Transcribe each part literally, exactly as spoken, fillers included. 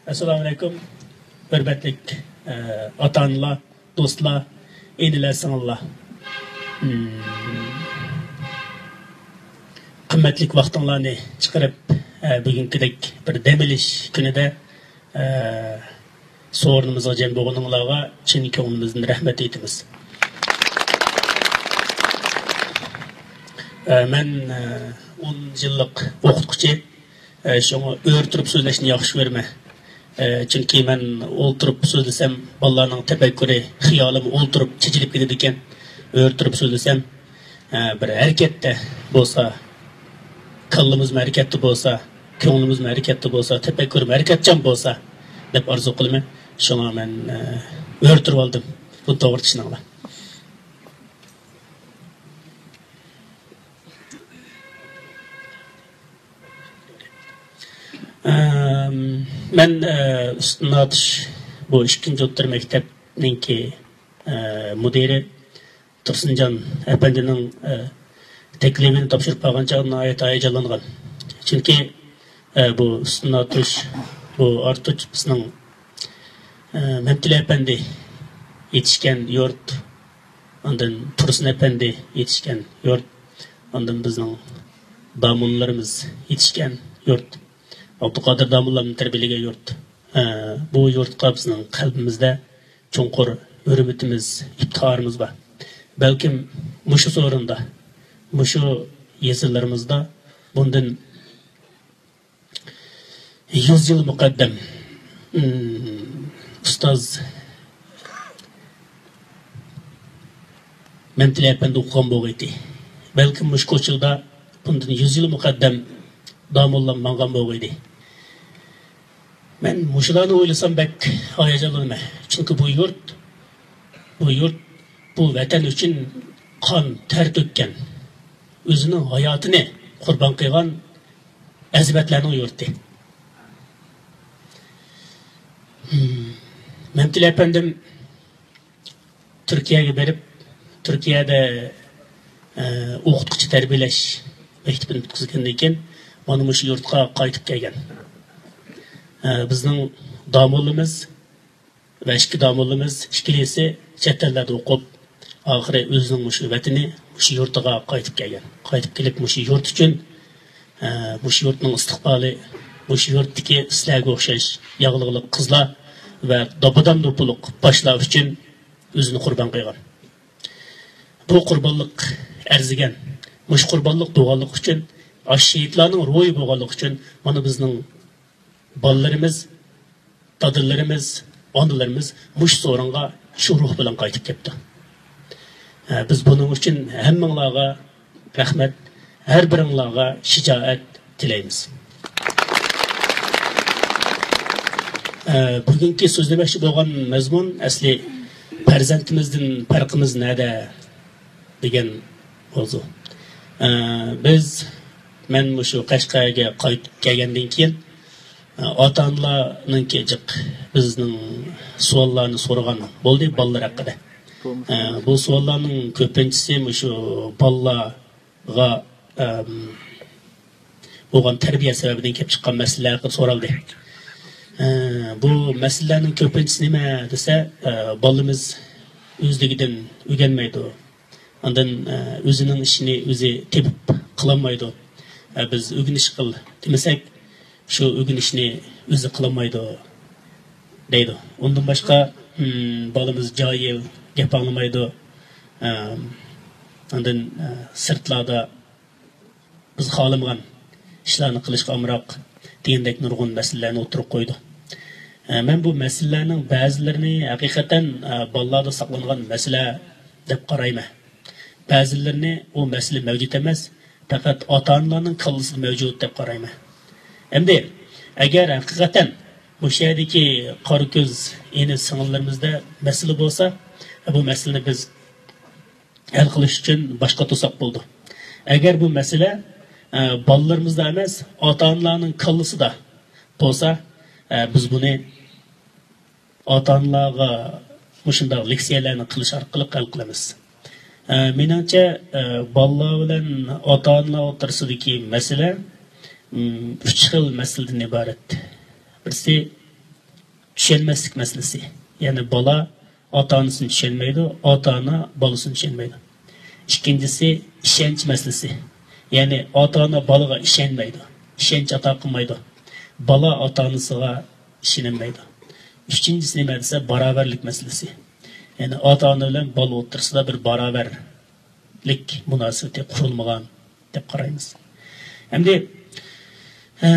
ئەسسالامۇئەلەيكۇم، ھۆرمەتلىك، ئە، ئاتا-ئانىلار، دوستلار، ئىنىلەر، سىڭىللار. مم. قىممەتلىك ۋاقتىڭلارنى چىقىرىپ، ئە، بۈگۈنكىدەك بىر دەم ئېلىش كۈنىدە، ئە، سورۇنىمىزغا جەم بولغىنىڭلارغا چىن كۆڭلىمىزدىن رەھمەت ئېيتىمىز. ئە، مەن، ئە، ئون يىللىق ئوقۇتقۇچى. ئە، شۇڭا ئۆرە تۇرۇپ سۆزلەشنى ياخشى كۆرىمەن. ئە، چۈنكى مەن ئولتۇرۇپ سۆزلىسەم، بالىلارنىڭ تەپەككۇرى، خىيالىمۇ ئولتۇرۇپ چېچىلىپ كېتىدىكەن. ئۆرە تۇرۇپ سۆزلىسەم، ئە، بىر ھەرىكەتتە بولسا، كاللىمىزمۇ ھەرىكەتتە بولسا، كۆڭلىمىزمۇ ھەرىكەتتە بولسا، تەپەككۇرىمۇ ھەرىكەتچان بولسا، دەپ ئارزۇ قىلىمەن. شۇڭا مەن، ئە، ئۆرە تۇرۇۋالدىم. بۇنى توغرا چۈشىنىڭلار. ئەم، مەن، ئە، ئۈستۈن ئاتۇش بۇ ئىككىنچى ئوتتۇرا مەكتەپنىڭكى، ئە، مۇدىرى تۇرسۇنجان ئەپەندىنىڭ، ئە، تەكلىپىنى تاپشۇرۇپ قالغان چاغدا ناھايىتى ھاياجانلانغان. چۈنكى، ئە، بۇ ئۈستۈن ئاتۇش، بۇ ئارتۇچ بىزنىڭ، ئە، مەمتىلى ئەپەندى يېتىشكەن يۇرت، ئاندىن تۇرسۇن ئەپەندى يېتىشكەن يۇرت، ئاندىن بىزنىڭ داموللىرىمىز يېتىشكەن يۇرت، ئابدۇقادىر داموللامنى تەربىيەلىگەن يۇرت. ئە، بۇ يۇرتقا بىزنىڭ قەلبىمىزدە چوڭقۇر ھۆرمىتىمىز، ئىپتىخارىمىز بار. بەلكىم مۇشۇ سورۇندا، مۇشۇ يېزىلىرىمىزدا بۇندىن يۈز يىل مۇقەددەم، ئۇستاز مەمتىلى ئەپەندى ئوقۇغان بولغىيتى. بەلكىم مۇشۇ كوچىدا بۇندىن يۈز يىل مۇقەددەم داموللام ماڭغان بولغىيدى. مەن مۇشۇلارنى ئويلىسام بەك ھاياجانلىنىمەن. چۈنكى بۇ يۇرت، بۇ يۇرت، بۇ ۋەتەن ئۈچۈن قان، تەر تۆككەن، ئۆزىنىڭ ھاياتىنى قۇربان قىلغان ئەزىمەتلەرنىڭ يۇرتى. مەمتىلى ئەپەندىم تۈركىيەگە بېرىپ، تۈركىيەدە، ئە، ئوقۇتقۇچى تەربىيەلەش مەكتىپىنى پۈتكۈزگەندىن كېيىن، مانا مۇشۇ يۇرتقا قايتىپ كەلگەن. ئە، بىزنىڭ داموللىمىز ۋە ئىككى داموللىمىز ئىككىلىسى چەت ئەللەردە ئوقۇپ، ئاخىرى ئۆزىنىڭ مۇشۇ ۋەتىنى، مۇشۇ يۇرتىغا قايتىپ كەلگەن. قايتىپ كېلىپ، مۇشۇ يۇرت ئۈچۈن، ئە، مۇشۇ يۇرتنىڭ ئىستىقبالى، مۇشۇ يۇرتتىكى سىلەرگە ئوخشاش ياغلىقلىق قىزلار ۋە داپىدان دوپپىلىق باشلار ئۈچۈن ئۆزىنى قۇربان قىلغان. بۇ قۇربانلىق ئەرزىگەن. مۇشۇ قۇربانلىق بولغانلىقى ئۈچۈن، ئاشۇ شېھىتلارنىڭ روھى بولغانلىقى ئۈچۈن، مانا بىزنىڭ بالىلىرىمىز، دادىلىرىمىز، ئانىلىرىمىز مۇشۇ سورۇنغا شۇ روھ بىلەن قايتىپ كەپتۇ. ئە، بىز بۇنىڭ ئۈچۈن ھەممىڭلارغا رەھمەت، ھەر بىرىڭلارغا شىجائەت تىلەيمىز. ئە، بۈگۈنكى سۆزلىمەكچى بولغان مەزمۇن ئەسلى پەرزەنتىمىزدىن پەرقىمىز نەدە؟ دېگەن ماۋزۇ. ئە، بىز، مەن مۇشۇ قەشقەرگە قايتىپ كەلگەندىن كېيىن، ئە، ئاتا-ئانىلارنىڭكى جىق بىزنىڭ سوئاللارنى سورىغان بولدى بالىلار ھەققىدە. ئە، بۇ سوئاللارنىڭ كۆپىنچىسى مۇشۇ بالىلارغا، ئەم، بولغان تەربىيە سەۋەبىدىن كېلىپ چىققان مەسىلىلەر ھەققىدە سورالدى. ئە، بۇ مەسىلىلەرنىڭ كۆپىنچىسى نېمە دېسە، ئە، بالىمىز ئۆزلۈكىدىن ئۆگەنمەيدۇ. ئاندىن، ئە، ئۆزىنىڭ ئىشىنى ئۆزى تېپىپ قىلالمايدۇ. ئە، بىز ئۆگىنىش قىل دېمىسەك، شۇ ئۆگىنىشنى ئۆزى قىلالمايدۇ دەيدۇ. ئۇندىن باشقا، م، بالىمىز جاھىل، گەپ ئاڭلىمايدۇ. ئە، ئاندىن، ئە، سىرتلاردا بىز خالىمىغان ئىشلارنى قىلىشقا ئامراق دېگەندەك نۇرغۇن مەسىلىلەرنى ئوتتۇرىغا قويىدۇ. ئە، مەن بۇ مەسىلىلەرنىڭ بەزىلىرىنى ھەقىقەتەن، ئە، بالىلاردا ساقلانغان مەسىلە دەپ قارايمەن. بەزىلىرىنى ئۇ مەسىلە مەۋجۇت ئەمەس، پەقەت ئاتا-ئانىلارنىڭ كاللىسىدا مەۋجۇت دەپ قارايمەن. ئەمدى ئەگەر ھەقىقەتەن مۇشۇ يەردىكى قارا كۆز ئىنى سىڭىللىرىمىزدە مەسىلە بولسا، بۇ مەسىلىنى بىز ھەل قىلىش ئۈچۈن باشقا توساق بولىدۇ. ئەگەر بۇ مەسىلە، ئە، بالىلىرىمىزدا ئەمەس، ئاتا-ئانىلارنىڭ كاللىسىدا بولسا، ئە، بىز بۇنى ئاتا-ئانىلارغا مۇشۇنداق لېكسىيەلەرنى قىلىش ئارقىلىق ھەل قىلىمىز. ئە، مېنىڭچە، ئە، بالىلار بىلەن ئاتا-ئانىلار ئوتتۇرىسىدىكى مەسىلە، م، ئۈچ خىل مەسىلىدىن ئىبارەت. بىرسى، چۈشەنمەسلىك مەسىلىسى. يەنى بالا ئاتا-ئانىسىنى چۈشەنمەيدۇ، ئاتا-ئانا بالىسىنى چۈشەنمەيدۇ. ئىككىنچىسى، ئىشەنچ مەسىلىسى. يەنى ئاتا-ئانا بالىغا ئىشەنمەيدۇ، ئىشەنچ ئاتا قىلمايدۇ. بالا ئاتا-ئانىسىغا ئىشىنەلمەيدۇ. ئۈچىنچىسى نېمە دېسە، باراۋەرلىك مەسىلىسى. يەنى ئاتا-ئانا بىلەن بالا ئوتتۇرىسىدا بىر باراۋەرلىك مۇناسىۋىتى قۇرۇلمىغان دەپ قارايمىز. ئەمدى، ئە،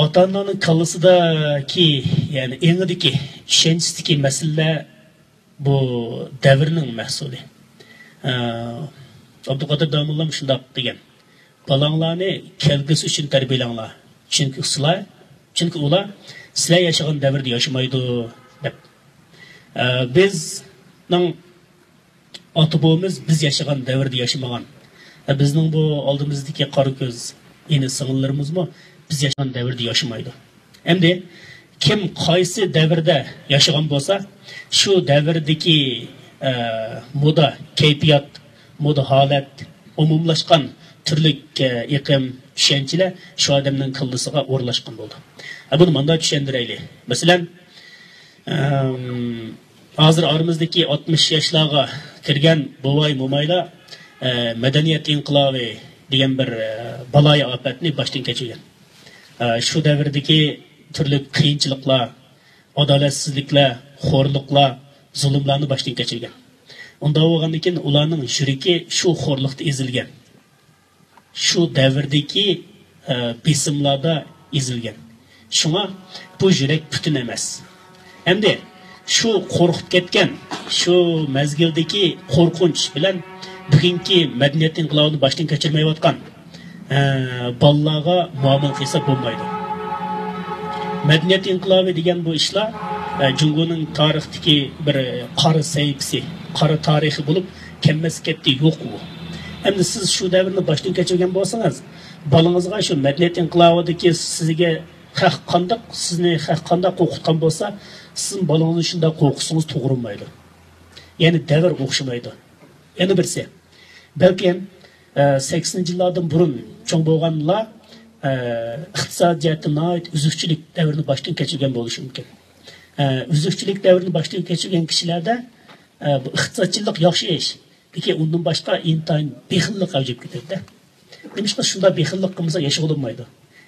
ئاتا-ئانىلارنىڭ كاللىسىدىكى، يەنى ئېڭىدىكى، چۈشەنچىسىدىكى مەسىلىلەر بۇ دەۋرنىڭ مەھسۇلى. ئە، ئابدۇقادىر داموللام شۇنداق دېگەن: «بالىڭلارنى كەلگۈسى ئۈچۈن تەربىيەلەڭلار. چۈنكى سىلەر، چۈنكى ئۇلار سىلەر ياشىغان دەۋردە ياشىمايدۇ» دەپ. ئە، بىزنىڭ ئاتا-بوۋىمىز بىز ياشىغان دەۋردە ياشىمىغان. ئە، بىزنىڭ بۇ ئالدىمىزدىكى قارا كۆز ئىنى-سىڭىللىرىمىزمۇ بىز ياشىغان دەۋردە ياشىمايدۇ. ئەمدى كىم قايسى دەۋردە ياشىغان بولسا، شۇ دەۋردىكى، ئە، مودا كەيپىيات، مودا ھالەت، ئومۇملاشقان تۈرلۈك، ئە، ئېقىم، چۈشەنچىلەر شۇ ئادەمنىڭ كاللىسىغا ئورۇنلاشقان بولىدۇ. ئە، بۇنى مۇنداق چۈشەندۈرەيلى. مەسىلەن، ئەم، ھازىر ئارىمىزدىكى ئاتمىش ياشلارغا كىرگەن بوۋاي-مومايلار، ئە، مەدەنىيەت ئىنقىلابى دېگەن بىر، ئە، بالايىئاپەتنى باشتىن كەچۈرگەن. ئە، شۇ دەۋردىكى تۈرلۈك قىيىنچىلىقلار، ئادالەتسىزلىكلەر، خورلۇقلار، زۇلۇملارنى باشتىن كەچۈرگەن. ئۇنداق بولغاندىكىن ئۇلارنىڭ يۈرىكى شۇ خورلۇقتا ئېزىلگەن. شۇ دەۋردىكى، ئە، بېسىملاردا ئېزىلگەن. شۇڭا بۇ يۈرەك پۈتۈن ئەمەس. ئەمدى شۇ قورقۇپ كەتكەن، شۇ مەزگىلدىكى قورقۇنچ بىلەن بۈگۈنكى مەدەنىيەت ئىنقىلابىنى باشتىن كەچۈرمەيۋاتقان، ئە، بالىلارغا مۇئامىلە قىلسا بولمايدۇ. مەدەنىيەت ئىنقىلابى دېگەن بۇ ئىشلار، ئە، جۇڭگونىڭ تارىختىكى بىر قارا سەھىپىسى، قارا تارىخى بولۇپ، كەلمەس كەتتى، يوق ئۇ. ئەمدى سىز شۇ دەۋرنى باشتىن كەچۈرگەن بولسىڭىز، بالىڭىزغا شۇ مەدەنىيەت ئىنقىلابىدىكى سىزگە خەق قانداق، سىزنى خەق قانداق قورقۇتقان بولسا، سىزمۇ بالىڭىزنى شۇنداق قورقۇتسىڭىز توغرا بولمايدۇ. يەنى دەۋر ئوخشىمايدۇ. يەنە بىرسى، بەلكىم، ئە، سەكسىنىنچى يىللاردىن بۇرۇن چوڭ بولغانلار، ئە، ئىقتىسادىي جەھەتتە ناھايىتى ئۈزۈكچىلىك دەۋرىنى باشتىن كەچۈرگەن بولۇشى مۇمكىن. ئە، ئۈزۈكچىلىك دەۋرىنى باشتىن كەچۈرگەن كىشىلەردە، ئە، بۇ ئىقتىسادچىللىق ياخشى ئىش. لېكىن ئۇندىن باشقا ئىنتايىن بېخىللىق ئەۋج ئېلىپ كېتىدۇ. نېمىشقا شۇنداق بېخىللىق قىلمىسا ياشىغىلى بولمايدۇ.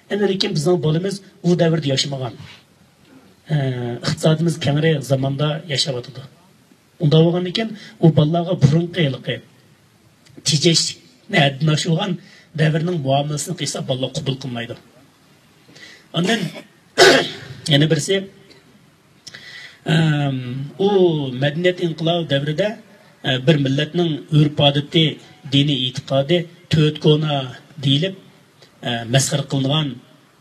ئەمدى لېكىن بىزنىڭ بالىمىز ئۇ دەۋردە ياشىمىغان. ئە، ئىقتىسادىمىز كەڭرى زاماندا ياشاۋاتىدۇ. ئۇنداق بولغاندىكىن ئۇ بالىلارغا بۇرۇنقى ھېلىقى تېجەشنى ھەددىدىن ئاشۇرغان دەۋرنىڭ مۇئامىلىسىنى قىلسا بالىلار قوبۇل قىلمايدۇ. ئاندىن يەنە بىرسى، ئەم، ئۇ مەدەنىيەت ئىنقىلابى دەۋرىدە، ئە، بىر مىللەتنىڭ ئۆرپ-ئادىتى، دىنىي ئېتىقادى تۆت كونا دېيىلىپ، ئە، مەسخىرە قىلىنغان،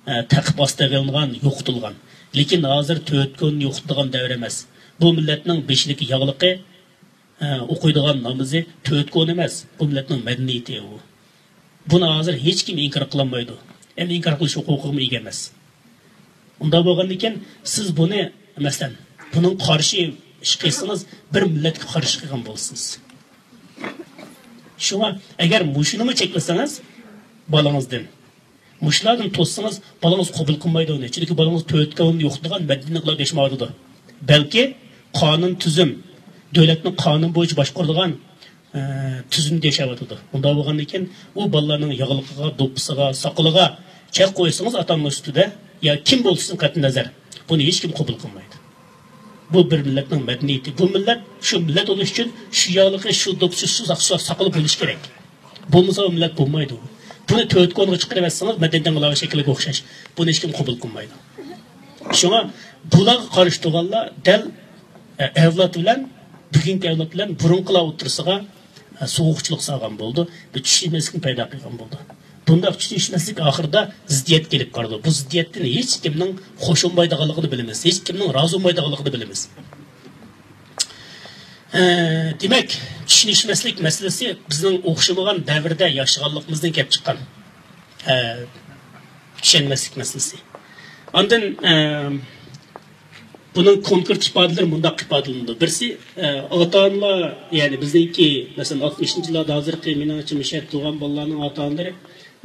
ئە، تەقىپ ئاستىغا ئېلىنغان، يوقىتىلغان. لېكىن ھازىر تۆت كونىنى يوقىتىدىغان دەۋر ئەمەس. بۇ مىللەتنىڭ بېشىدىكى ياغلىقى، ئە، ئوقۇيدىغان نامىزى تۆت كونا ئەمەس. بۇ مىللەتنىڭ مەدەنىيىتى ئۇ. بۇنى ھازىر ھېچكىم ئىنكار قىلالمايدۇ. ھەم ئىنكار قىلىش ھوقۇقىغىمۇ ئىگە ئەمەس. ئۇنداق بولغاندىكىن سىز بۇنى، مەسىلەن، بۇنىڭ قارشى ئىش قىلسىڭىز، بىر مىللەتكە قارشى قىلغان بولىسىز. شۇڭا ئەگەر مۇشۇنىمۇ چەكلىسىڭىز بالىڭىزدىن، مۇشۇلاردىن توسسىڭىز، بالىڭىز قوبۇل قىلمايدۇ ئۇنى. چۈنكى بالىڭىز تۆت كونىنى يوقىتىدىغان مەدەنىيەتنى قىلىپ ياشىمايۋاتىدۇ. بەلكى قانۇن تۈزۈم، دۆلەتنىڭ قانۇن بويىچە باشقۇرىدىغان، ئە، تۈزۈمدە ياشاۋاتىدۇ. ئۇنداق بولغاندىكىن ئۇ بالىلارنىڭ ياغلىقىغا، دوپپىسىغا، ساقىلىغا چەك قويسىڭىز ئاتا-ئانىلار ئۈستىدە، يا كىم بولسۇن قەتئىي نەزەر، بۇنى ھېچكىم قوبۇل قىلمايدۇ. بۇ بىر مىللەتنىڭ مەدەنىيىتى. بۇ مىللەت شۇ مىللەت بولۇش ئۈچۈن شۇ ياغلىقى، شۇ دوپپىسى، شۇ ساق-، شۇ ساقىلى بولۇشى كېرەك. بولمىسا ئۇ مىللەت بولمايدۇ. بۇنى تۆت كونىغا چىقىرىۋەتسىڭىز، مەدەنىيەت ئىنقىلابى شەكلىگە ئوخشاش. بۇنى ھېچكىم قوبۇل قىلمايدۇ. شۇڭا بۇلارغا قارشى تۇرغانلار دەل، ئە، ئەۋلاد بىلەن، بۈگۈنكى ئەۋلاد بىلەن بۇرۇنقىلار ئوتتۇرىسىغا، ئە، سوغۇقچىلىق سالغان بولىدۇ. بىر چۈشىنىشمەسلىكنى پەيدا قىلغان بولىدۇ. بۇنداق چۈشىنىشمەسلىك ئاخىرىدا زىددىيەت كېلىپ قالىدۇ. بۇ زىددىيەتتىن ھېچكىمنىڭ خۇش بولمايدىغانلىقىنى بىلىمىز. ھېچكىمنىڭ رازى بولمايدىغانلىقىنى بىلىمىز. ئە، دېمەك، چۈشىنىشمەسلىك مەسىلىسى بىزنىڭ ئوخشىمىغان دەۋردە ياشىغانلىقىمىزدىن كېلىپ چىققان، ئە، چۈشەنمەسلىك مەسىلىسى. ئاندىن، ئە، بۇنىڭ كونكرېت ئىپادىلىرى مۇنداق ئىپادىلىنىدۇ. بىرسى، ئە، ئاتا-ئانىلار، يەنى بىزنىڭكى، مەسىلەن، ئاتمىشىنچى يىللاردا ھازىرقى مېنىڭچە مۇشۇ يەردە تۇغان بالىلارنىڭ ئاتا-ئانىلىرى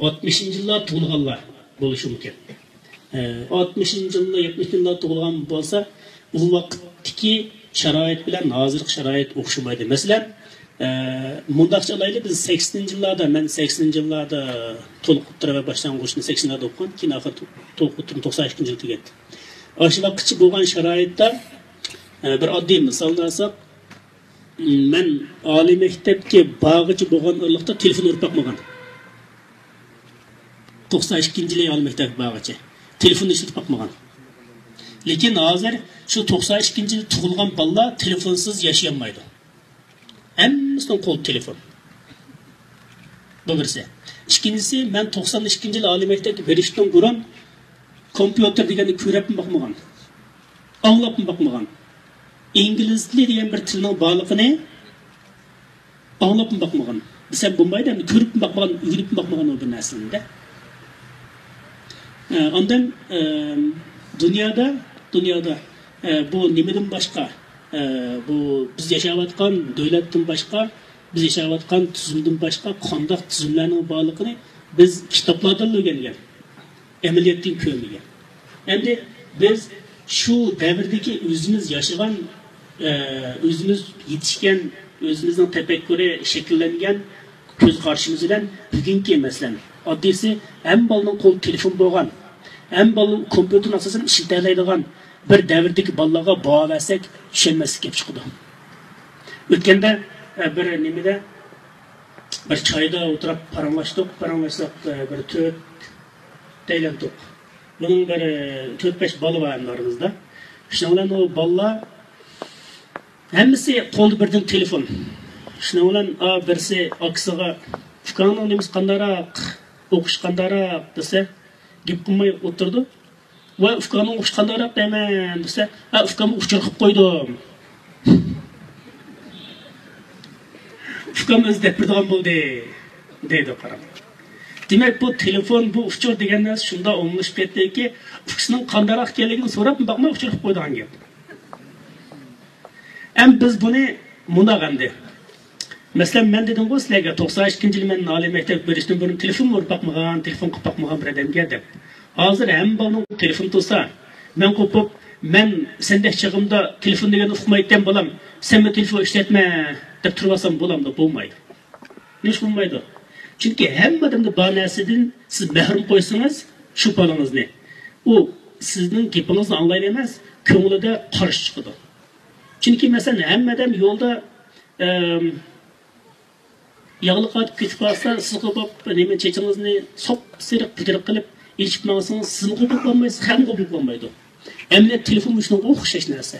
ئاتمىشىنچى يىللار تۇغۇلغانلار بولۇشى مۇمكىن. ئاتمىشىنچى يىلدا، يەتمىشىنچى يىلدا تۇغۇلغان بولسا، ئۇ ۋاقىتتىكى شارائىت بىلەن ھازىرقى شارائىت ئوخشىمايدۇ. مەسىلەن، ئە، مۇنداقچە ئالايلى، بىز سەكسىنىنچى يىللاردا، مەن سەكسىنىنچى يىللاردا تولۇق ئوتتۇرا ۋە باشلانغۇچنى سەكسىنلاردا ئوقۇغان، كېيىن ئاخىرى تولۇق ئوتتۇرىنى توقسان ئىككىنچى يىلى تۈگەتتىم. ئاشۇ ۋاقىتقىچە بولغان شارائىتتا، ئە، بىر ئاددىي مىسالنى ئالساق، مەن ئالىي مەكتەپكە بارغۇچە بولغان ئارىلىقتا تېلېفون ئۇرۇپ باقمىغان. توقسان ئىككىنچى يىلى ئالىي مەكتەپكە بارغۇچە تېلېفوننى ئىشلىتىپ باقمىغان. لېكىن ھازىر شۇ توقسان ئىككىنچى يىلى تۇغۇلغان بالىلار تېلېفونسىز ياشىيالمايدۇ. ھەممىسىنىڭ قولىدا تېلېفون. بۇ بىرسى. ئىككىنچىسى، مەن توقسان ئىككىنچى يىلى ئالىي مەكتەپكە بېرىشتىن بۇرۇن كومپيۇتېر دېگەننى كۆرۈپمۇ باقمىغان. ئاڭلاپمۇ باقمىغان. ئىنگلىز تىلى دېگەن بىر تىلنىڭ بارلىقىنى ئاڭلاپمۇ باقمىغان دېسەم بولمايدۇ، ئەمدى كۆرۈپمۇ باقمىغان، ئۆگىنىپمۇ باقمىغان ئۇ بىر نەرسىنى-دە. ئە، ئاندىن، ئە، دۇنيادا، دۇنيادا، ئە، بۇ نېمىدىن باشقا، ئە، بۇ بىز ياشاۋاتقان دۆلەتتىن باشقا، بىز ياشاۋاتقان تۈزۈمدىن باشقا قانداق تۈزۈملەرنىڭ بارلىقىنى بىز كىتابلاردىنلا ئۆگەنگەن. ئەمەلىيەتتىن كۆرمىگەن. ئەمدى بىز شۇ دەۋردىكى ئۆزىمىز ياشىغان، ئە، ئۆزىمىز يېتىشكەن، ئۆزىمىزنىڭ تەپەككۇرى شەكىللەنگەن كۆز قارىشىمىز بىلەن بۈگۈنكى، مەسىلەن، ئاددىيسى، ھەممە بالىنىڭ قولىدا تېلېفون بولغان، ھەممە بالا كومپيۇتېرنى ئاساسەن ئىشلىتەلەيدىغان بىر دەۋردىكى بالىلارغا باھا بەرسەك، چۈشەنمەسلىك كېلىپ چىقىدۇ. ئۆتكەندە، ئە، بىر نېمىدە، بىر چايدا ئولتۇرۇپ پاراڭلاشتۇق. پاراڭلاشساق، بىر تۆت ئايلاندۇق. بۇنىڭ بىر تۆت-بەش بالا بار ئەمدى ئارىمىزدا. شۇنىڭ بىلەن ئۇ بالىلار ھەممىسى قولىدا بىردىن تېلېفون. شۇنىڭ بىلەن، ئا، بىرسى ئاكىسىغا، «ئۇكاڭنىڭ نېمىسى قانداقراق، ئوقۇشى قانداقراق؟» دېسە، گەپ قىلماي ئولتۇرىدۇ. «ۋاي، ئۇكاڭنىڭ ئوقۇشى قانداقراق دەيمەن؟» دېسە، «ھە، ئۇكامغا ئۇچۇر قىلىپ قويدۇم. ئۇكام ئۆزى دەپ بېرىدىغان بولدى» دەيدۇ، قاراڭ. دېمەك، بۇ تېلېفون، بۇ ئۇچۇر دېگەن نەرسە شۇنداق ئومۇملىشىپ كەتتىكى، ئۇكىسىنىڭ قانداقراق ئىكەنلىكىنى سوراپمۇ باقماي ئۇچۇر قىلىپ قويىدىغان گەپ. ئەمدى بىز بۇنى مۇنداق ئەمدى. مەسىلەن، مەن دېدىمغۇ سىلەرگە، توقسان ئىككىنچى يىلى مەن ئالىي مەكتەپكە بېرىشتىن بۇرۇن تېلېفونمۇ ئۇرۇپ باقمىغان، تېلېفون قىلىپ باقمىغان بىر ئادەمگە دەپ. ھازىر ھەممە بالىنىڭ تېلېفونى تۇرسا، مەن قوپۇپ، «مەن سەندەك چېغىمدا تېلېفون دېگەننى ئۇقمايتتىم بالام، سەنمۇ تېلېفون ئىشلەتمە» دەپ تۇرۇۋالسام بولامدۇ؟ بولمايدۇ. نېمىشقا بولمايدۇ؟ چۈنكى ھەممە ئادەمدە بار نەرسىدىن سىز مەھرۇم قويسىڭىز شۇ بالىڭىزنى، ئۇ سىزنىڭ گېپىڭىزنى ئاڭلايلا ئەمەس، كۆڭلىدە قارشى چىقىدۇ. چۈنكى، مەسىلەن، ھەممە ئادەم يولدا، ئەم، ياغلىق ئارتىپ كېتىپ قالسا، سىز قوپۇپ، نېمە، چېچىڭىزنى ساپسېرىق پۇتىرىق قىلىپ ئېچىپ ماڭسىڭىز، سىزمۇ قوپۇپ قالمايسىز، خەقمۇ قوپۇپ قالمايدۇ. ئەمەلىيەتتە تېلېفون مۇشۇنىڭغا ئوخشاش نەرسە.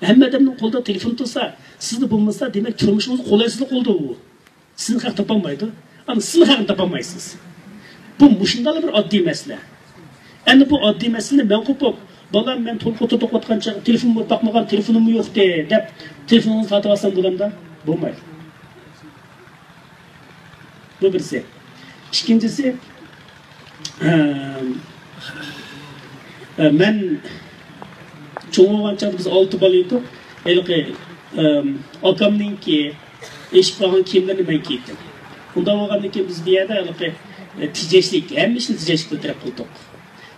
ھەممە ئادەمنىڭ قولىدا تېلېفون تۇرسا، سىزدە بولمىسا، دېمەك، تۇرمۇشىڭىزغا قولايسىزلىق بولىدۇ ئۇ. سىزنى خەق تاپالمايدۇ. ئەمما سىزمۇ خەقنى تاپالمايسىز. بۇ مۇشۇنداقلا بىر ئاددىي مەسىلە. ئەمدى بۇ ئاددىي مەسىلىنى مەن قوپۇپ، «بالام، مەن تولۇق ئولتۇردۇق» دەۋاتقان چاغدا، «تېلېفونمۇ باقمىغان، تېلېفونۇممۇ يوقتى» دەپ، تېلېفونىڭىزنى تارتىۋالسام بولامدا؟ بولمايدۇ. بۇ بىرسى. ئىككىنچىسى، ئە، ئە، مەن چوڭ بولغان چاغدا بىز ئالتە بالا ئىدۇق. ھېلىقى، ئەم، ئاكامنىڭكى ئېشىپ قالغان كىيىملىرىنى مەن كىيدىم. ئۇنداق بولغاندىن كېيىن بىز بۇ يەردە ھېلىقى، ئە، تېجەشلىك، ھەممە ئىشنى تېجەشلىك بىر تەرەپ قىلدۇق.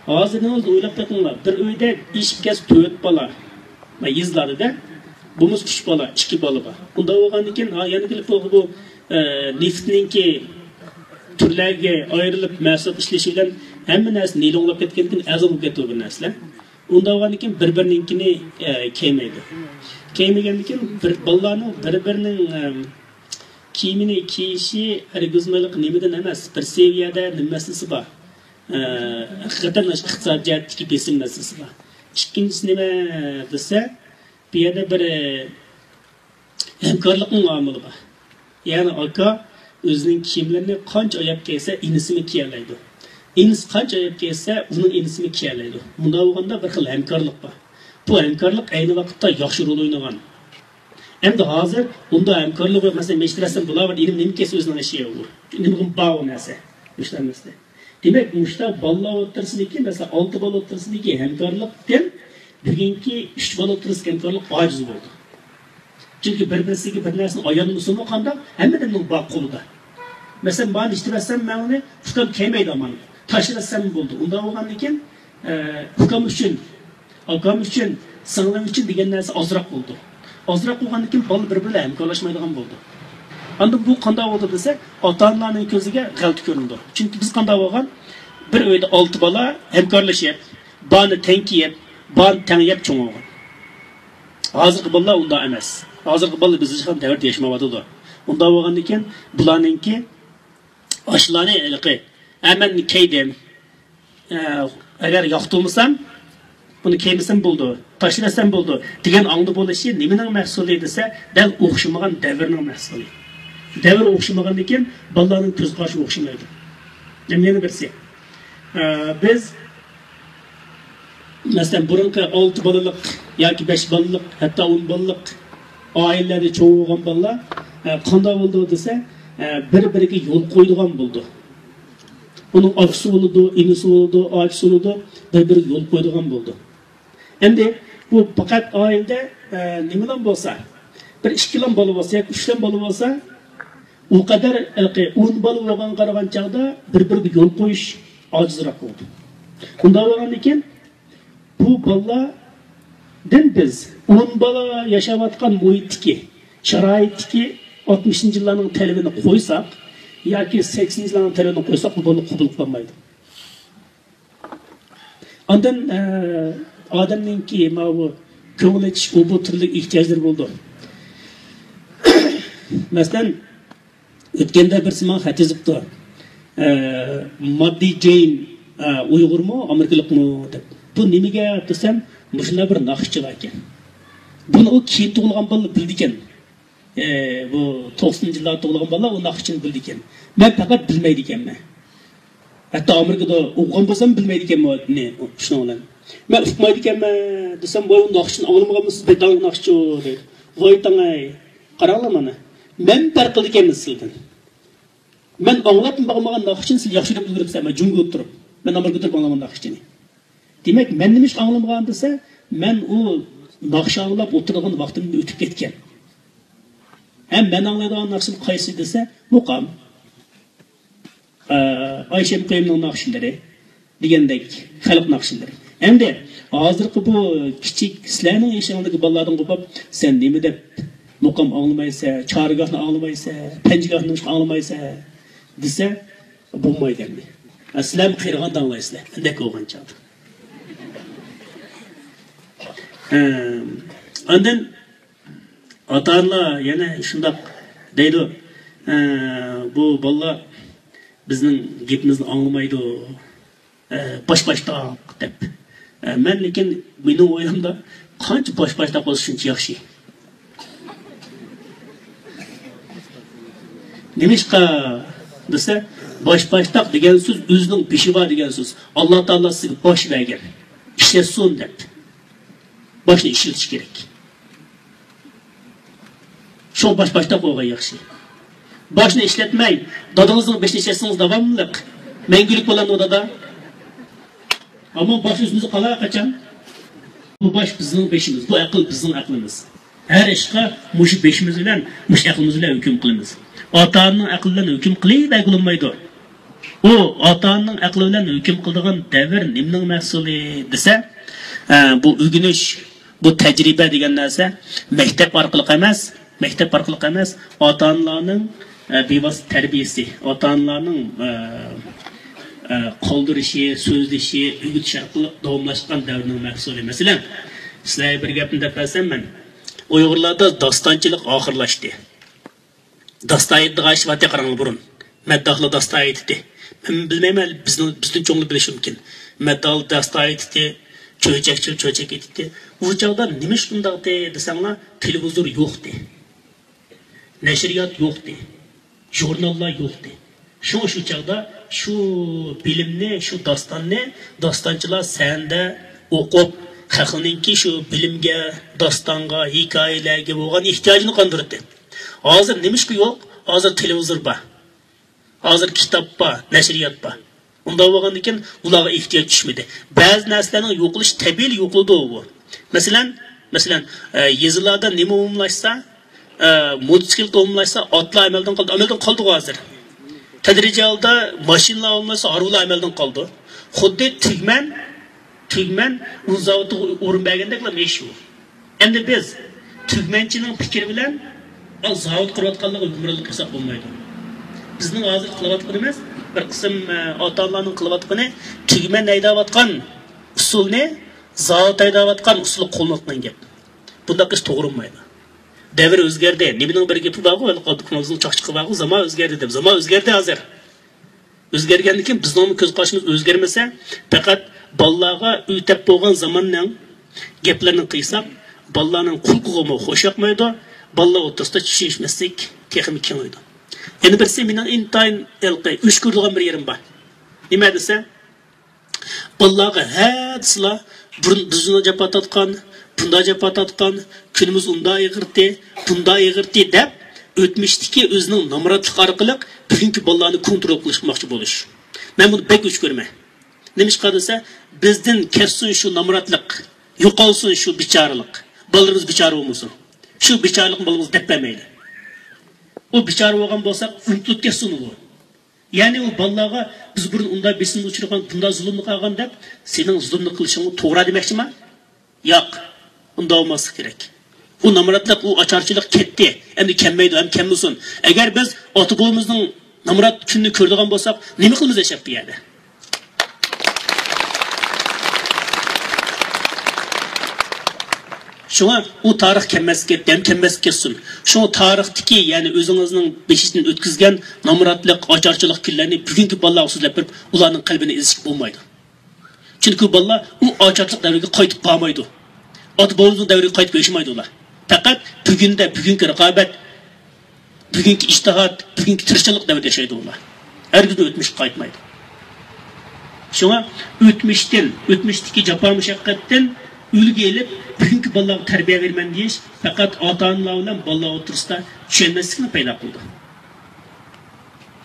ھازىر ئۆزىڭىز ئويلاپ بېقىڭلار، بىر ئۆيدە ئېشىپ كەلسە تۆت بالا، مانا يېزىلاردا-دە، بولمىسا ئۈچ بالا، ئىككى بالا بار. ئۇنداق بولغاندىن كېيىن، ھا، يەنە كېلىپ بۇ، بۇ، ئە، نېفىتنىڭكى تۈرلەرگە ئايرىلىپ، مەھسۇلات ئىشلىشى بىلەن ھەممە نەرسە نېلوڭلاپ كەتكەندىن كېيىن ئەرزان بولۇپ كېتىدۇ بۇ نەرسىلەر. ئۇنداق بولغاندىن كېيىن بىر-بىرىنىڭكىنى، ئە، كىيمەيدۇ. كىيمىگەندىن كېيىن بىر بالىلارنىڭ بىر-بىرىنىڭ، ئە، كىيىمىنى كىيىشى ھەرگىزمۇ ھېلىقى نېمىدىن ئەمەس، بىر سەۋىيەدە نېمە مەسىلىسى بار. ئە، ھەقىقەتەن ئىقتىساد جەھەتتىكى بېسىم مەسىلىسى بار. ئىككىنچىسى نېمە دېسە، بۇ يەردە بىر، ئە، ھەمكارلىقنىڭ ئامىلى بار. يەنى ئاكا ئۆزىنىڭ كىيىملىرىنى قانچە ئاياپ كىيسە، ئىنىسىمۇ كىيەلەيدۇ. ئىنىسى قانچە ئاياپ كىيسە، ئۇنىڭ ئىنىسىمۇ كىيەلەيدۇ. مۇنداق بولغاندا بىر خىل ھەمكارلىق بار. بۇ ھەمكارلىق ئەينى ۋاقىتتا ياخشى رول ئوينىغان. ئەمدى ھازىر ئۇنداق ھەمكارلىق يوق. مەسىلەن، مەن ئېيتىپ بەرسەم بولىدۇ، ئىنىم نېمە كىيسە ئۆزىنىڭ ئىشى ئۇ. نېمە بار ئۇ نەرسە. مۇشۇنداق ئەمەستە. دېمەك، مۇشۇنداق بالىلار ئوتتۇرىسىدىكى، مەسىلەن، ئالتە بالا ئوتتۇرىسىدىكى ھەمكارلىقتىن بۈگۈنكى ئۈچ بالا ئوتتۇرىسىدىكى ھەمكارلىق ئاجىز بولدى. چۈنكى بىر-بىرسىگە بىر نەرسىنى ئايانمىسىمۇ قانداق، ھەممە ئادەمنىڭ بار قولىدا. مەسىلەن، مانا ئىشلىتىۋەتسەم مەن ئۇنى، ئۇكام كىيمەيدۇ ئامان. تاشلىۋەتسەم بولدى. ئۇنداق بولغاندىن كېيىن، ئە، ئۇكام ئۈچۈن، ئاكام ئۈچۈن، سىڭلىم ئۈچۈن دېگەن نەرسە ئازراق بولىدۇ. ئازراق بولغاندىن كېيىن بالا بىر-بىرى بىلەن ھەمكارلاشمايدىغان بولىدۇ. ئاندىن بۇ قانداق بولىدۇ دېسە، ئاتا-ئانىلارنىڭ كۆزىگە غەلىتە كۆرۈنىدۇ. چۈنكى بىز قانداق بولغان؟ بىر ئۆيدە ئالتە بالا ھەمكارلىشىپ، بارنى تەڭ كىيىپ، بارنى تەڭ يەپ چوڭ بولغان. ھازىرقى بالىلار ئۇنداق ئەمەس. ھازىرقى بالىلار بىز ياشىغان دەۋردە ياشىمايۋاتىدۇ. ئۇنداق بولغاندىكىن بۇلارنىڭكى ئاشۇلارنى ھېلىقى، «ئە، مەن كىيدىم. ئە، ئەگەر ياقتۇرمىسام، بۇنى كىيمىسەم بولىدۇ، تاشلىۋەتسەم بولىدۇ» دېگەن ئاڭدا بولۇشى نېمىنىڭ مەھسۇلى دېسە، دەل ئوخشىمىغان دەۋرنىڭ مەھسۇلى. دەۋر ئوخشىمىغاندىكىن بالىلارنىڭ كۆز قارىشى ئوخشىمايدۇ. ھەم يەنە بىرسى، ئە، بىز مەسىلەن، بۇرۇنقى ئالتە بالىلىق ياكى بەش بالىلىق، ھەتتا ئون بالىلىق ئائىلىلەردە چوڭ بولغان بالىلار، ئە، قانداق بولىدۇ دېسە، ئە، بىر-بىرىگە يول قويىدىغان بولىدۇ. ئۇنىڭ ئاكىسى بولىدۇ، ئىنىسى بولىدۇ، ئاچىسى بولىدۇ، بىر-بىرىگە يول قويىدىغان بولىدۇ. ئەمدى بۇ پەقەت ئائىلىدە، ئە، نېمىلا بولسا، بىر ئىككىلا بالا بولسا ياكى ئۈچلا بالا بولسا، ئۇ قەدەر ھېلىقى ئون بالا بولغانغا قارىغان چاغدا بىر-بىرىگە يول قويۇش ئاجىزراق بولىدۇ. ئۇنداق بولغاندىكىن، بۇ بالىلاردىن بىز ئون بالا ياشاۋاتقان مۇھىتتىكى، شارائىتتىكى ئاتمىشىنچى يىللارنىڭ تەلىپىنى قويساق ياكى سەكسىنىنچى يىللارنىڭ تەلىپىنى قويساق، بۇ بالا قوبۇل قىلالمايدۇ. ئاندىن، ئە، ئادەمنىڭكى ماۋۇ كۆڭۈل ئېچىش، ئۇ بۇ تۈرلۈك ئېھتىياجلىرى بولىدۇ. مەسىلەن، ئۆتكەندە بىرسى ماڭا خەت يېزىپتۇ. ئە، ماددىي جېين، ئە، ئۇيغۇرمۇ، ئامېرىكىلىقمۇ دەپ. بۇ نېمە گەپ دېسەم، مۇشۇنداق بىر ناخشىچى بار ئىكەن. بۇنى ئۇ كېيىن تۇغۇلغان بالىلار بىلىدىكەن. ئە، بۇ توقسىنىنچى يىللاردا تۇغۇلغان بالىلار ئۇ ناخشىچىنى بىلىدىكەن. مەن پەقەت بىلمەيدىكەنمەن. ھەتتا ئامېرىكىدا ئوقۇغان بولسام بىلمەيدىكەنمەن ئۇنى، شۇنىڭ بىلەن. مەن ئۇقمايدىكەنمەن دېسەم، ۋاي، ئۇ ناخشىچىنى ئاڭلىمىغانمىسىز، بەك داڭلىق ناخشىچى ئۇ دەيدۇ. ۋاي تاڭاي، قاراڭلار مانا. مەن پەرق قىلىدىكەنمەن سىلەردىن. مەن ئاڭلاپمۇ باقمىغان ناخشىچىنى سىز ياخشى دەپ ئۆگىنىپسىز، مەن جۇڭگودا تۇرۇپ. مەن ئامېرىكىدا تۇرۇپ ئاڭلىغان ناخشىچىنى. دېمەك، مەن نېمىشقا ئاڭلىمىغان دېسە، مەن ئۇ ناخشا ئاڭلاپ ئولتۇرىدىغان ۋاقتىم ئۆتۈپ كەتكەن. ھەم مەن ئاڭلايدىغان ناخشىم قايسى دېسە، مۇقام. ئە، ئايشەم قېيۇمنىڭ ناخشىلىرى دېگەندەك خەلق ناخشىلىرى. ئەمدى ھازىرقى بۇ كىچىك سىلەرنىڭ يېشىڭىزدىكى بالىلاردىن قوپۇپ، «سەن نېمە دەپ مۇقام ئاڭلىمايسەن، چارگاھنى ئاڭلىمايسەن، پەنجىگاھنى نېمىشقا ئاڭلىمايسەن؟» دېسە، بولمايدۇ ئەمدى. ئە، سىلەرمۇ قېرىغاندا ئاڭلايسىلەر، ئەندەك بولغان چاغدا. ئە، ئاندىن ئاتا-ئانىلار يەنە شۇنداق دەيدۇ، ئە، بۇ بالىلار بىزنىڭ گېپىمىزنى ئاڭلىمايدۇ، ئە، باش-باشتاق دەپ. ئە، مەن لېكىن مېنىڭ ئويۇمدا قانچە باش-باشتاق بولسا شۇنچە ياخشى. نېمىشقا دېسە، باش-باشتاق دېگەن سۆز ئۆزىنىڭ بېشى بار دېگەن سۆز. ئاللا تائالا سىزگە باش بەرگەن، ئىشلەتسۇن دەپ. باشنى ئىشلىتىش كېرەك. شۇ باش باشتاق بولغان ياخشى. باشنى ئىشلەتمەي، دادىڭىزنىڭ بېشىنى ئىشلەتسىڭىز داۋاملىق مەڭگۈلۈك بولامدۇ دادا؟ ئەمما باش ئۆزىمىزدە قالار قاچان؟ بۇ باش بىزنىڭ بېشىمىز، بۇ ئەقىل بىزنىڭ ئەقلىمىز. ھەر ئىشقا مۇشۇ بېشىمىز بىلەن، مۇشۇ ئەقلىمىز بىلەن ھۆكۈم قىلىمىز. ئاتا-ئانىنىڭ ئەقلى بىلەن ھۆكۈم قىلىۋەرگىلى بولمايدۇ. ئۇ ئاتا-ئانىنىڭ ئەقلى بىلەن ھۆكۈم قىلىدىغان دەۋر نېمىنىڭ مەھسۇلى دېسە، ئە، بۇ ئۆگىنىش، بۇ تەجرىبە دېگەن نەرسە مەكتەپ ئارقىلىق ئەمەس، مەكتەپ ئارقىلىق ئەمەس، ئاتا-ئانىلارنىڭ، ئە، بىۋاسىتە تەربىيەسى، ئاتا-ئانىلارنىڭ، ئە، ئە، قالدۇرۇشى، سۆزلىشى، ئۆگىتىش ئارقىلىق داۋاملاشقان دەۋرنىڭ مەھسۇلى. مەسىلەن، سىلەرگە بىر گەپنى دەپ بەرسەم مەن، ئۇيغۇرلاردا داستانچىلىق ئاخىرلاشتى. داستان ئېيتىدىغان ئىش بارتى، قاراڭلار، بۇرۇن مەدداھلار داستان ئېيتتى. مەن بىلمەيمەن، بىزنىڭ، بىزدىن چوڭلار بىلىشى مۇمكىن. مەدداھلار داستان ئېيتتى، چۆچەكچىلەر چۆچەك ئېيتتى. ئۇ چاغدا نېمە ئىش ئۇنداقتى دېسەڭلار، تېلېۋىزور يوقتى. نەشرىيات يوقتى. ژۇرناللار يوقتى. شۇڭا شۇ چاغدا شۇ بىلىمنى، شۇ داستاننى داستانچىلار سەھنىدە ئوقۇپ، خەقنىڭكى شۇ بىلىمگە، داستانغا، ھېكايىلەرگە بولغان ئېھتىياجىنى قاندۇراتتى. ھازىر نېمىشقا يوق؟ ھازىر تېلېۋىزور بار. ھازىر كىتاب بار، نەشرىيات بار. ئۇنداق بولغاندىكىن ئۇلارغا ئېھتىياج چۈشمىدى. بەزى نەرسىلەرنىڭ يوقىلىشى تەبىئىيلا يوقىلىدۇ بۇ. مەسىلەن، مەسىلەن، ئە، يېزىلاردا نېمە ئومۇملاشسا، ئە، موتوسىكلىت ئومۇملاشسا، ئاتلار ئەمەلدىن قالدى. ئەمەلدىن قالدىغۇ ھازىر. تەدرىجىي ھالدا ماشىنىلار ئومۇملاشسا، ھارۋىلار ئەمەلدىن قالدى. خۇددى تۈگمەن تۈگمەن ئۇ زاۋۇتقا ئورۇن بەرگەندەكلا ئىش ئۇ. ئەمدى بىز تۈگمەنچىنىڭ پىكرى بىلەن زاۋۇت قۇرۇۋاتقانلىقى ھۆكۈمرانلىق قىلساق بولمايدۇ. بىزنىڭ ھازىر قىلىۋاتقىنىمىز، بىر قىسىم، ئە، ئاتا-ئانىلارنىڭ قىلىۋاتقىنى، تۈگمەن ھەيدەۋاتقان ئۇسۇلنى زاۋۇت ھەيدەۋاتقان ئۇسۇلغا قوللىنىۋاتقان گەپ. بۇنداق ئىش توغرا بولمايدۇ. دەۋر ئۆزگەردى. نېمىنىڭ بىر گېپى بارغۇ، ھېلىقى ئابدۇكۇمالىمىزنىڭ چاقچىقى بارغۇ، زامان ئۆزگەردى دەپ. زامان ئۆزگەردى ھازىر. ئۆزگەرگەندىن كېيىن بىزنىڭمۇ كۆز قارىشىمىز ئۆزگەرمىسە، پەقەت بالىلارغا ئۆتەپ بولغان زاماننىڭ گەپلىرىنى قىلساق، بالىلارنىڭ قۇلىقىغىمۇ خوش ياقمايدۇ، بالىلار ئوتتۇرىسىدا چۈشىنىشمەسلىك تېخىمۇ كېڭىيىدۇ. يەنە بىرسى مېنىڭ ئىنتايىن ھېلىقى ئۆچ كۆرىدىغان بىر يېرىم بار. نېمە دېسە، بالىلارغا ھە دېسىلا، بۇرۇن بىز شۇنداق جاپا تارتقان، بۇنداق جاپا تارتقان، كۈنىمىز ئۇنداق ئېغىرتى، بۇنداق ئېغىرتى دەپ، ئۆتمۈشتىكى ئۆزىنىڭ نامراتلىقى ئارقىلىق بۈگۈنكى بالىلارنى كونترول قىلماقچى بولۇش. مەن بۇنى بەك ئۆچ كۆرىمەن. نېمىشقا دېسە، بىزدىن كەتسۇن شۇ نامراتلىق، يوقالسۇن شۇ بىچارىلىق، بالىلىرىمىز بىچارە بولمىسۇن. شۇ بىچارىلىقنى بالىمىزغا دەپ بەرمەيلى. ئۇ بىچارە بولغان بولسا، ئۇنتۇلۇپ كەتسۇن ئۇ. يەنى ئۇ بالىلارغا بىز بۇرۇن ئۇنداق بېسىمغا ئۇچرىغان، بۇنداق زۇلۇمنى قىلغان دەپ، سېنىڭ زۇلۇمنى قىلىشىڭنى توغرا دېمەكچىما؟ ياق، ئۇنداق بولماسلىقى كېرەك. ئۇ نامراتلىق، ئۇ ئاچارچىلىق كەتتى، ئەمدى كەلمەيدۇ، ھەم كەلمىسۇن. ئەگەر بىز ئاتا-بوۋىمىزنىڭ نامرات كۈنىنى كۆرىدىغان بولساق، نېمە قىلىمىز ياشاپ بۇ يەردە؟ شۇڭا ئۇ تارىخ كەلمەسكە، دەم كەلمەسكە كەتسۇن. شۇڭا تارىختىكى، يەنى ئۆزىڭىزنىڭ بېشىدىن ئۆتكۈزگەن نامراتلىق، ئاچارچىلىق كۈنلەرنى بۈگۈنكى بالىلارغا سۆزلەپ بېرىپ، ئۇلارنىڭ قەلبىنى ئېزىشكە بولمايدۇ. چۈنكى بالىلار ئۇ ئاچارچىلىق دەۋرىگە قايتىپ بارمايدۇ. ئاتا-بوۋىمىزنىڭ دەۋرىگە قايتىپ ياشىمايدۇ ئۇلار. پەقەت بۈگۈندە، بۈگۈنكى رىقابەت، بۈگۈنكى ئىجتىھات، بۈگۈنكى تىرىشچانلىق دەۋرىدە ياشايدۇ ئۇلار. ھەرگىزمۇ ئۆتمۈشكە قايتمايدۇ. شۇڭا ئۆتمۈشتىن، ئۆتمۈشتىكى جاپا مۇشەققەتتىن ئۈلگە ئېلىپ، بۈگۈنكى بالىلارغا تەربىيە بېرىمەن دېيىش پەقەت ئاتا-ئانىلار بىلەن بالىلار ئوتتۇرىسىدا چۈشەنمەسلىكنى پەيدا قىلىدۇ.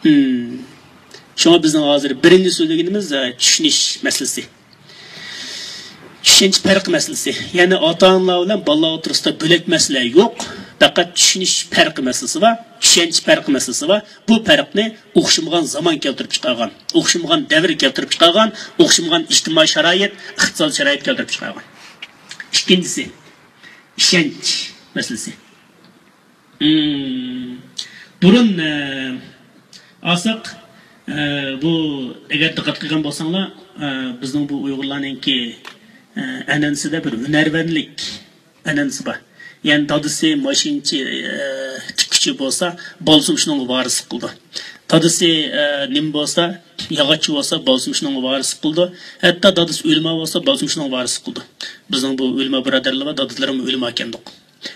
ھىم. شۇڭا بىزنىڭ ھازىر بىرىنچى سۆزلىگىنىمىز، ئە، چۈشىنىش مەسىلىسى. چۈشەنچە پەرقى مەسىلىسى. يەنى ئاتا-ئانىلار بىلەن بالىلار ئوتتۇرىسىدا بۆلەك مەسىلە يوق. پەقەت چۈشىنىش پەرقى مەسىلىسى بار. چۈشەنچە پەرقى مەسىلىسى بار. بۇ پەرقنى ئوخشىمىغان زامان كەلتۈرۈپ چىقارغان، ئوخشىمىغان دەۋر كەلتۈرۈپ چىقارغان، ئوخشىمىغان ئىجتىمائىي شارائىت، ئىقتىسادىي شارائىت كەلتۈرۈپ چىقارغان. ئىككىنچىسى، ئىشەنچ مەسىلىسى. مم. بۇرۇن، ئە، ئالساق، ئە، بۇ، ئەگەر دىققەت قىلغان بولساڭلار، ئە، بىزنىڭ بۇ ئۇيغۇرلارنىڭكى، ئە، ئەنئەنىسىدە بىر ھۈنەرۋەنلىك ئەنئەنىسى بار. يەنى دادىسى ماشىنىچى، ئە، تىككۈچى بولسا، بالىسىمۇ شۇنىڭغا ۋارىسلىق قىلىدۇ. دادىسى، ئە، نېمە بولسا، ياغاچچى بولسا، بالىسىمۇ شۇنىڭغا ۋارىسلىق قىلىدۇ. ھەتتا دادىسى ئۆلىما بولسا، بالىسىمۇ شۇنىڭغا ۋارىسلىق قىلىدۇ. بىزنىڭ بۇ ئۆلىما بۇرادەرلەر بار، دادىلىرىمۇ ئۆلىما ئىكەندۇق.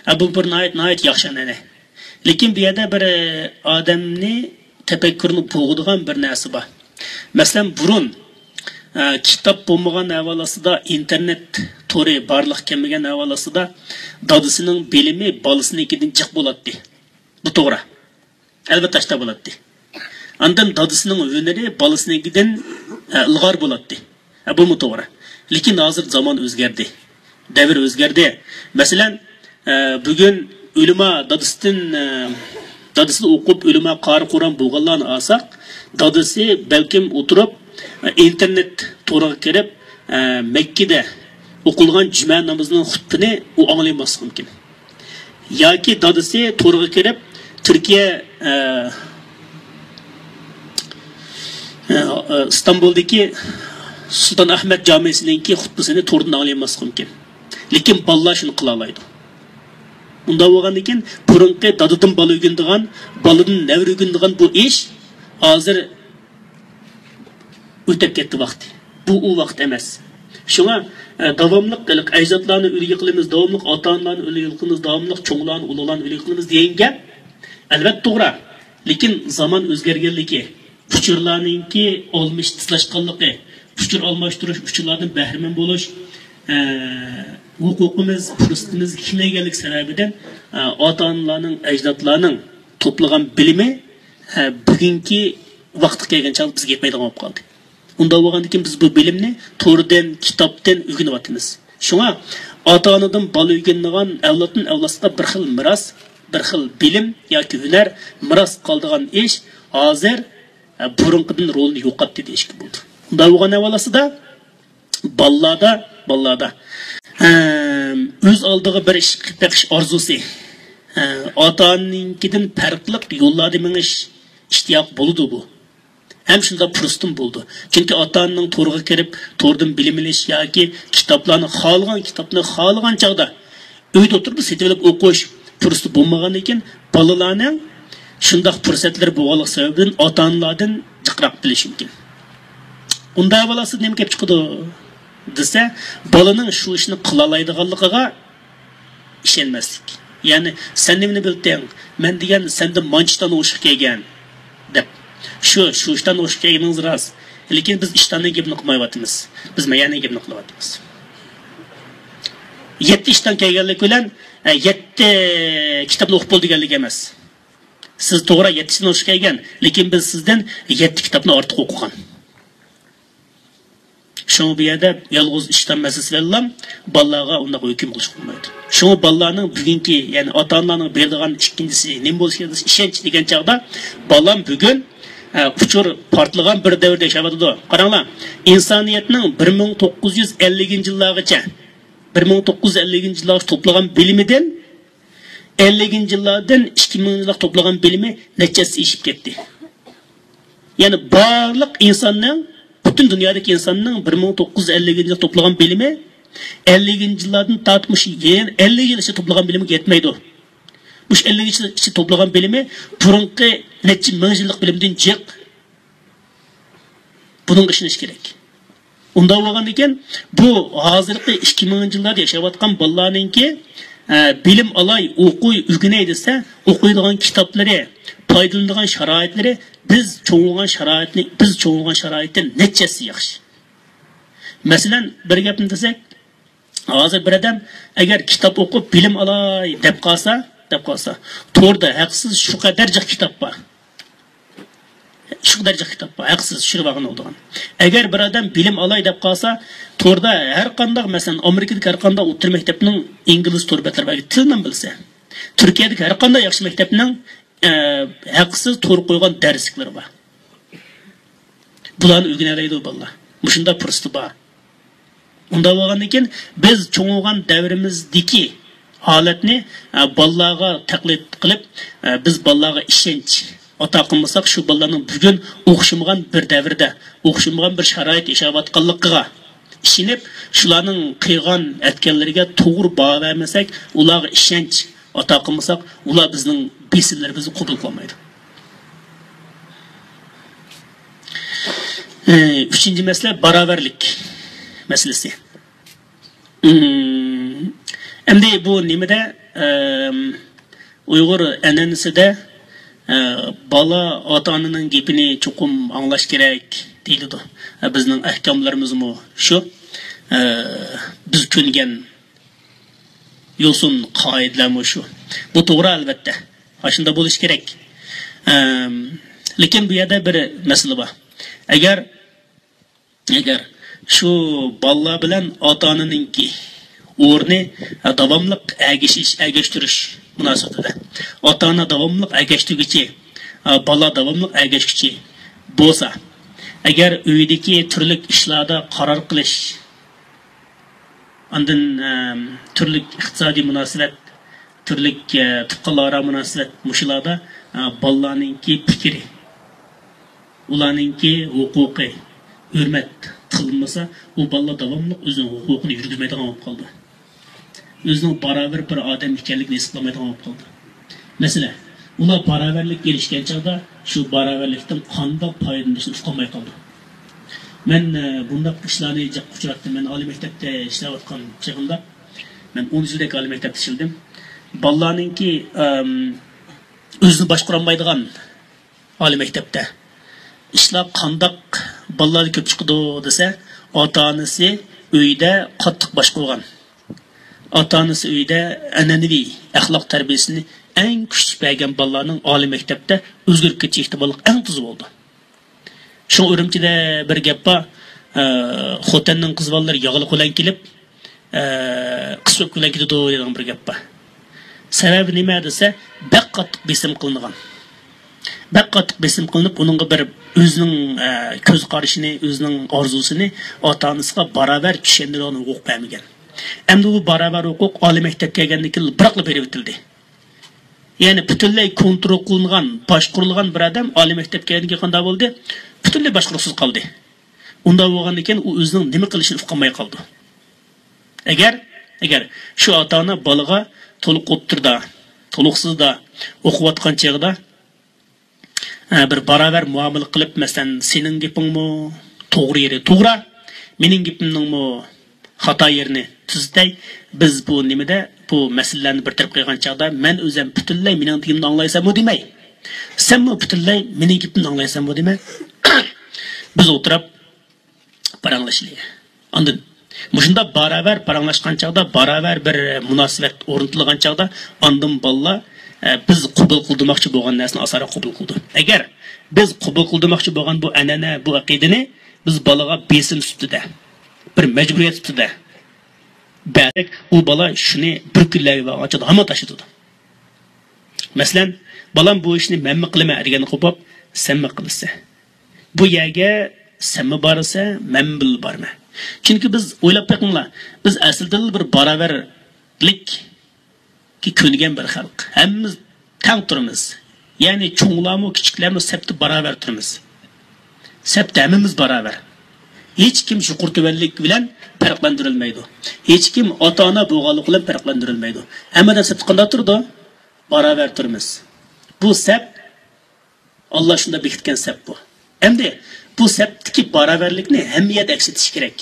ھە، بۇ بىر ناھايىتى، ناھايىتى ياخشى ئەنئەنە. لېكىن بۇ يەردە بىر، ئە، ئادەمنى، تەپەككۇرنى بوغىدىغان بىر نەرسە بار. مەسىلەن، بۇرۇن، ئە، كىتاب بولمىغان ھەۋالاسىدا، ئىنتېرنېت تورى بارلىققا كەلمىگەن ھەۋالاسىدا، دادىسىنىڭ بىلىمى بالىسىنىڭكىدىن جىق بولاتتى. بۇ توغرا. ئەلۋەتتە، ئاشتا بولاتتى. ئاندىن دادىسىنىڭ ھۈنىرى بالىسىنىڭكىدىن، ئە، ئىلغار بولاتتى. ئە، بۇمۇ توغرا. لېكىن ھازىر زامان ئۆزگەردى. دەۋر ئۆزگەردى. مەسىلەن، ئە، بۈگۈن ئۆلىما دادىسىدىن، ئە، دادىسىدا ئوقۇپ ئۆلىما قارى قۇرئان بولغانلارنى ئالساق، دادىسى بەلكىم ئولتۇرۇپ، ئە، ئىنتېرنېت تورىغا كىرىپ، ئە، مەككىدە ئوقۇلغان جۈمە نامىزىنىڭ خۇتبىنى ئۇ ئاڭلىيالماسلىقى مۇمكىن. ياكى دادىسى تورغا كىرىپ، تۈركىيە، ئە، ئە، ئىستانبۇلدىكى سۇلتان ئەھمەد جامىسىنىڭكى خۇتبىسىنى توردىن ئاڭلىيالماسلىقى مۇمكىن. لېكىن بالىلار شۇنى قىلالايدۇ. ئۇنداق بولغاندىن كېيىن، بۇرۇنقى دادىدىن بالا ئۆگىنىدىغان، بالىدىن نەۋرە ئۆگىنىدىغان بۇ ئىش ھازىر ئۆتۈپ كەتتى ۋاقتى. بۇ ئۇ ۋاقىت ئەمەس. شۇڭا، ئە، داۋاملىق ھېلىقى ئەجدادلارنى ئۈلگە قىلىمىز، داۋاملىق ئاتا-ئانىلارنى ئۈلگە قىلىمىز، داۋاملىق چوڭلارنى، ئۇلۇغلارنى ئۈلگە قىلىمىز دېگەن گەپ ئەلۋەتتە توغرا. لېكىن زامان ئۆزگەرگەنلىكى، ئۇچۇرلارنىڭكى ئالمىشىپ تېزلاشقانلىقى، ئۇچۇر ئالماشتۇرۇش، ئۇچۇرلاردىن بەھرىمەن بولۇش، ئە، ھوقۇقىمىز، پۇرسىتىمىز كېڭەيگەنلىكى سەۋەبىدىن، ئە، ئاتا-ئانىلارنىڭ، ئەجدادلارنىڭ توپلىغان بىلىمى، ئە، بۈگۈنكى ۋاقىتقا كەلگەن چاغدا بىزگە يەتمەيدىغان بولۇپ قالدى. ئۇنداق بولغاندىن كېيىن بىز بۇ بىلىمنى توردىن، كىتابتىن ئۆگىنىۋاتىمىز. شۇڭا ئاتا-ئانىدىن بالا ئۆگىنىدىغان، ئەۋلادتىن ئەۋلادقا بىر خىل مىراس، بىر خىل بىلىم ياكى ھۈنەر مىراس قالىدىغان ئىش ھازىر، ئە، بۇرۇنقىدىن رولىنى يوقاتتى دېيىشكە بولىدۇ. ئۇنداق بولغان ھەۋالاسىدا، بالىلاردا، بالىلاردا، ئەم، ئۆز ئالدىغا بىر ئىش قىلىپ بېقىش ئارزۇسى، ئە، ئاتا-ئانىنىڭكىدىن پەرقلىق يوللاردا مېڭىش ئىشتىياقى بولىدۇ بۇ. ھەم شۇنداق پۇرسىتىمۇ بولىدۇ. چۈنكى ئاتا-ئانىنىڭ تورغا كىرىپ، توردىن بىلىم ئېلىش ياكى كىتابلارنى خالىغان كىتابنى خالىغان چاغدا ئۆيدە ئولتۇرۇپ سېتىۋېلىپ ئوقۇش پۇرسىتى بولمىغاندىن كېيىن، بالىلارنىڭ شۇنداق پۇرسەتلىرى بولغانلىقى سەۋەبىدىن ئاتا-ئانىلاردىن جىقراق بىلىشى مۇمكىن. ئۇنداق بولسا نېمە كەپ چىقىدۇ دېسە، بالىنىڭ شۇ ئىشنى قىلالايدىغانلىقىغا ئىشەنمەسلىك. يەنى، سەن نېمىنى بىلدىڭ؟ مەن دېگەن سەندىن مانچە ئىشتان ئوشۇق كەلگەن، دەپ. شۇ، شۇ ئىشتان ئوشۇق كەلگىنىڭىز راست. لېكىن بىز ئىشتاننىڭ گېپىنى قىلمايۋاتىمىز. بىز مەيەننىڭ گېپىنى قىلىۋاتىمىز. يەتتە ئىشتان كەلگەنلىك بىلەن، ئە، يەتتە كىتابنى ئوقۇپ بولدى دېگەنلىك ئەمەس. سىز توغرا يەتتە ئىشتان ئوشۇق كەلگەن، لېكىن بىز سىزدىن يەتتە كىتابنى ئارتۇق ئوقۇغان. شۇڭا بۇ يەردە يالغۇز ئىشتان مەسىلىسى بىلەنلا بالىلارغا ئۇنداق ھۆكۈم قىلىشقا بولمايدۇ. شۇڭا بالىلارنىڭ بۈگۈنكى، يەنى ئاتا-ئانىلارنىڭ بېرىدىغان ئىككىنچىسى نېمە بولۇشى كېرەك دېسە، ئىشەنچ دېگەن چاغدا، بالام بۈگۈن، ئە، ئۇچۇر پارتلىغان بىر دەۋردە ياشاۋاتىدۇ. قاراڭلار، ئىنسانىيەتنىڭ بىر مىڭ توققۇز يۈز ئەللىكىنچى يىللارغىچە، بىر مىڭ توققۇز يۈز ئەللىكىنچى يىللارغىچە توپلىغان بىلىمىدىن ئەللىكىنچى يىللاردىن ئىككى مىڭىنچى يىللارغا توپلىغان بىلىمى نەچچە ھەسسە ئېشىپ كەتتى. يەنى بارلىق ئىنساننىڭ، پۈتۈن دۇنيادىكى ئىنساننىڭ بىر مىڭ توققۇز يۈز ئەللىكىنچى يىلدا توپلىغان بىلىمى ئەللىكىنچى يىللاردىن تارتىپ مۇشۇ يەنە ئەللىك يىل ئىچىدە توپلىغان بىلىمىگە يەتمەيدۇ. مۇشۇ ئەللىك يىل ئىچىدە توپلىغان بىلىمى بۇرۇنقى نەچچە مىڭ يىللىق بىلىمدىن جىق. بۇنىڭغا ئىشىنىش كېرەك. ئۇنداق بولغاندىكىن، بۇ ھازىرقى ئىككى مىڭىنچى يىللاردا ياشاۋاتقان بالىلارنىڭكى، ئە، بىلىم ئالاي، ئوقۇي، ئۆگىنەي دېسە، ئوقۇيدىغان كىتابلىرى، پايدىلىنىدىغان شارائىتلىرى بىز چوڭ بولغان شارائىتنى، بىز چوڭ بولغان شارائىتتىن نەچچە ھەسسە ياخشى. مەسىلەن، بىر گەپنى دېسەك، ھازىر بىر ئادەم ئەگەر كىتاب ئوقۇپ بىلىم ئالاي دەپ قالسا، دەپ قالسا، توردا ھەقسىز شۇ قەدەر جىق كىتاب بار. شۇ قەدەر جىق كىتاب بار، ھەقسىز چۈشۈرۈۋالغىلى بولىدىغان. ئەگەر بىر ئادەم بىلىم ئالاي دەپ قالسا، توردا ھەر قانداق، مەسىلەن، ئامېرىكىدىكى ھەر قانداق ئوتتۇرا مەكتەپنىڭ ئىنگلىز تور بەتلىرى بار، تىلىنىمۇ بىلسە. تۈركىيەدىكى ھەر قانداق ياخشى مەكتەپنىڭ، ئە، ھەقسىز تور قويغان دەرسلىكلىرى بار. بۇلارنى ئۆگىنەلەيدۇ بالىلار. مۇشۇنداق پۇرسىتى بار. ئۇنداق بولغاندىن كېيىن بىز چوڭ بولغان دەۋرىمىزدىكى ھالەتنى، ئە، بالىلارغا تەقلىد قىلىپ، ئە، بىز بالىلارغا ئىشەنچ ئاتا قىلمىساق، شۇ بالىلارنىڭ بۈگۈن ئوخشىمىغان بىر دەۋردە، ئوخشىمىغان بىر شارائىتتا ياشاۋاتقانلىقىغا ئىشىنىپ، شۇلارنىڭ قىلغان ئەتكەنلىرىگە توغرا باھا بەرمىسەك، ئۇلارغا ئىشەنچ ئاتا قىلمىساق، ئۇلار بىزنىڭ بېسىملىرىمىزنى قوبۇل قىلالمايدۇ. ئى، ئۈچىنچى مەسىلە باراۋەرلىك مەسىلىسى. ئىم، ئەمدى بۇ نېمىدە، ئىم، ئۇيغۇر ئەنئەنىسىدە، ئە، بالا ئاتا-ئانىنىڭ گېپىنى چوقۇم ئاڭلاش كېرەك دېيىلىدۇ. ئە، بىزنىڭ ئەھكاملىرىمىزمۇ شۇ. ئە، بىز كۆنگەن يوسۇن قائىدىلەرمۇ شۇ. بۇ توغرا، ئەلۋەتتە. ئاشۇنداق بولۇشى كېرەك. ئەم، لېكىن بۇ يەردە بىر مەسىلە بار. ئەگەر، ئەگەر شۇ بالىلار بىلەن ئاتا-ئانىنىڭكى ئورنى، ئە، داۋاملىق ئەگىشىش، ئەگەشتۈرۈش مۇناسىۋىتىدە. ئاتا-ئانا داۋاملىق ئەگەشتۈرگۈچى، ئە، بالا داۋاملىق ئەگەشكۈچى بولسا، ئەگەر ئۆيدىكى تۈرلۈك ئىشلاردا قارار قىلىش، ئاندىن، ئەم، تۈرلۈك ئىقتىسادىي مۇناسىۋەت، تۈرلۈك، ئە، تۇغقانلار ئارا مۇناسىۋەت، مۇشۇلاردا، ئە، بالىلارنىڭكى پىكرى، ئۇلارنىڭكى ھوقۇقى ھۆرمەت قىلىنمىسا، ئۇ بالىلار داۋاملىق ئۆزىنىڭ ھوقۇقىنى يۈرگۈزمەيدىغان بولۇپ قالىدۇ. ئۆزىنىڭ باراۋەر بىر ئادەم ئىكەنلىكىنى ھېس قىلالمايدىغان بولۇپ قالدى. مەسىلەن، ئۇلار باراۋەرلىككە ئېرىشكەن چاغدا شۇ باراۋەرلىكتىن قانداق پايدىلىنىشنى ئۇقالماي قالدى. مەن، ئە، بۇنداق ئىشلارنى جىق ئۇچراتتىم. مەن ئالىي مەكتەپتە ئىشلەۋاتقان چېغىمدا، مەن ئون يىلدەك ئالىي مەكتەپتە ئىشلىدىم. بالىلارنىڭكى، ئەم، ئۆزىنى باشقۇرالمايدىغان ئالىي مەكتەپتە ئىشلار قانداق بالىلاردا كۆپ چىقىدۇ دېسە، ئاتا-ئانىسى ئۆيدە قاتتىق باشقۇرغان، ئاتا-ئانىسى ئۆيدە ئەنئەنىۋى ئەخلاق تەربىيەسىنى ئەڭ كۈچلۈك بەرگەن بالىلارنىڭ ئالىي مەكتەپتە ئۆزگىرىپ كېتىش ئېھتىماللىقى ئەڭ تېز بولىدۇ. شۇڭا ئۈرۈمچىدە بىر گەپ بار، ئە، خوتەننىڭ قىز بالىلىرى ياغلىق بىلەن كېلىپ، ئە، قىز چوپكا بىلەن كېتىدۇ دەيدىغان بىر گەپ بار. سەۋەبى نېمە دېسە، بەك قاتتىق بېسىم قىلىنغان. بەك قاتتىق بېسىم قىلىنىپ، ئۇنىڭغا بىر ئۆزىنىڭ، ئە، كۆز قارىشىنى، ئۆزىنىڭ ئارزۇسىنى ئاتا-ئانىسىغا باراۋەر چۈشەندۈرىدىغان ھوقۇق بەرمىگەن. ئەمدى بۇ باراۋەر ھوقۇق ئالىي مەكتەپكە كەلگەندىن كېيىن بىراقلا بېرىۋېتىلدى. يەنى پۈتۈنلەي كونترول قىلىنغان، باشقۇرۇلغان بىر ئادەم ئالىي مەكتەپكە كەلگەندىن كېيىن قانداق بولدى؟ پۈتۈنلەي باشقۇرۇقسىز قالدى. ئۇنداق بولغاندىن كېيىن ئۇ ئۆزىنىڭ نېمە قىلىشىنى ئۇقالماي قالىدۇ. ئەگەر، ئەگەر شۇ ئاتا-ئانا بالىغا تولۇق ئوتتۇرىدا، تولۇقسىزدا ئوقۇۋاتقان چېغىدا، ئە، بىر باراۋەر مۇئامىلە قىلىپ، مەسىلەن، سېنىڭ گېپىڭمۇ توغرا يېرى توغرا، مېنىڭ گېپىمنىڭمۇ خاتا يېرىنى تۈزىتەي. بىز بۇ نېمىدە، بۇ مەسىلىلەرنى بىر تەرەپ قىلغان چاغدا، مەن ئۆزۈم پۈتۈنلەي مېنىڭ دېگىنىمنى ئاڭلايسەنمۇ دېمەي، سەنمۇ پۈتۈنلەي مېنىڭ گېپىمنى ئاڭلايسەنمۇ دېمەي، بىز ئولتۇرۇپ پاراڭلىشىلى. ئاندىن مۇشۇنداق باراۋەر پاراڭلاشقان چاغدا، باراۋەر بىر مۇناسىۋەت ئورنىتىلغان چاغدا، ئاندىن بالىلار، ئە، بىز قوبۇل قىلدۇرماقچى بولغان نەرسىنى ئاسانراق قوبۇل قىلىدۇ. ئەگەر بىز قوبۇل قىلدۇرماقچى بولغان بۇ ئەنئەنە، بۇ ئەقىدىنى بىز بالىغا بېسىم سۈپىتىدە، بىر مەجبۇرىيەت سۈپىتىدە بەرسەك، ئۇ بالا شۇنى بىر كۈنلەرگە بارغانچە ھامان تاشلىتىدۇ. مەسىلەن، بالام بۇ ئىشنى مەنمۇ قىلىمەن دېگەندىن قوپۇپ، سەنمۇ قىلىسەن. بۇ يەرگە سەنمۇ بارىسەن، مەنمۇ بىللە بارىمەن. چۈنكى بىز، ئويلاپ بېقىڭلار، بىز ئەسلىدىنلا بىر باراۋەرلىككە كۆنگەن بىر خەلق. ھەممىمىز تەڭ تۇرىمىز. يەنى چوڭلارمۇ، كىچىكلەرمۇ سەپتە باراۋەر تۇرىمىز. سەپتە ھەممىمىز باراۋەر. ھېچكىم يۇقىرى تۆۋەنلىك بىلەن پەرقلەندۈرۈلمەيدۇ. ھېچكىم ئاتا-ئانا بولغانلىقى بىلەن پەرقلەندۈرۈلمەيدۇ. ھەممە ئادەم سەپتە قانداق تۇرىدۇ؟ باراۋەر تۇرىمىز. بۇ سەپ، ئاللا شۇنداق بېكىتكەن سەپ بۇ. ئەمدى بۇ سەپتىكى باراۋەرلىكنى ھەممە يەردە ئەكس ئېتىش كېرەك.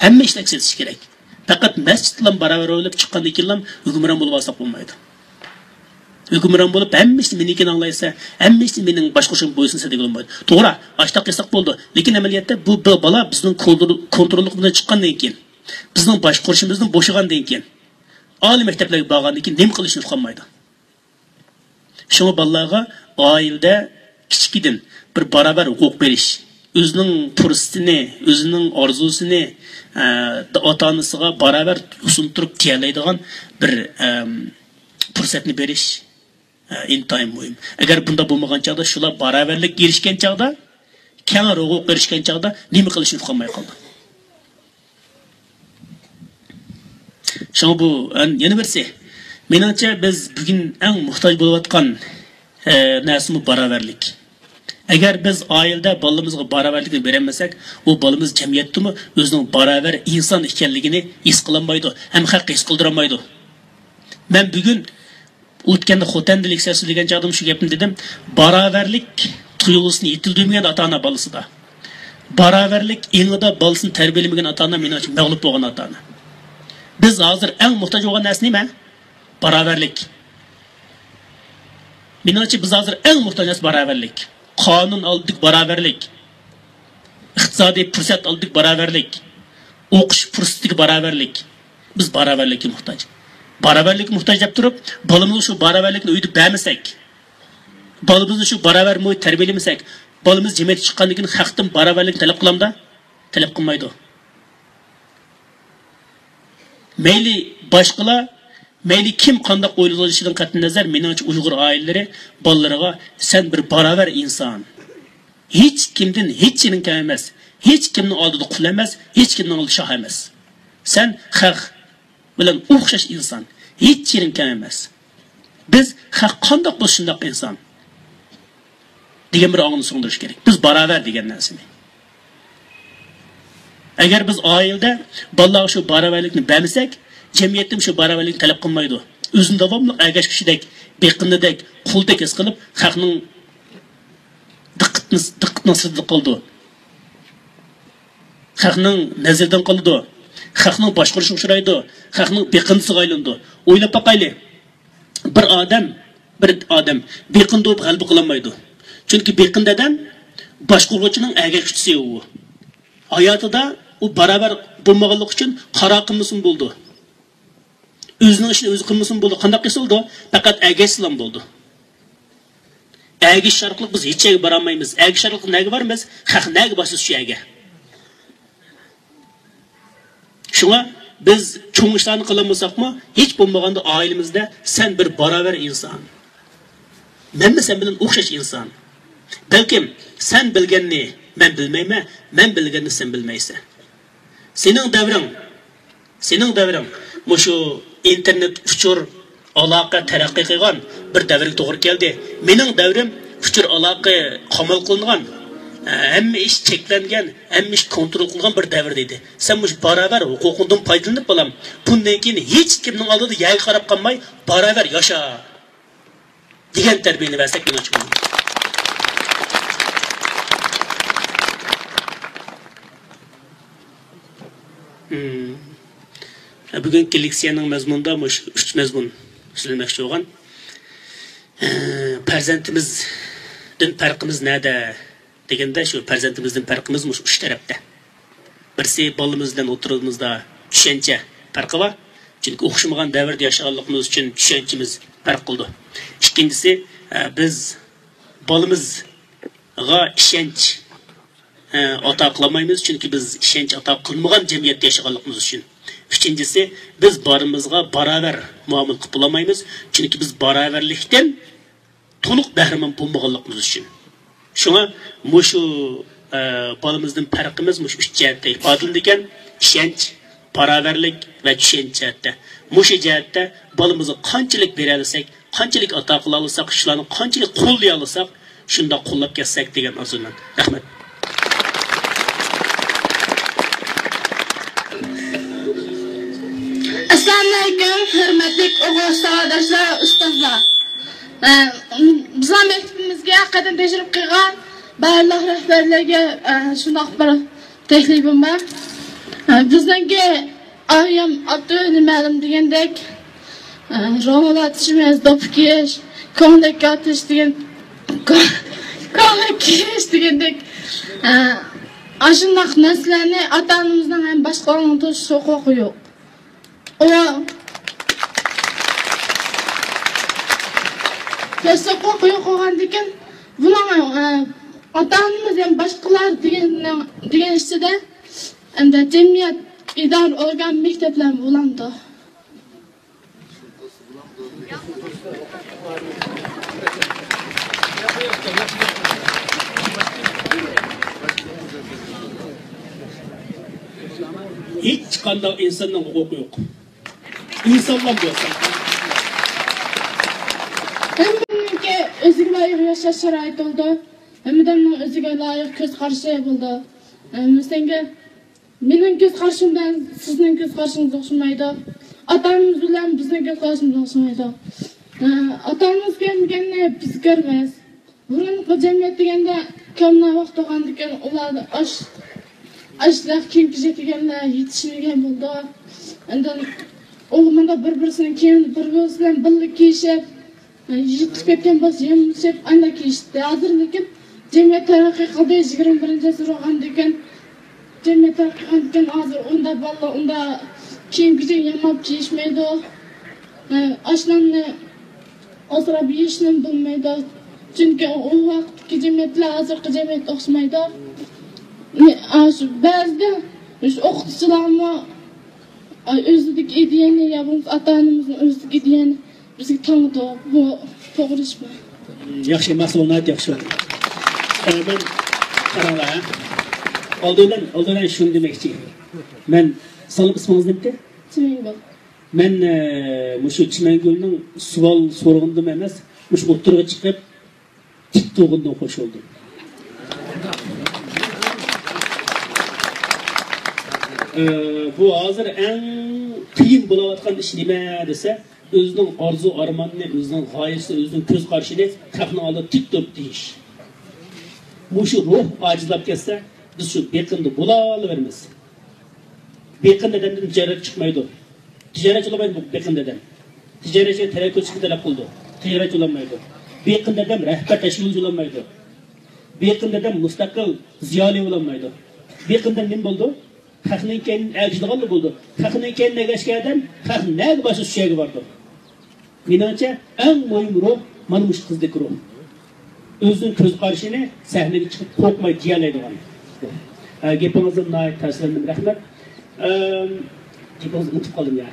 ھەممە ئىشتا ئەكس ئېتىش كېرەك. پەقەت مەسچىتلام باراۋەر بولۇپ چىققاندىن كېيىنلام ھۆكۈمران بولۇپ ئالساق بولمايدۇ. ھۆكۈمران بولۇپ، ھەممە ئىشتا مېنىڭكىنى ئاڭلايسەن، ھەممە ئىشتا مېنىڭ باشقۇرۇشۇمغا بويسۇنىسەن دېگىلى بولمايدۇ. توغرا، ئاشتاق قىلساق بولىدۇ. لېكىن ئەمەلىيەتتە بۇ بىر بالا بىزنىڭ كونترول-، كونتروللۇقىمىزدىن چىققاندىن كېيىن، بىزنىڭ باشقۇرۇشىمىزدىن بوشىغاندىن كېيىن، ئالىي مەكتەپلەرگە بارغاندىن كېيىن نېمە قىلىشنى ئۇقالمايدۇ. شۇڭا بالىلارغا ئائىلىدە كىچىكىدىن بىر باراۋەر ھوقۇق بېرىش، ئۆزىنىڭ پۇرسىتىنى، ئۆزىنىڭ ئارزۇسىنى، ئە، ئاتا-ئانىسىغا باراۋەر يوسۇن تۇرۇپ دېيەلەيدىغان بىر، ئەم، پۇرسەتنى بېرىش، ئە، ئىنتايىن مۇھىم. ئەگەر بۇنداق بولمىغان چاغدا، شۇلار باراۋەرلىككە ئېرىشكەن چاغدا، كەڭ ھوقۇققا ئېرىشكەن چاغدا نېمە قىلىشنى ئۇقالماي قالىدۇ. شۇڭا بۇ، يەنە بىرسى، مېنىڭچە، بىز بۈگۈن ئەڭ موھتاج بولۇۋاتقان، ئە، نەرسىمۇ باراۋەرلىك. ئەگەر بىز ئائىلىدە بالىمىزغا باراۋەرلىكنى بېرەلمىسەك، ئۇ بالىمىز جەمئىيەتتىمۇ ئۆزىنىڭ باراۋەر ئىنسان ئىكەنلىكىنى ھېس قىلالمايدۇ ھەم خەققە ھېس قىلدۇرالمايدۇ. مەن بۈگۈن ئۆتكەندە خوتەندە لېكسىيە سۆزلىگەن چاغدىمۇ شۇ گەپنى دېدىم. باراۋەرلىك تۇيغۇسىنى يېتىلدۈرمىگەن ئاتا-ئانا بالىسىدا، باراۋەرلىك ئېڭىدا بالىسىنى تەربىيەلىمىگەن ئاتا-ئانا، مېنىڭچە، مەغلۇپ بولغان ئاتا-ئانا. بىز ھازىر ئەڭ موھتاج بولغان نەرسە نېمە؟ باراۋەرلىك. مېنىڭچە، بىز ھازىر ئەڭ موھتاج نەرسە باراۋەرلىك. قانۇن ئالدىدىكى باراۋەرلىك، ئىقتىسادىي پۇرسەت ئالدىدىكى باراۋەرلىك، ئوقۇش پۇرسىتىدىكى باراۋەرلىك. بىز باراۋەرلىككە موھتاج. باراۋەرلىككە موھتاج دەپ تۇرۇپ، بالىمىزغا شۇ باراۋەرلىكنى ئۆيدە بەرمىسەك، بالىمىزنى شۇ باراۋەر مۇھىت تەربىيەلىمىسەك، بالىمىز جەمئىيەتكە چىققاندىن كېيىن خەقتىن باراۋەرلىكنى تەلەپ قىلامدا؟ تەلەپ قىلمايدۇ. مەيلى باشقىلار، مەيلى كىم قانداق ئويلىشىدىن قەتئىينەزەر، مېنىڭچە، ئۇيغۇر ئائىلىلىرى بالىلىرىغا، سەن بىر باراۋەر ئىنسان. ھېچ كىمدىن ھېچ يېرىڭ كەم ئەمەس. ھېچ كىمنىڭ ئالدىدا قۇل ئەمەس، ھېچ كىمنىڭ ئالدىدا شاھ ئەمەس. سەن خەق بىلەن ئوخشاش ئىنسان. ھېچ يېرىڭ كەم ئەمەس. بىز خەق قانداق بولسا شۇنداق ئىنسان دېگەن بىر ئاڭنى سىڭدۈرۈش كېرەك. بىز باراۋەر دېگەن نەرسىنى. ئەگەر بىز ئائىلىدە بالىلارغا شۇ باراۋەرلىكنى بەرمىسەك، جەمئىيەتتىمۇ شۇ باراۋەرلىكنى تەلەپ قىلمايدۇ. ئۆزىنى داۋاملىق ئەگەشكۈچىدەك، بېقىندىدەك، قۇلدەك ھېس قىلىپ، خەقنىڭ دىققىتىنى، دىققىتىنىڭ سىرتىدا قالىدۇ. خەقنىڭ نەزىرىدىن قالىدۇ. خەقنىڭ باشقۇرۇشىغا ئۇچرايدۇ. خەقنىڭ بېقىندىسىغا ئايلىنىدۇ. ئويلاپ باقايلى. بىر ئادەم، بىر ئادەم بېقىندە بولۇپ غەلىبە قىلالمايدۇ. چۈنكى بېقىندە ئادەم باشقۇرغۇچىنىڭ ئەگەشكۈچىسى ئۇ. ھاياتىدا ئۇ باراۋەر بولمىغانلىقى ئۈچۈن قارار قىلمىسىمۇ بولىدۇ. ئۆزىنىڭ ئىشىنى ئۆزى قىلمىسىمۇ بولىدۇ. قانداق قىلسا بولىدۇ؟ پەقەت ئەگەشسىلا بولىدۇ. ئەگىشىش ئارقىلىق بىز ھېچ يەرگە بارالمايمىز. ئەگىشىش ئارقىلىق نەگە بارىمىز؟ خەق نەگە بارسا شۇ يەرگە. شۇڭا بىز چوڭ ئىشلارنى قىلالمىساقمۇ، ھېچ بولمىغاندا ئائىلىمىزدە سەن بىر باراۋەر ئىنسان. مەنمۇ سەن بىلەن ئوخشاش ئىنسان. بەلكىم سەن بىلگەننى مەن بىلمەيمەن، مەن بىلگەننى سەن بىلمەيسەن. سېنىڭ دەۋرىڭ، سېنىڭ دەۋرىڭ مۇشۇ ئىنتېرنېت، ئۇچۇر ئالاقە تەرەققىي قىلغان بىر دەۋرگە توغرا كەلدى. مېنىڭ دەۋرىم ئۇچۇر ئالاقە قامال قىلىنغان، ھەممە ئىش چەكلەنگەن، ھەممە ئىش كونترول قىلغان بىر دەۋردە ئىدى. سەن مۇشۇ باراۋەر ھوقۇقۇڭدىن پايدىلىنىپ، بالام، بۇندىن كېيىن ھېچكىمنىڭ ئالدىدا يەرگە قاراپ قالماي، باراۋەر ياشا. دېگەن تەربىيەنى بەرسەك مېنىڭچە بولىدۇ. مم. بۈگۈنكى لېكسىيەنىڭ مەزمۇنىدا مۇشۇ ئۈچ مەزمۇن سۆزلىمەكچى بولغان. پەرزەنتىمىزدىن پەرقىمىز نەدە؟ دېگەندە، شۇ پەرزەنتىمىزدىن پەرقىمىز مۇشۇ ئۈچ تەرەپتە. بىرسى، بالىمىز بىلەن ئوتتۇرىمىزدا چۈشەنچە پەرقى بار. چۈنكى ئوخشىمىغان دەۋردە ياشىغانلىقىمىز ئۈچۈن چۈشەنچىمىز پەرق قىلىدۇ. ئىككىنچىسى، ئە، بىز بالىمىزغا ئىشەنچ، ئە، ئاتا قىلالمايمىز، چۈنكى بىز ئىشەنچ ئاتا قىلمىغان جەمئىيەتتە ياشىغانلىقىمىز ئۈچۈن. ئۈچىنچىسى، بىز بارىمىزغا باراۋەر مۇئامىلە قىلىپ بولالمايمىز، چۈنكى بىز باراۋەرلىكتىن تولۇق بەھرىمەن بولمىغانلىقىمىز ئۈچۈن. شۇڭا مۇشۇ، ئە، بالىمىزدىن پەرقىمىز مۇشۇ ئۈچ جەھەتتە ئىپادىلىنىدىكەن، ئىشەنچ، باراۋەرلىك ۋە چۈشەنچە جەھەتتە. مۇشۇ جەھەتتە بالىمىزغا قانچىلىك بېرەلىسەك، قانچىلىك ئاتا قىلالىساق، شۇلارنى قانچىلىك قوللىيالىساق، شۇنداق قوللاپ كەتسەك دېگەن ئارزۇ بىلەن. رەھمەت. ئەسسالامۇئەلەيكۇم، ھۆرمەتلىك ئوقۇغۇچى ساۋاقداشلار، ئۇستازلار. ئە، بىزنىڭ مەكتىپىمىزگە قەدەم تەشرىپ قىلغان بارلىق رەھبەرلەرگە، ئە، شۇنداق بىر تەكلىپىم بار. ئە، بىزنىڭكى ئايام ئاتىۋىنى مەلۇم دېگەندەك، ئە، رومال ئاتىشىمىز، دوپپا كىيىش، كۆڭلەك ئاتىش دېگەن، كۆڭلەك كىيىش دېگەندەك، ئە، ئاشۇنداق نەرسىلەرنى ئاتا-ئانىمىزنىڭ ھەم باشقىلارنىڭ توسۇش ھوقۇقى يوق. ئۇ توسۇش ھوقۇقى يوق بولغاندىكىن، بۇنىڭ، ئە، ئاتا-ئانىمىز ھەم باشقىلار دېگەننىڭ، دېگەن ئىچىدە، ئەمدى جەمئىيەت، ئىدارە ئورگان، مەكتەپلەر بولامدۇ؟ ھېچقانداق ئىنساننىڭ ھوقۇقى يوق. ئىنسانلار بولسا. ھەممىنىڭكى ئۆزىگە لايىق ياشاش شارائىتى بولىدۇ. ھەممىدىننىڭ ئۆزىگە لايىق كۆز قارىشى بولىدۇ. ھەممىسىگە مېنىڭ كۆز قارىشىم بىلەن سىزنىڭ كۆز قارىشىڭىز ئوخشىمايدۇ. ئاتا-ئانىمىز بىلەن بىزنىڭ كۆز قارىشىمىز ئوخشىمايدۇ. ئە، ئاتا-ئانىمىز كۆرمىگەننى بىز كۆرمەيمىز. بۇرۇنقى جەمئىيەت دېگەندە، كاملا ۋاقىت بولغاندىكىن ئۇلاردا ئاش، ئاشلىق، كىيىم-كېچەك دېگەنلەر يېتىشمىگەن بولىدۇ. ئاندىن ئۇ مۇنداق بىر-بىرسىنىڭ كىيىمىنى بىر-بىرسى بىلەن بىللە كىيىشىپ، يىتىپ كەتكەن بولسا يېمىشىپ ئانداق كىيىشتى. ھازىر لېكىن جەمئىيەت تەرەققىي قىلدى، يىگىرمە بىرىنچى ئەسىر بولغاندىكىن، جەمئىيەت تەرەققىي قىلغاندىكىن ھازىر ئۇنداق بالىلار ئۇنداق كىيىم-كېچەك ياماپ كىيىشمەيدۇ. ئاشلارنى ئاسراپ يېيىشنى بىلمەيدۇ. چۈنكى ئۇ ۋاقىتتىكى جەمئىيەتلەر ھازىرقى جەمئىيەت ئوخشىمايدۇ. ئاشۇ بەزىدە شۇ ئوقۇتقۇچىلارمۇ ئۆزىدىكى ئىدىيەنى يا بولمىسا ئاتا-ئانىمىزنىڭ ئۆزىدىكى ئىدىيەنى بىزگە تاڭىتىدۇ. بۇ توغرا ئىشمۇ؟ ياخشى، مەقسىتىڭىز ناھايىتى ياخشى. ئە، مەن قاراڭلار، ھە؟ ئالدى بىلەن، ئالدى بىلەن شۇنى دېمەكچى. مەن، سىزنىڭ ئىسمىڭىز نېمىكەن؟ چىمەنگۈل. مەن، ئە، مۇشۇ چىمەنگۈلنىڭ سوئال سورىغىنىدىن ئەمەس، مۇشۇ ئوتتۇرىغا چىقىپ، تىك تۇرغىنىدىن خوش بولدۇم. ئە، بۇ ھازىر ئەڭ قىيىن بولۇۋاتقان ئىش نېمە دېسە، ئۆزىنىڭ ئارزۇ-ئارمانىنى، ئۆزىنىڭ غايىسىنى، ئۆزىنىڭ كۆز قارىشىنى خەقنىڭ ئالدىدا تىك تۇرۇپ دېيىش. مۇشۇ روھ ئاجىزلاپ كەتسە، بىز شۇ بېقىندا بولالىۋېرىمىز. بېقىن دېدەمدىن تىجارەت چىقمايدۇ. تىجارەتچى بولالمايدۇ بېقىن دېدەم. تىجارەتچى تەرەققىياتچىلىقنى تەلەپ قىلىدۇ. تىجارەتچى بولالمايدۇ. بېقىن دېدەم رەھبەر تەشكىلاتچى بولالمايدۇ. بېقىن دېدەم مۇستەقىل زىيالىي بولالمايدۇ. بېقىن دېدەم نېمە بولىدۇ؟ خەقنىڭ كەينىدىن ئەگىشىدىغانلا بولىدۇ. خەقنىڭ كەينىدىن ئەگەشكەن ئادەم خەقنى نەگە بارسا شۇ يەرگە بارىدۇ. مېنىڭچە، ئەڭ مۇھىم روھ مانا مۇشۇ قىزدىكى روھ. ئۆزىنىڭ كۆز قارىشىنى سەھنىگە چىقىپ قورقماي دېيەلەيدىغان. ھە، گېپىڭىزدىن ناھايىتى تەسىرلەندىم، رەھمەت. ئەم، گېپىڭىزنى ئۇنتۇپ قالدىم يا.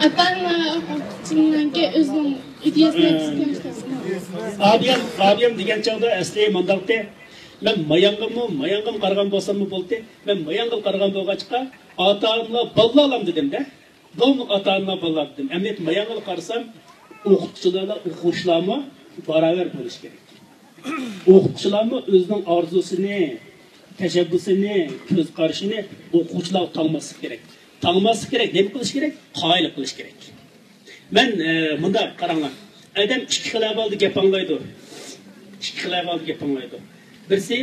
ئاتا-ئانا ئوقۇتقۇچىنىڭكى ئۆزىنىڭ ئابىيام، ئابىيام دېگەن چاغدا ئەسلى مۇنداقتى. مەن مايانغىمۇ، مايانغىمۇ قارىغان بولساممۇ بولدى. مەن مايانغا قارىغان بولغاچقا، ئاتا-ئانىلار، بالىلارلام دېدىم-دە. داۋاملىق ئاتا-ئانىلار، بالىلار دېدىم. ئەمدى مايانغا قارىسام، ئوقۇتقۇچىلار، ئوقۇغۇچىلارمۇ باراۋەر بولۇشى كېرەك. ئوقۇتقۇچىلارمۇ ئۆزىنىڭ ئارزۇسىنى، تەشەببۇسىنى، كۆز قارىشىنى ئوقۇغۇچىلارغا تاڭماسلىق كېرەك. تاڭماسلىق كېرەك، نېمە قىلىش كېرەك؟ قايىل قىلىش كېرەك. مەن، ئە، مۇنداق قاراڭلار. ئادەم ئىككى خىل ئەھۋالدا گەپ ئاڭلايدۇ. ئىككى خىل ئەھۋالدا گەپ ئاڭلايدۇ. بىرسى،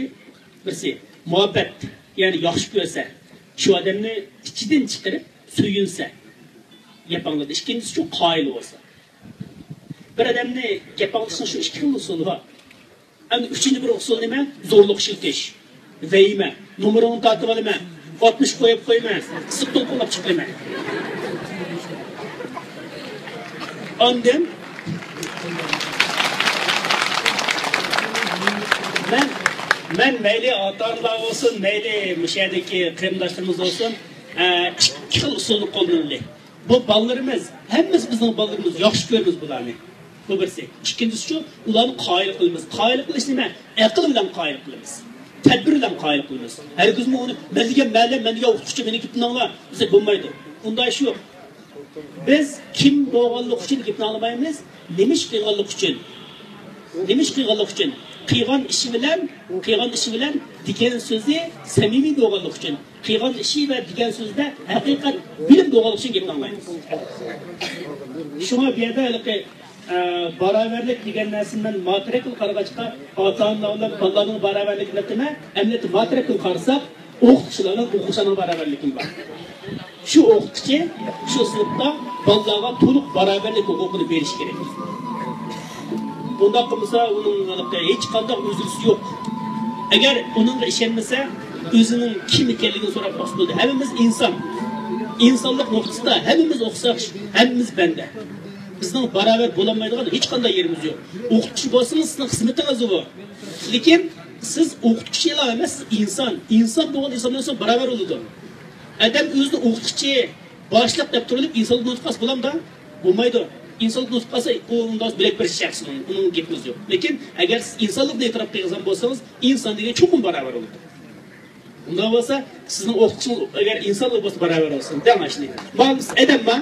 بىرسى مۇھەببەت، يەنى ياخشى كۆرسە، شۇ ئادەمنى ئىچىدىن چىقىرىپ سۆيۈنسە، گەپ ئاڭلايدۇ. ئىككىنچىسى شۇ قايىل بولسا. بىر ئادەمنى گەپ ئاڭلىتىشنىڭ شۇ ئىككى خىل ئۇسۇلى بار. ئەمدى ئۈچىنچى بىر ئۇسۇل نېمە؟ زورلۇق ئىشلىتىش. ۋەيمە. نومۇرۇڭنى تارتىۋالىمەن. ئاتمىش قويۇپ قويىمەن. ئىسسىق دولقۇنلاپ چىقىرىمەن. ئاندىن مەن، مەن مەيلى ئاتا-ئانىلار بولسۇن، مەيلى مۇشۇ يەردىكى قېرىنداشلىرىمىز بولسۇن، ئە، ئىككى خىل ئۇسۇلنى قوللىنىلدى. بۇ بالىلىرىمىز، ھەممىسى بىزنىڭ بالىلىرىمىز، ياخشى كۆرىمىز بۇلارنى. بۇ بىرسى. ئىككىنچىسىچۇ، ئۇلارنى قايىل قىلىمىز. قايىل قىلىش نېمە؟ ئەقىل بىلەن قايىل قىلىمىز. تەدبىر بىلەن قايىل قىلىمىز. ھەرگىزمۇ ئۇنى، مەن دېگەن مەلىم، مەن دېگەن ئوقۇتقۇچى، مېنى گېپىنى ئاڭلا دېسە بولمايدۇ. ئۇنداق ئىش يوق. بىز كىم بولغانلىقى ئۈچۈن گېپىنى ئاڭلىمايمىز. نېمە ئىش قىلغانلىقى ئۈچۈن؟ نېمە ئىش قىلغانلىقى ئۈچۈن؟ قىلغان ئىشى بىلەن، قىلغان ئىشى بىلەن دېگەن سۆزى سەمىمىي بولغانلىقى ئۈچۈن. قىلغان ئىشى ۋە دېگەن سۆزىدە ھەقىقەت بىلىم بولغانلىقى ئۈچۈن گېپىنى ئاڭلايمىز. شۇڭا بۇ يەردە ھېلىقى، ئە، باراۋەرلىك دېگەن نەرسىنى مەن ماتېرىيال قىلىپ قارىغاچقا، ئاتا-ئانىلار بىلەن بالىلارنىڭ باراۋەرلىكىنى دېمە، ئەمەلىيەتتە ماتېرىيال قىلىپ قارىساق، ئوقۇتقۇچىلار بىلەن ئوقۇغۇچىلارنىڭ باراۋەرلىكىمۇ بار. شۇ ئوقۇتقۇچى شۇ سىنىپتا بالىلارغا تولۇق باراۋەرلىك ھوقۇقىنى بېرىشى كېرەك. ئۇنداق قىلمىسا، ئۇنىڭ ھېچقانداق ئۆزگىرىشى يوق. ئەگەر ئۇنىڭغا ئىشەنمىسە، ئۆزىنىڭ كىم ئىكەنلىكىنى سوراپ باقسا بولىدۇ. ھەممىمىز ئىنسان. ئىنسانلىق نۇقتىسىدا ھەممىمىز ئوخشاش، ھەممىمىز بەندە. بىزنىڭ باراۋەر بولالمايدىغان ھېچقانداق يېرىمىز يوق. ئوقۇتقۇچى بولسىڭىز، سىزنىڭ خىزمىتىڭىز بۇ. لېكىن سىز ئوقۇتقۇچىلا ئەمەس، سىز ئىنسان. ئىنسان بولغان ئىنسان بىلەن باراۋەر بولىدۇ. ئادەم ئۆزىنى ئوقۇتقۇچى، باشلىق دەپ تۇرۇلۇپ ئىنسانلىقنى ئۇنتۇپ قالسا بولامدا؟ بولمايدۇ. ئىنسانلىقنى ئۇنتۇپ قالسا، ئۇ ئۇنداق بۆلەك بىر شەخس، ئۇنىڭ گېپىمىز يوق. لېكىن ئەگەر سىز ئىنسانلىقنى ئېتىراپ قىلغان بولسىڭىز، ئىنسان دېگەن چوقۇم باراۋەر بولىدۇ. ئۇنداق بولسا، سىزنىڭ ئوقۇتقۇچىڭىز ئەگەر ئىنسانلىق بولسا، باراۋەر بولسۇن. دەڭ ئاشۇنى. ماڭا ئادەمما؟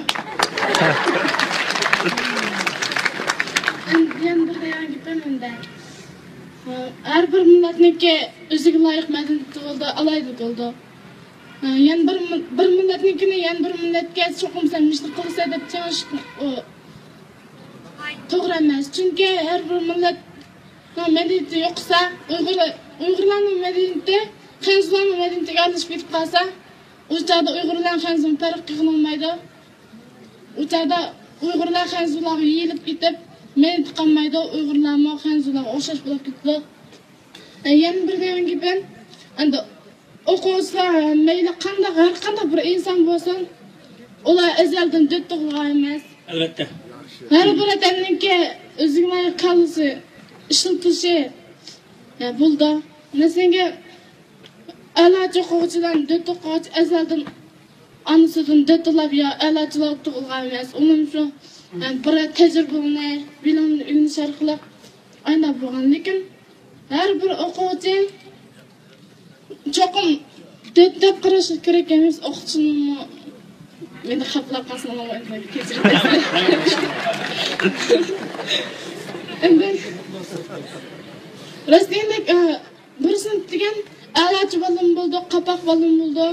يەنە بىر دېگەن گېپىم ئەمدى. ھەر بىر مىللەتنىڭكى ئۆزىگە لايىق مەدەنىيىتى بولىدۇ، ئالاھىدىلىكى بولىدۇ. يەنە بىر مىل-، بىر مىللەتنىڭكىنى يەنە بىر مىللەتكە چوقۇم سەن مۇشۇنداق قىلىسەن دەپ تېڭىش، ئۇ توغرا ئەمەس. چۈنكى ھەر بىر مىللەتنىڭ مەدەنىيىتى يوقىسا، ئۇيغۇر، ئۇيغۇرلارنىڭ مەدەنىيىتى خەنزۇلارنىڭ مەدەنىيىتىگە ئارىلىشىپ كېتىپ قالسا، ئۇ چاغدا ئۇيغۇر بىلەن خەنزۇنىڭ پەرقى قىلىنمايدۇ. ئۇ چاغدا ئۇيغۇرلار خەنزۇلارغا يېيىلىپ كېتىپ، مەدەنىيىتى قالمايدۇ، ئۇيغۇرلارمۇ خەنزۇلارغا ئوخشاش بولۇپ كېتىدۇ. يەنە بىر دېگەن گېپىم، ئەمدى ئوقۇغۇچىلار مەيلى قانداق، ھەر قانداق بىر ئىنسان بولسۇن، ئۇلار ئەزەلدىن دۆت تۇغۇلغان ئەمەس. ئەلۋەتتە. ھەر بىر ئادەمنىڭكى ئۆزىگە لايىق كاللىسى، ئىشلىتىشى، يا، بولىدۇ. مەسىلەن، ئەلاچى ئوقۇغۇچىلار، دۆت ئوقۇغۇچى ئەزەلدىن ئانىسىدىن دۆت تىللاپ يا ئەلاچىلار تۇغۇلغان ئەمەس. ئۇنىڭ شۇ، يەنى بىر تەجرىبىنى، بىلىمنى ئۆگىنىش ئارقىلىق ئايلاپ بولغان. لېكىن ھەر بىر ئوقۇغۇچى چوقۇم دۆت دەپ قاراشقا كېرەك ئەمەس، ئوقۇتقۇچىنىڭمۇ مېنى خاپىلاپ قالسىڭلار، ئەمدى كەچۈرۈڭ. ئەمدى راستىنى، ئە، بىرسىنى دېگەن ئەلاچى بالىمۇ بولىدۇ، قاپاق بالىمۇ بولىدۇ.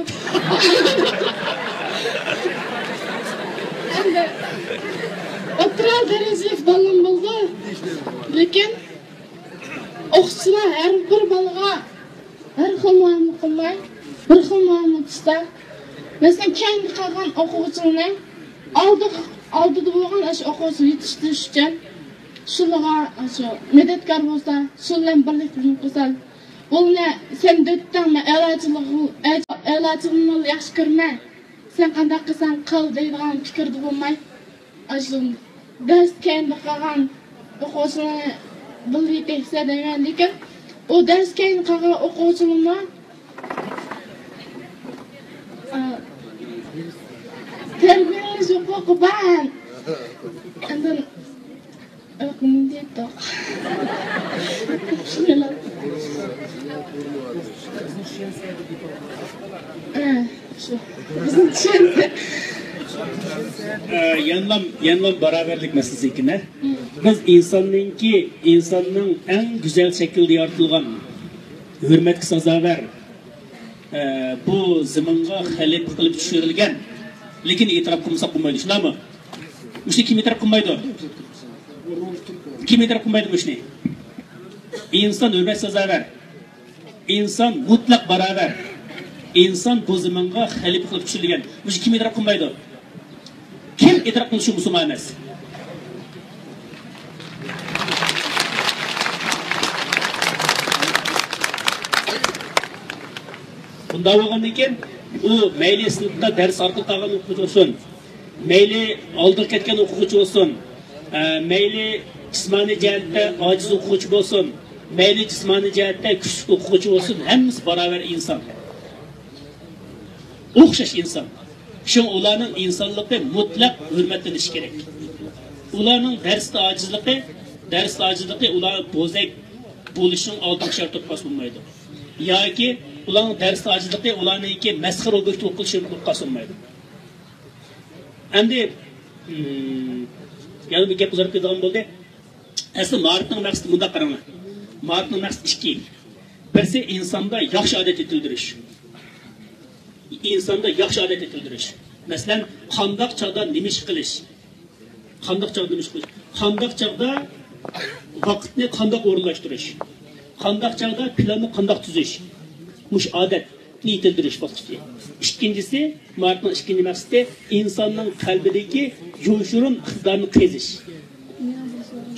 ئەمدى ئوتتۇرا دەرىجىلىك بالىمۇ بولىدۇ. لېكىن ئوقۇتقۇچىلار ھەر بىر بالىغا ھەر خىل مۇئامىلە قىلماي، بىر خىل مۇئامىلە قىلسا، مەسىلەن، كەينىدە قالغان ئوقۇغۇچىلارنى ئالدىغا، ئالدىدا بولغان ئاشۇ ئوقۇغۇچىنى يېتىشتۈرۈش ئۈچۈن شۇلىغا ئاشۇ مەدەتكار بولسا، شۇ بىلەن بىرلىكتە خىزمەت قىلسا، ئۇلارنى سەن دۆتتەڭ، مەن ئەلاچىلىق، ئەلاچىلىقنى ياخشى كۆرىمەن، سەن قانداق قىلساڭ قىل دەيدىغان پىكىردە بولماي، ئاشۇ دەرس كەينىدە قالغان ئوقۇغۇچىلارنى بىللە يېتەكلىسە دەيمەن، لېكىن ئۇ دەرس كەينىدە قالغان ئوقۇغۇچىلارمۇ، ئا، تەربىيەلەش ھوقۇقى بار. ئاندىن ئاقلىمدى يوق. شۇنداق. ھە، شۇ. بىزنى چۈشەندى. ئە، يەنىلا، يەنىلا باراۋەرلىك مەسىلىسى ئىكەن، ھە؟ بىز ئىنساننىڭكى، ئىنساننىڭ ئەڭ گۈزەل شەكىلدە يارىتىلغان، ھۆرمەتكە سازاۋەر، ئە، بۇ زېمىنغا خەلىپە قىلىپ چۈشۈرۈلگەن، لېكىن ئېتىراپ قىلمىساق بولمايدۇ، شۇنداقمۇ؟ مۇشۇنى كىم ئېتىراپ قىلمايدۇ؟ كىم ئېتىراپ قىلمايدۇ مۇشۇنى؟ ئىنسان ھۆرمەتكە سازاۋەر. ئىنسان مۇتلەق باراۋەر. ئىنسان بۇ زېمىنغا خەلىپە قىلىپ چۈشۈرۈلگەن. مۇشۇنى كىم ئېتىراپ قىلمايدۇ؟ كىم ئېتىراپ قىلسا شۇ مۇسۇلمان ئەمەس. بۇنداق بولغاندىن كېيىن ئۇ مەيلى سىنىپتا دەرس ئارقىلىق ئالغان ئوقۇغۇچى بولسۇن، مەيلى ئالدىغا كەتكەن ئوقۇغۇچى بولسۇن، ئە، مەيلى جىسمانىي جەھەتتە ئاجىز ئوقۇغۇچى بولسۇن، مەيلى جىسمانىي جەھەتتە كۈچلۈك ئوقۇغۇچى بولسۇن، ھەممىسى باراۋەر ئىنسان. ئوخشاش ئىنسان. شۇڭا ئۇلارنىڭ ئىنسانلىقى مۇتلەق ھۆرمەتلىنىشى كېرەك. ئۇلارنىڭ دەرستە ئاجىزلىقى، دەرستە ئاجىزلىقى ئۇلار بوزەك بولۇشنىڭ ئالدىنقى شەرتى بولۇپ قالسا بولمايدۇ. ياكى ئۇلارنىڭ دەرستە ئاجىزلىقى ئۇلارنىڭكى مەسخىرە ئوبيېكتى بولۇپ قېلىشى بولۇپ قالسا بولمايدۇ. ئەمدى، مم، يەنە بىر گەپ ئۇزىرىپ كېتىدىغان بولدى. ئەسلى مائارىپنىڭ مەقسىتى مۇنداق قاراڭلار. مائارىپنىڭ مەقسىتى ئىككى. بىرسى ئىنساندا ياخشى ئادەت يېتىلدۈرۈش. ئىنساندا ياخشى ئادەت يېتىلدۈرۈش. مەسىلەن، قانداق چاغدا نېمە ئىش قىلىش؟ قانداق چاغدا نېمە ئىش قىلىش؟ قانداق چاغدا ۋاقىتنى قانداق ئورۇنلاشتۇرۇش؟ قانداق چاغدا پىلاننى قانداق تۈزۈش؟ مۇشۇ ئادەتنى يېتىلدۈرۈش باسقۇچى. ئىككىنچىسى، مائارىپنىڭ ئىككىنچى مەقسىتى ئىنساننىڭ قەلبىدىكى يوشۇرۇن ئىقتىدارنى قېزىش.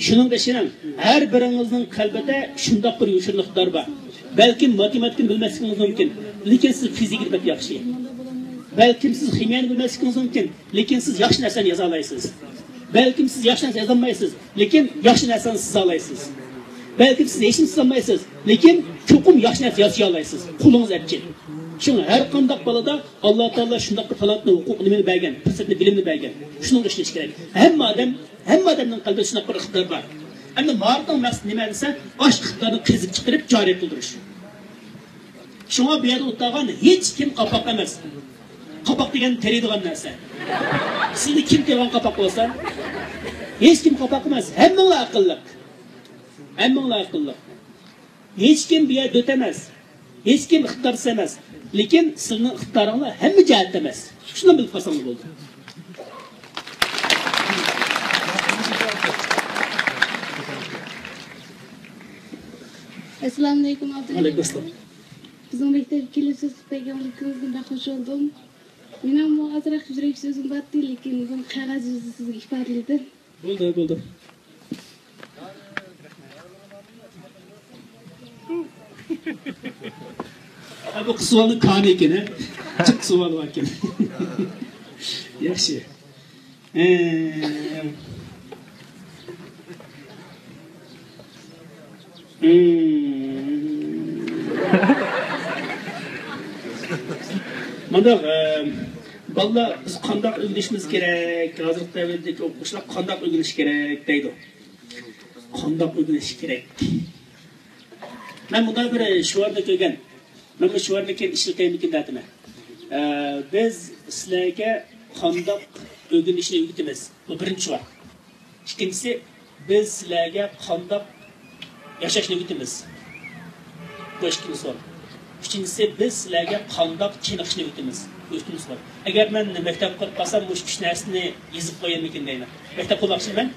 شۇنىڭغا ئىشىنىڭ، ھەر بىرىڭىزنىڭ قەلبىدە شۇنداق بىر يوشۇرۇن ئىقتىدار بار. بەلكىم ماتېماتىكىنى بىلمەسلىكىڭىز مۇمكىن، لېكىن سىز فىزىكىدا بەك ياخشى. بەلكىم سىز خىمىيەنى بىلمەسلىكىڭىز مۇمكىن، لېكىن سىز ياخشى نەرسىنى يازالايسىز. بەلكىم سىز ياخشى نەرسە يازالمايسىز، لېكىن ياخشى نەرسىنى سىزالايسىز. بەلكىم سىز ھېچنېمە سىزالمايسىز، لېكىن چوقۇم ياخشى نەرسە يازىشالايسىز. قولىڭىز ئەپچىل. شۇڭا ھەر قانداق بالىدا ئاللا تائالا شۇنداق بىر تالانتنى، ھوقۇقنى، نېمىنى بەرگەن، پۇرسەتنى، بىلىمنى بەرگەن. شۇنىڭغا ئىشىنىش كېرەك. ھەممە ئادەم، ھەممە ئادەمنىڭ قەلبىدە شۇنداق بىر ئىقتىدار بار. ئەمدى مائارىپنىڭ مەقسىتى نېمە دېسە، ئاشۇ ئىقتىدارنى قېزىپ چىقىرىپ جارى قىلدۇرۇش. شۇڭا بۇ يەردە ئولتۇرغان ھېچ كىم قاپاق ئەمەس. قاپاق دېگەن تېرىيدىغان نەرسە. سىزنى كىم تېرىغان قاپاق بولسا؟ ھېچ كىم قاپاق ئەمەس. ھەممىڭلار ئەقىللىق. ھەممىڭلار ئەقىللىق. ھېچكىم بۇ يەردە دۆت ئەمەس. ھېچكىم ئىقتىدارسىز ئەمەس. لېكىن سىزنىڭ ئىقتىدارىڭلار ھەممە جەھەتتە ئەمەس. شۇنى بىلىپ قالساڭلار بولدى. ئەسسالامۇئەلەيكۇم، ئابدۇللا. ۋەئەلەيكۇم ئەسسالام. بىزنىڭ مەكتەپكە كېلىپ سۆزلەپ بەرگەنلىكىڭىزدىن بەك خۇش بولدۇم. مېنىڭمۇ ئازراق يۈرەك سۆزۈم بارتى، لېكىن بۇنى قەغەز يۈزىدە سىزگە ئىپادىلىدىم. بولدى، بولدى. ھە، بۇ قىز سوئالنىڭ كانى ئىكەن، ھە؟ جىق سوئال بار ئىكەن. ياخشى. ئە، مم. مانداق، ئە، بالىلار، بىز قانداق ئۆگىنىشىمىز كېرەك؟ ھازىرقى دەۋردىكى ئوقۇغۇچىلار قانداق ئۆگىنىشى كېرەك دەيدۇ. قانداق ئۆگىنىش كېرەك؟ مەن مۇنداق بىر شوئارنى كۆرگەن. مەن بۇ شوئارنى كېيىن ئىشلىتەيمىكىن دەۋاتىمەن. ئە، بىز سىلەرگە قانداق ئۆگىنىشنى ئۆگىتىمىز؟ بۇ بىرىنچى شوئار. ئىككىنچىسى، بىز سىلەرگە قانداق ياشاشنى ئۆگىتىمىز؟ بۇ ئىككىنچى سوئال. ئۈچىنچىسى، بىز سىلەرگە قانداق چېنىقىشنى ئۆگىتىمىز؟ بۇ ئۈچىنچى سوئال. ئەگەر مەن مەكتەپ قۇرۇپ قالسام، مۇشۇ ئۈچ نەرسىنى يېزىپ قويايمىكىن دەيمەن. مەكتەپ قۇرماقچىمەن،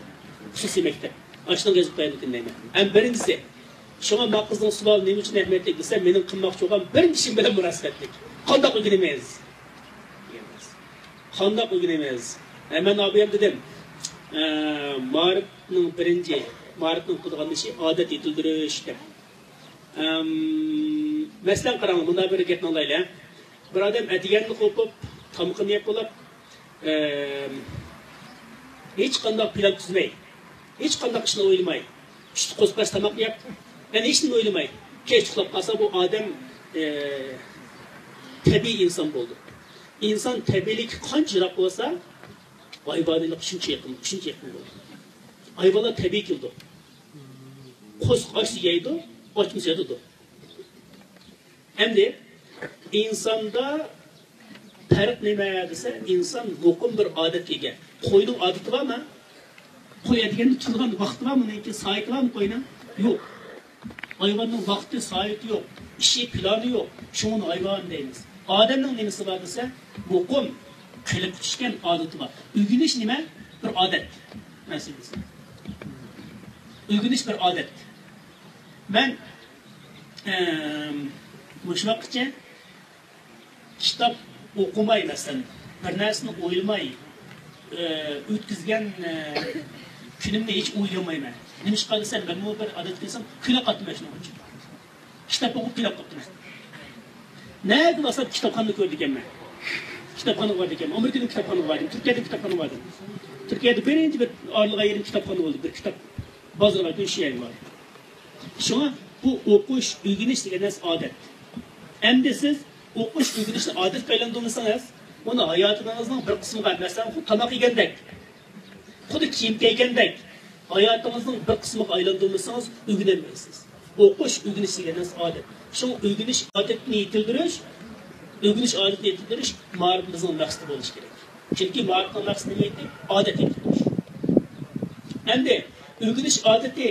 خۇسۇسىي مەكتەپ. ئاشۇنى يېزىپ قويايمىكىن دەيمەن. ھەم بىرىنچىسى، شۇڭا ما قىزنىڭ سوئالى نېمە ئۈچۈن ئەھمىيەتلىك دېسە، مېنىڭ قىلماقچى بولغان بىرىنچى ئىشىم بىلەن مۇناسىۋەتلىك. قانداق ئۆگىنىمىز؟ قانداق ئۆگىنىمىز؟ ئە، مەن ئابىيەم دېدىم، ئە، مائارىپنىڭ بىرىنچى، مائارىپنىڭ قىلىدىغان ئىشى ئادەت يېتىلدۈرۈش دەپ. ئەم، مەسىلەن، قاراڭ، مۇنداق بىر گەپنى ئاڭلايلى. بىر ئادەم ئەتىگەندە قوپۇپ، تامىقىنى يەپ بولاپ، ئەم، ھېچقانداق پىلان تۈزمەي، ھېچقانداق ئىشنى ئويلىماي، چۈشتە قورساق ئاچ تاماق يەپ، يەنە ھېچنېمە ئويلىماي، كەچ ئۇخلاپ قالسا، بۇ ئادەم، ئە، تەبىئىي ئىنسان بولىدۇ. ئىنسان تەبىئىيلىككە قانچە يىراق بولسا، ھايۋانىيلىققا شۇنچە يېقىن، شۇنچە يېقىن بولىدۇ. ھايۋانلار تەبىئىي كېلىدۇ. قورسىقى ئاچسا يەيدۇ، ئاچمىسا ياتىدۇ. ئەمدى ئىنساندا پەرق نېمە دېسە، ئىنسان مۇقىم بىر ئادەتكە ئىگە. قوينىڭ ئادىتى بارمۇ؟ قوي ئەتىگەندە تۇرىدىغان ۋاقتى بارمۇ؟ ئۇنىڭكى سائىتى بارمۇ قوينىڭ؟ يوق. ھايۋاننىڭ ۋاقتى، سائىتى يوق، ئىشى، پىلانى يوق. شۇڭا ئۇنى ھايۋان دەيمىز. ئادەمنىڭ نېمىسى بار دېسە، مۇقىم، قېلىپقا چۈشكەن ئادىتى بار. ئۆگىنىش نېمە؟ بىر ئادەت. ئۆگىنىش بىر ئادەت. مەن، ئەم، مۇشۇ ۋاقىتقىچە كىتاب ئوقۇماي، مەسىلەن، بىر نەرسىنى ئويلىماي، ئە، ئۆتكۈزگەن، ئە، كۈنۈمنى ھېچ ئويلىمايمەن. نېمىشقا دېسەم، مەنمۇ بىر ئادەتكە كەلسەم، كۈلە قاتمايمەن شۇنىڭ ئۈچۈن. كىتاب ئوقۇپ كۈلەپ قاپتىمەن. نەگە بارسام كىتابخانىنى كۆرىدىكەنمەن. كىتابخانىغا بارىدىكەنمەن. ئامېرىكىدىن كىتابخانىغا باردىم. تۈركىيەدىن كىتابخانىغا باردىم. تۈركىيەدە بىرىنچى بىر ئارىلىغان يېرىم كىتابخانا بولدى. بىر كىتاب بازىرىغا كىرىش يەرگە باردىم. شۇڭا بۇ ئوقۇش، ئۆگىنىش دېگەن نەرسە ئادەت. ئەمدى سىز ئوقۇش، ئۆگىنىشنى ئادەتكە ئايلاندۇرمىسىڭىز، ئۇنى ھاياتىڭىزنىڭ بىر قىسمىغا، مەسىلەن، خۇددى تاماق يېگەندەك، خۇددى كىيىم كىيگەندەك، ھاياتىڭىزنىڭ بىر قىسمىغا ئايلاندۇرمىسىڭىز، ئۆگىنەلمەيسىز. ئوقۇش، ئۆگىنىش دېگەن نەرسە ئادەت. شۇڭا ئۆگىنىش ئادىتىنى يېتىلدۈرۈش، ئۆگىنىش ئادىتىنى يېتىلدۈرۈش مائارىپىمىزنىڭ مەقسىتى بولۇشى كېرەك. چۈنكى مائارىپنىڭ مەقسىتى نېمە ئىدى؟ ئادەت يېتىلدۈرۈش. ئەمدى ئۆگىنىش ئادىتى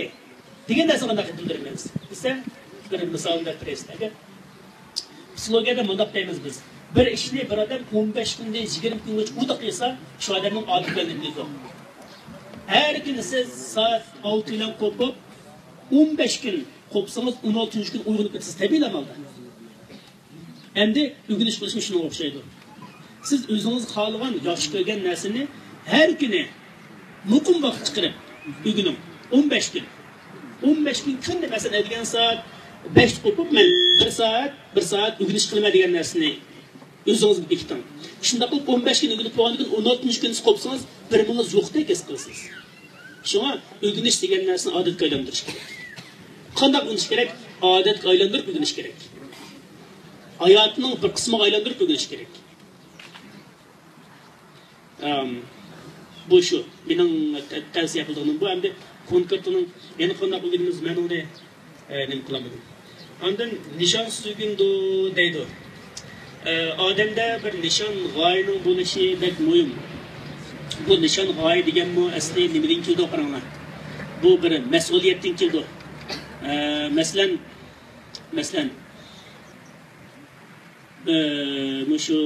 دېگەن نەرسىنى قانداق يېتىلدۈرىمىز دېسە، بىر مىسالنى بەرىپ بېرەي سىلەرگە. پسىخولوگىيەدە مۇنداق دەيمىز بىز، بىر ئىشنى بىر ئادەم ئون بەش كۈندىن يىگىرمە كۈنگىچە ئۇدۇق يېسا، شۇ ئادەمنىڭ ئادىتى بىلەن دېيدۇ. ھەر كۈنى سىز سائەت ئالتە بىلەن قوپۇپ، ئون بەش كۈن قوپسىڭىز، ئون ئالتىنچى كۈنى ئويغىنىپ كېتىسىز، تەبىئىي ئەمەلدە. ئەمدى ئۆگىنىش قىلىشمۇ شۇنىڭغا ئوخشايدۇ. سىز ئۆزىڭىز خالىغان، ياخشى كۆرگەن نەرسىنى ھەر كۈنى مۇقىم ۋاقىت چىقىرىپ ئۆگىنىڭ. ئون بەش كۈن. ئون بەش كۈن كۈندە، مەسىلەن، ئەتىگەن سائەت بەشتە قوپۇپ، مەن بىر سائەت، بىر سائەت ئۆگىنىش قىلىمەن دېگەن نەرسىنى ئۆزىڭىزگە بېكىتىڭ. شۇنداق قىلىپ، ئون بەش كۈن ئۆگىنىپ بولغاندىن كېيىن، ئون ئالتىنچى كۈنى قوپسىڭىز، بىر مېڭىز يوقتەك ھېس قىلىسىز. شۇڭا ئۆگىنىش دېگەن نەرسىنى ئادەتكە ئايلاندۇرۇش كېرەك. قانداق ئۆگىنىش كېرەك؟ ئادەتكە ئايلاندۇرۇپ ئۆگىنىش كېرەك. ھاياتنىڭ بىر قىسمىغا ئايلاندۇرۇپ ئۆگىنىش كېرەك. ئەم، بۇ شۇ. مېنىڭ تە-، تەۋسىيە قىلىدىغىنىم بۇ. ئەمدى كونكرېتىنىڭ يەنە قانداق ئۆگىنىمىز، مەن ئۇنى، ئە، نېمە قىلالمىدىم. ئاندىن نىشانسىز ئۆگىنىدۇ دەيدۇ. ئە، ئادەمدە بىر نىشان، غايىنىڭ بولۇشى بەك مۇھىم. بۇ نىشان، غايە دېگەنمۇ ئەسلى نېمىدىن كېلىدۇ قاراڭلار. بۇ بىر مەسئۇلىيەتتىن كېلىدۇ. ئە، مەسىلەن، مەسىلەن، ئە، مۇشۇ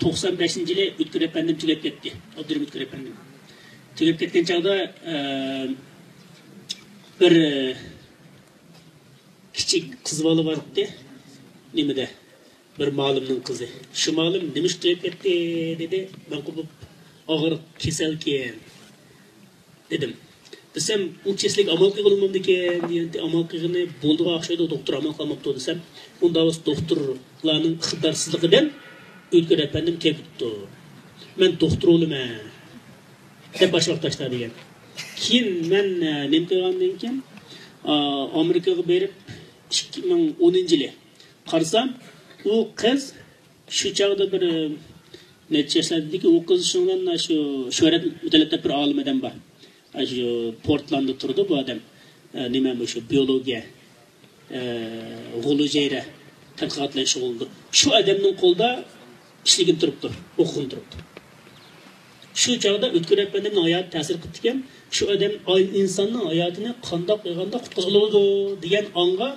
توقسان بەشىنچى يىلى ئۆتكۈر ئەپەندىم تۈگەپ كەتتى. ئابدۇرېھىم ئۆتكۈر ئەپەندىم. تۈگەپ كەتكەن چاغدا، ئە، بىر، ئە، كىچىك قىز بالا بارتتى. نېمىدە؟ بىر مالىمنىڭ قىزى. شۇ مالىم نېمە ئىش قىلىپ كەتتى؟ دېدى. مەن قوپۇپ، ئاغرىق كېسەلكەن، دېدىم. دېسەم، ئۇ كېسەلگە ئامال قىلغىلى بولمامدىكەن؟ دېگەنتى، ئامال قىلغىنى بولىدىغان ئوخشايدۇ، دوختۇر ئامال قىلماپتۇ دېسەم، ئۇنداق بولسا دوختۇرلارنىڭ ئىقتىدارسىزلىقىدىن ئۆتكۈر ئەپەندىم تېپىپتۇ. مەن دوختۇر بولىمەن، دەپ باشلاپ تاشلا دېگەن. كېيىن مەن، ئە، نېمە قىلغاندىن كېيىن، ئا، ئامېرىكىغا بېرىپ، ئىككى مىڭ ئونىنچى يىلى قارىسام، ئۇ قىز شۇ چاغدا بىر، ئە، نەچچە ياشلاردىكى ئۇ قىز شۇنىڭ بىلەن شۇ شۆھرەت مۇتەللىپ دەپ بىر ئالىم ئادەم بار. ئە، شۇ پورتلانددا تۇرىدۇ بۇ ئادەم. ئە، نېمە، مۇشۇ بىيولوگىيە، ئە، غۇلۇ ھۈجەيرە تەتقىقات بىلەن شۇغۇللىنىدۇ. شۇ ئادەمنىڭ قولىدا ئىشلىگىن تۇرۇپتۇ، ئوقۇغىن تۇرۇپتۇ. شۇ چاغدا ئۆتكۈر ئەپەندىمنىڭ ھاياتى تەسىر قىپتىكەن، شۇ ئادەم ئاي-، ئىنساننىڭ ھاياتىنى قانداق قىلغاندا قۇتقۇزغىلى بولىدۇ دېگەن ئاڭغا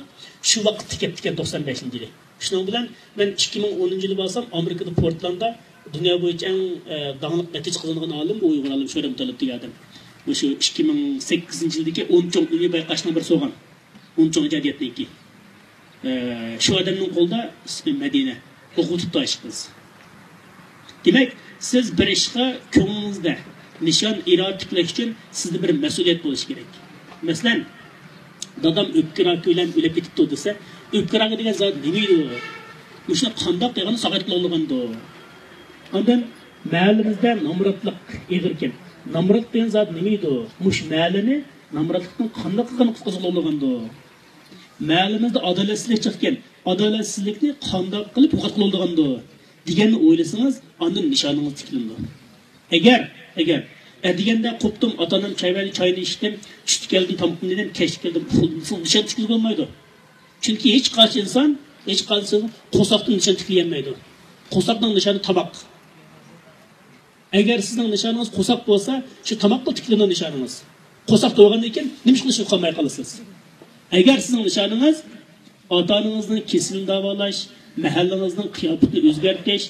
شۇ ۋاقىتتا كەپتىكەن، توقسان بەشىنچى يىلى. شۇنىڭ بىلەن مەن ئىككى مىڭ ئونىنچى يىلى بارسام، ئامېرىكىدا پورتلانددا دۇنيا بويىچە ئەڭ، ئە، داڭلىق نەتىجە قازانغان ئالىم، ئۇ ئۇيغۇر ئالىم شۆھرەت مۇتەللىپ دېگەن ئادەم. مۇشۇ ئىككى مىڭ سەككىزىنچى يىلدىكى ئون چوڭ ئىلمىي بايقاشنىڭ بىرسى بولغان. ئون چوڭ ئىجادىيەتنىڭكى. ئە، شۇ ئادەمنىڭ قولىدا ئىسمى مەدىنە. ئوقۇتۇپتۇ ئاشۇ قىز. دېمەك، سىز بىر ئىشقا كۆڭلىڭىزدە نىشان، ئىرادە تىكلەش ئۈچۈن سىزدە بىر مەسئۇلىيەت بولۇشى كېرەك. مەسىلەن، دادام ئۆپكە راكى بىلەن ئۆلۈپ كېتىپتۇ دېسە، ئۆپكە راكى دېگەن زات نېمە ئىدى؟ مۇشۇنى قانداق قىلغاندا ساقايتقىلى بولىدىغاندۇ؟ ئاندىن مەھەللىمىزدە نامراتلىق ئېغىركەن. نامرات دېگەن زات نېمە ئىدى؟ مۇشۇ مەھەللىنى نامراتلىقتىن قانداق قىلغاندا قۇتقۇزغىلى بولىدىغاندۇ؟ مەھەللىمىزدە ئادالەتسىزلىك چىققان. ئادالەتسىزلىكنى قانداق قىلىپ يوقاتقىلى بولىدىغاندۇ؟ دېگەننى ئويلىسىڭىز، ئاندىن نىشانىڭىز تىكلىنىدۇ. ئەگەر، ئەگەر ئەتىگەندە قوپتۇم، ئاتا-ئانام چاي بەردى، چاينى ئىچتىم، چۈشتە كەلدىم، تامىقىمنى يېدىم، كەچتە كەلدىم، ئۇخلىدىم دېسىڭىز نىشان تىكلىگىلى بولمايدۇ. چۈنكى ھېچقايسى ئىنسان، ھېچقايسى قورساقتىن نىشان تىكلىيەلمەيدۇ. قورساقنىڭ نىشانى تاماق. ئەگەر سىزنىڭ نىشانىڭىز قورساق بولسا، شۇ تاماقلا تىكلىنىدۇ نىشانىڭىز. قورساق تويغاندىن كېيىن نېمە ئىش قىلىشنى ئۇقالماي قالىسىز. ئەگەر سىزنىڭ نىشانىڭىز ئاتا-ئانىڭىزنىڭ كېسىلىنى داۋالاش، مەھەللىڭىزنىڭ قىياپىتىنى ئۆزگەرتىش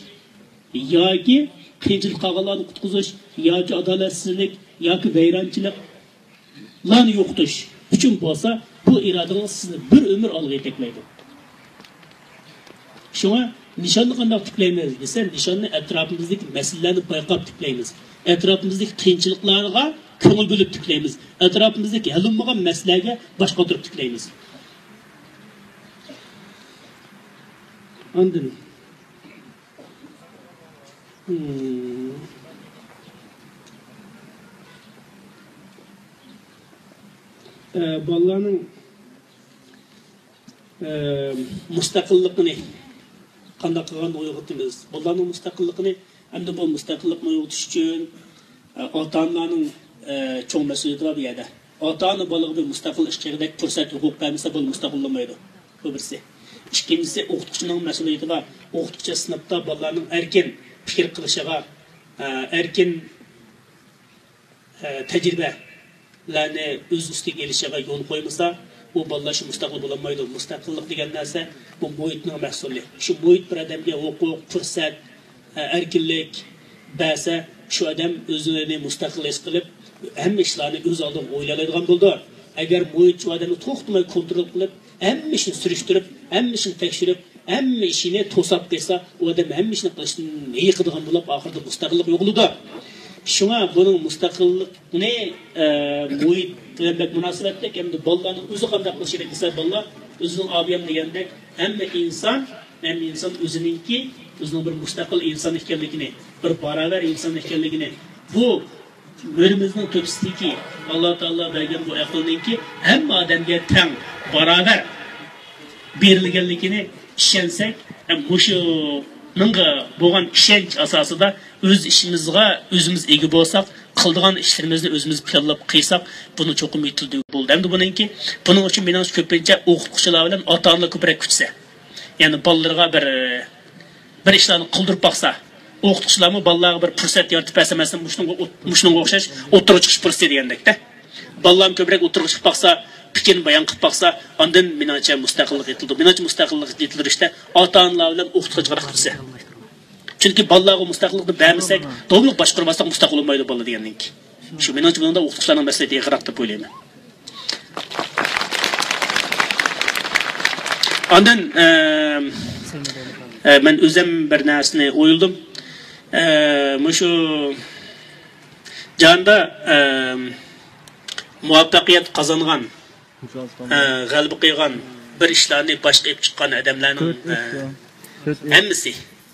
ياكى قىيىنچىلىقتا قالغانلارنى قۇتقۇزۇش ياكى ئادالەتسىزلىك ياكى ۋەيرانچىلىقلارنى يوقىتىش ئۈچۈن بولسا، بۇ ئىرادىڭىز سىزنى بىر ئۆمۈر ئالغا يېتەكلەيدۇ. شۇڭا نىشاننى قانداق تىكلەيمىز دېسە، نىشاننى ئەتراپىمىزدىكى مەسىلىلەرنى بايقاپ تىكلەيمىز. ئەتراپىمىزدىكى قىيىنچىلىقلارغا كۆڭۈل بۆلۈپ تىكلەيمىز. ئەتراپىمىزدىكى ھەل بولمىغان مەسىلىلەرگە باش قاتۇرۇپ تىكلەيمىز. ئاندىن، مم، ئە، بالىلارنىڭ ئە، مۇستەقىللىقىنى قانداق قىلغاندا ئويغىتىمىز؟ بالىلارنىڭ مۇستەقىللىقىنى، ئەمدى بۇ مۇستەقىللىقنى ئويغىتىش ئۈچۈن، ئە، ئاتا-ئانىلارنىڭ، ئە، چوڭ مەسئۇلىيىتى بار بۇ يەردە. ئاتا-ئانا بالىغا بىر مۇستەقىل ئىش قىلغۇدەك پۇرسەت، ھوقۇق بەرمىسە، بالا مۇستەقىل بولمايدۇ. بۇ بىرسى. ئىككىنچىسى، ئوقۇتقۇچىنىڭ مەسئۇلىيىتى بار. ئوقۇتقۇچى سىنىپتا بالىلارنىڭ ئەركىن پىكىر قىلىشىغا، ئە، ئەركىن ئە، تەجرىبىلەرنى ئۆز ئۈستىگە ئېلىشىغا يول قويمىسا، ئۇ بالىلار شۇ مۇستەقىل بولالمايدۇ. مۇستەقىللىق دېگەن نەرسە بۇ مۇھىتنىڭ مەھسۇلى. شۇ مۇھىت بىر ئادەمگە ھوقۇق، پۇرسەت، ئە، ئەركىنلىك بەرسە، شۇ ئادەم ئۆزىنى مۇستەقىل ھېس قىلىپ، ھەممە ئىشلارنى ئۆز ئالدىغا ئويلايدىغان بولىدۇ. ئەگەر مۇھىت شۇ ئادەمنى توختىماي كونترول قىلىپ، ھەممە ئىشنى سۈرۈشتۈرۈپ، ھەممە ئىشنى تەكشۈرۈپ، ھەممە ئىشىنى توساپ قىلسا، ئۇ ئادەم ھەممە ئىشنى قىلىشتىن ھېيىقىدىغان بولۇپ، ئاخىرىدا مۇستەقىللىق يوقىلىدۇ. شۇڭا بۇنىڭ مۇستەقىللىقنى، ئە، مۇھىت بىلەن بەك مۇناسىۋەتلىك، ھەمدە بالىلارنىڭ ئۆزى قانداق قىلىشى كېرەك دېسە، بالىلار ئۆزىنىڭ ئابىيەم دېگەندەك، ھەممە ئىنسان، ھەممە ئىنسان ئۆزىنىڭكى، ئۆزىنىڭ بىر مۇستەقىل ئىنسان ئىكەنلىكىنى، بىر باراۋەر ئىنسان ئىكەنلىكىنى، بۇ مۈرىمىزنىڭ تۆپىسىدىكى ئاللا تائالا بەرگەن بۇ ئەقىلنىڭكى ھەممە ئادەمگە تەڭ، باراۋەر بېرىلگەنلىكىنى ئىشەنسەك، ھەم مۇشۇنىڭغا بولغان ئىشەنچ ئاساسىدا ئۆز ئىشىمىزغا ئۆزىمىز ئىگە بولساق، قىلىدىغان ئىشلىرىمىزنى ئۆزىمىز پىلانلاپ قىلساق، بۇنى چوقۇم يېتىلدۈرگىلى بولىدۇ. ئەمدى بۇنىڭكى، بۇنىڭ ئۈچۈن مېنىڭچە كۆپىنچە ئوقۇتقۇچىلار بىلەن ئاتا-ئانىلار كۆپرەك كۈتسە. يەنى بالىلىرىغا بىر، بىر ئىشلارنى قىلدۇرۇپ باقسا، ئوقۇتقۇچىلارمۇ بالىلارغا بىر پۇرسەت يارىتىپ بەرسە، مەسىلەن، مۇشۇنىڭغا، مۇشۇنىڭغا ئوخشاش ئوتتۇرىغا چىقىش پۇرسىتى دېگەندەكتە. بالىلارمۇ كۆپرەك ئوتتۇرىغا چىقىپ باقسا، پىكرىنى بايان قىلىپ باقسا، ئاندىن مېنىڭچە مۇستەقىللىق يېتىلىدۇ. مېنىڭچە مۇستەقىللىق يېتىلدۈرۈشتە ئاتا-ئانىلار بىلەن ئوقۇتقۇچى جىقراق تۇرسا. چۈنكى بالىلارغا مۇستەقىللىقنى بەرمىسەك، داۋاملىق باشقۇرماساق مۇستەقىل بولمايدۇ بالا دېگەندىن كېيىن. شۇ مېنىڭچە بۇنىڭدا ئوقۇتقۇچىلارنىڭ مەسئۇلىيىتى يىغراق دەپ ئويلايمەن. ئاندىن، ئە، ئە، مەن ئۆزۈم بىر نەرسىنى ئويلىدىم. ئە، مۇشۇ جاھاندا، ئە، مۇۋەپپەقىيەت قازانغان، ئە، غەلىبە قىلغان، بىر ئىشلارنى باشقا ئېلىپ چىققان ئادەملەرنىڭ، ئە، ھەممىسى،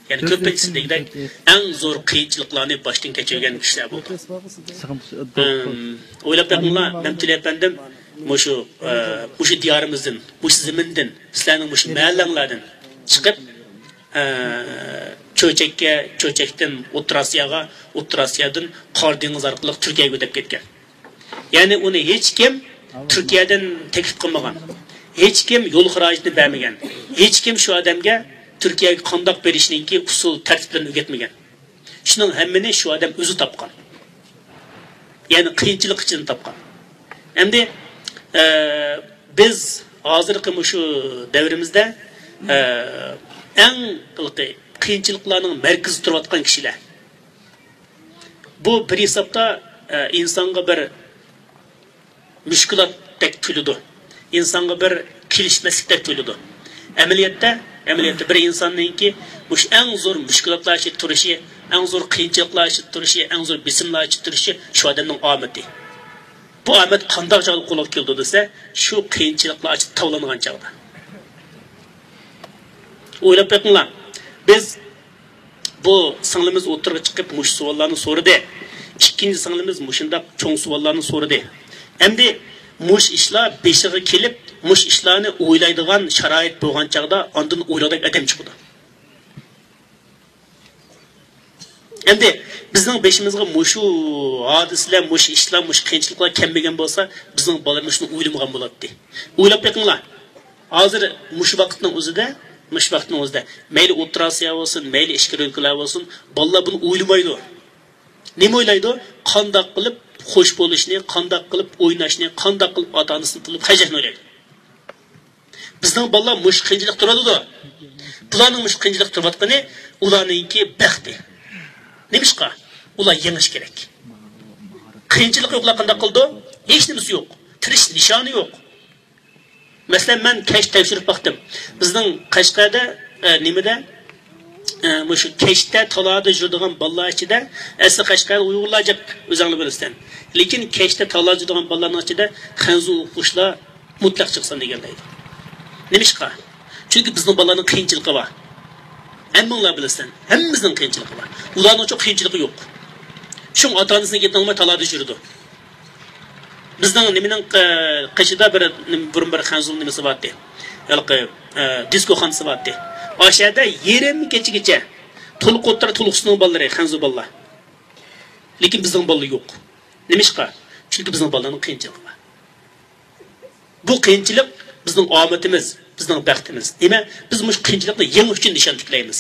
يەنى كۆپىنچىسى دېگۈدەك، ئەڭ زور قىيىنچىلىقلارنى باشتىن كەچۈرگەن كىشىلەر بولىدۇ. ئەم، ئويلاپ بېقىڭلار، مەمتىلى ئەپەندىم مۇشۇ، ئە، مۇشۇ دىيارىمىزدىن، مۇشۇ زېمىندىن، سىلەرنىڭ مۇشۇ مەھەللەڭلاردىن چىقىپ، ئە، چۆچەككە، چۆچەكتىن ئوتتۇرا ئاسىياغا، ئوتتۇرا ئاسىيادىن قارا دېڭىز ئارقىلىق تۈركىيەگە ئۆتۈپ كەتكەن. يەنى ئۇنى ھېچكىم تۈركىيەدىن تەكلىپ قىلمىغان. ھېچكىم يول خىراجىتىنى بەرمىگەن. ھېچكىم شۇ ئادەمگە تۈركىيەگە قانداق بېرىشنىڭكى ئۇسۇل تەرتىپلىرىنى ئۆگەتمىگەن. شۇنىڭ ھەممىنى شۇ ئادەم ئۆزى تاپقان. يەنى قىيىنچىلىق ئىچىدىن تاپقان. ئەمدى، ئە، بىز ھازىرقى مۇشۇ دەۋرىمىزدە، ئە، ئەڭ ھېلىقى قىيىنچىلىقلارنىڭ مەركىزىدە تۇرۇۋاتقان كىشىلەر. بۇ بىر ھېسابتا، ئە، ئىنسانغا بىر مۈشكۈلاتتەك تۇيۇلىدۇ. ئىنسانغا بىر كېلىشمەسلىكتەك تۇيۇلىدۇ. ئەمەلىيەتتە، ئەمەلىيەتتە بىر ئىنساننىڭكى مۇشۇ ئەڭ زور مۈشكۈلاتلار ئىچىدە تۇرۇشى، ئەڭ زور قىيىنچىلىقلار ئىچىدە تۇرۇشى، ئەڭ زور بېسىملار ئىچىدە تۇرۇشى شۇ ئادەمنىڭ ئامىتى. بۇ ئامەت قانداق چاغدا قولغا كېلىدۇ دېسە، شۇ قىيىنچىلىقلار ئىچىدە تاۋلانغان چاغدا. ئويلاپ بېقىڭلار، بىز بۇ سىڭلىمىز ئوتتۇرىغا چىقىپ مۇشۇ سوئاللارنى سورىدى. ئىككىنچى سىڭلىمىز مۇشۇنداق چوڭ سوئاللارنى سورىدى. ئەمدى مۇشۇ ئىشلار بېشىغا كېلىپ، مۇشۇ ئىشلارنى ئويلايدىغان شارائىت بولغان چاغدا ئاندىن ئويلايدىغان ئادەم چىقىدۇ. ئەمدى بىزنىڭ بېشىمىزغا مۇشۇ ھادىسىلەر، مۇشۇ ئىشلار، مۇشۇ قىيىنچىلىقلار كەلمىگەن بولسا، بىزنىڭ بالىلىرىمىز شۇنى ئويلىمىغان بولاتتى. ئويلاپ بېقىڭلار. ھازىر مۇشۇ ۋاقىتنىڭ ئۆزىدە، مۇشۇ ۋاقىتنىڭ ئۆزىدە، مەيلى ئوتتۇرا ئاسىيا بولسۇن، مەيلى ئىچكىرى ئۆلكىلەر بولسۇن، بالىلار بۇنى ئويلىمايدۇ. نېمە ئويلايدۇ؟ قانداق قىلىپ خوش بولۇشنى، قانداق قىلىپ ئويناشنى، قانداق قىلىپ ئاتا-ئانىسىنى پۇل خەجلەشنى ئويلايدۇ. بىزنىڭ بالىلار مۇشۇ قىيىنچىلىق تۇرۇۋاتىدۇ. بۇلارنىڭ مۇشۇ قىيىنچىلىق تۇرۇۋاتقىنى ئۇلارنىڭكى بەختى. نېمىشقا؟ ئۇلار يېڭىش كېرەك. قىيىنچىلىقى يوقلار قانداق قىلىدۇ؟ ھېچ نېمىسى يوق. تىرىشىش نىشانى يوق. مەسىلەن، مەن كەچ تەكشۈرۈپ باقتىم. بىزنىڭ قەشقەردە، ئە، نېمىدە، ئە، مۇشۇ كەچتە تالادا يۈرىدىغان بالىلار ئىچىدە، ئەسلى قەشقەردە ئۇيغۇرلار جىق، ئۆزۈڭلار بىلىسەن. لېكىن كەچتە تالادا يۈرىدىغان بالىلارنىڭ ئىچىدە خەنزۇ ئوقۇغۇچىلار مۇتلەق چىقسا دېگەنلەيدۇ. نېمىشقا؟ چۈنكى بىزنىڭ بالىلارنىڭ قىيىنچىلىقى بار. ھەممىڭلار بىلىسەن، ھەممىمىزنىڭ قىيىنچىلىقى بار. ئۇلارنىڭچۇ قىيىنچىلىقى يوق. شۇڭا ئاتا-ئانىسىنىڭ گېپىنى ئاڭلىماي تالادا يۈرىدۇ. بىزنىڭ نېمىنىڭ، ئە، قېشىدا بىر، بۇرۇن بىر خەنزۇ نېمىسى بارتى. ھېلىقى، ئە، دىسكوخانىسى بارتى. ئاشۇ يەردە يېرىم كېچىگىچە تولۇق ئولتۇرار، تولۇقسىزنىڭ بالىلىرى، خەنزۇ بالىلار. لېكىن بىزنىڭ بالىلار يوق. نېمىشقا؟ چۈنكى بىزنىڭ بالىلارنىڭ قىيىنچىلىقى بار. بۇ قىيىنچىلىق بىزنىڭ ئامىتىمىز، بىزنىڭ بەختىمىز. نېمە؟ بىز مۇشۇ قىيىنچىلىقنى يېڭىش ئۈچۈن نىشان تىكلەيمىز.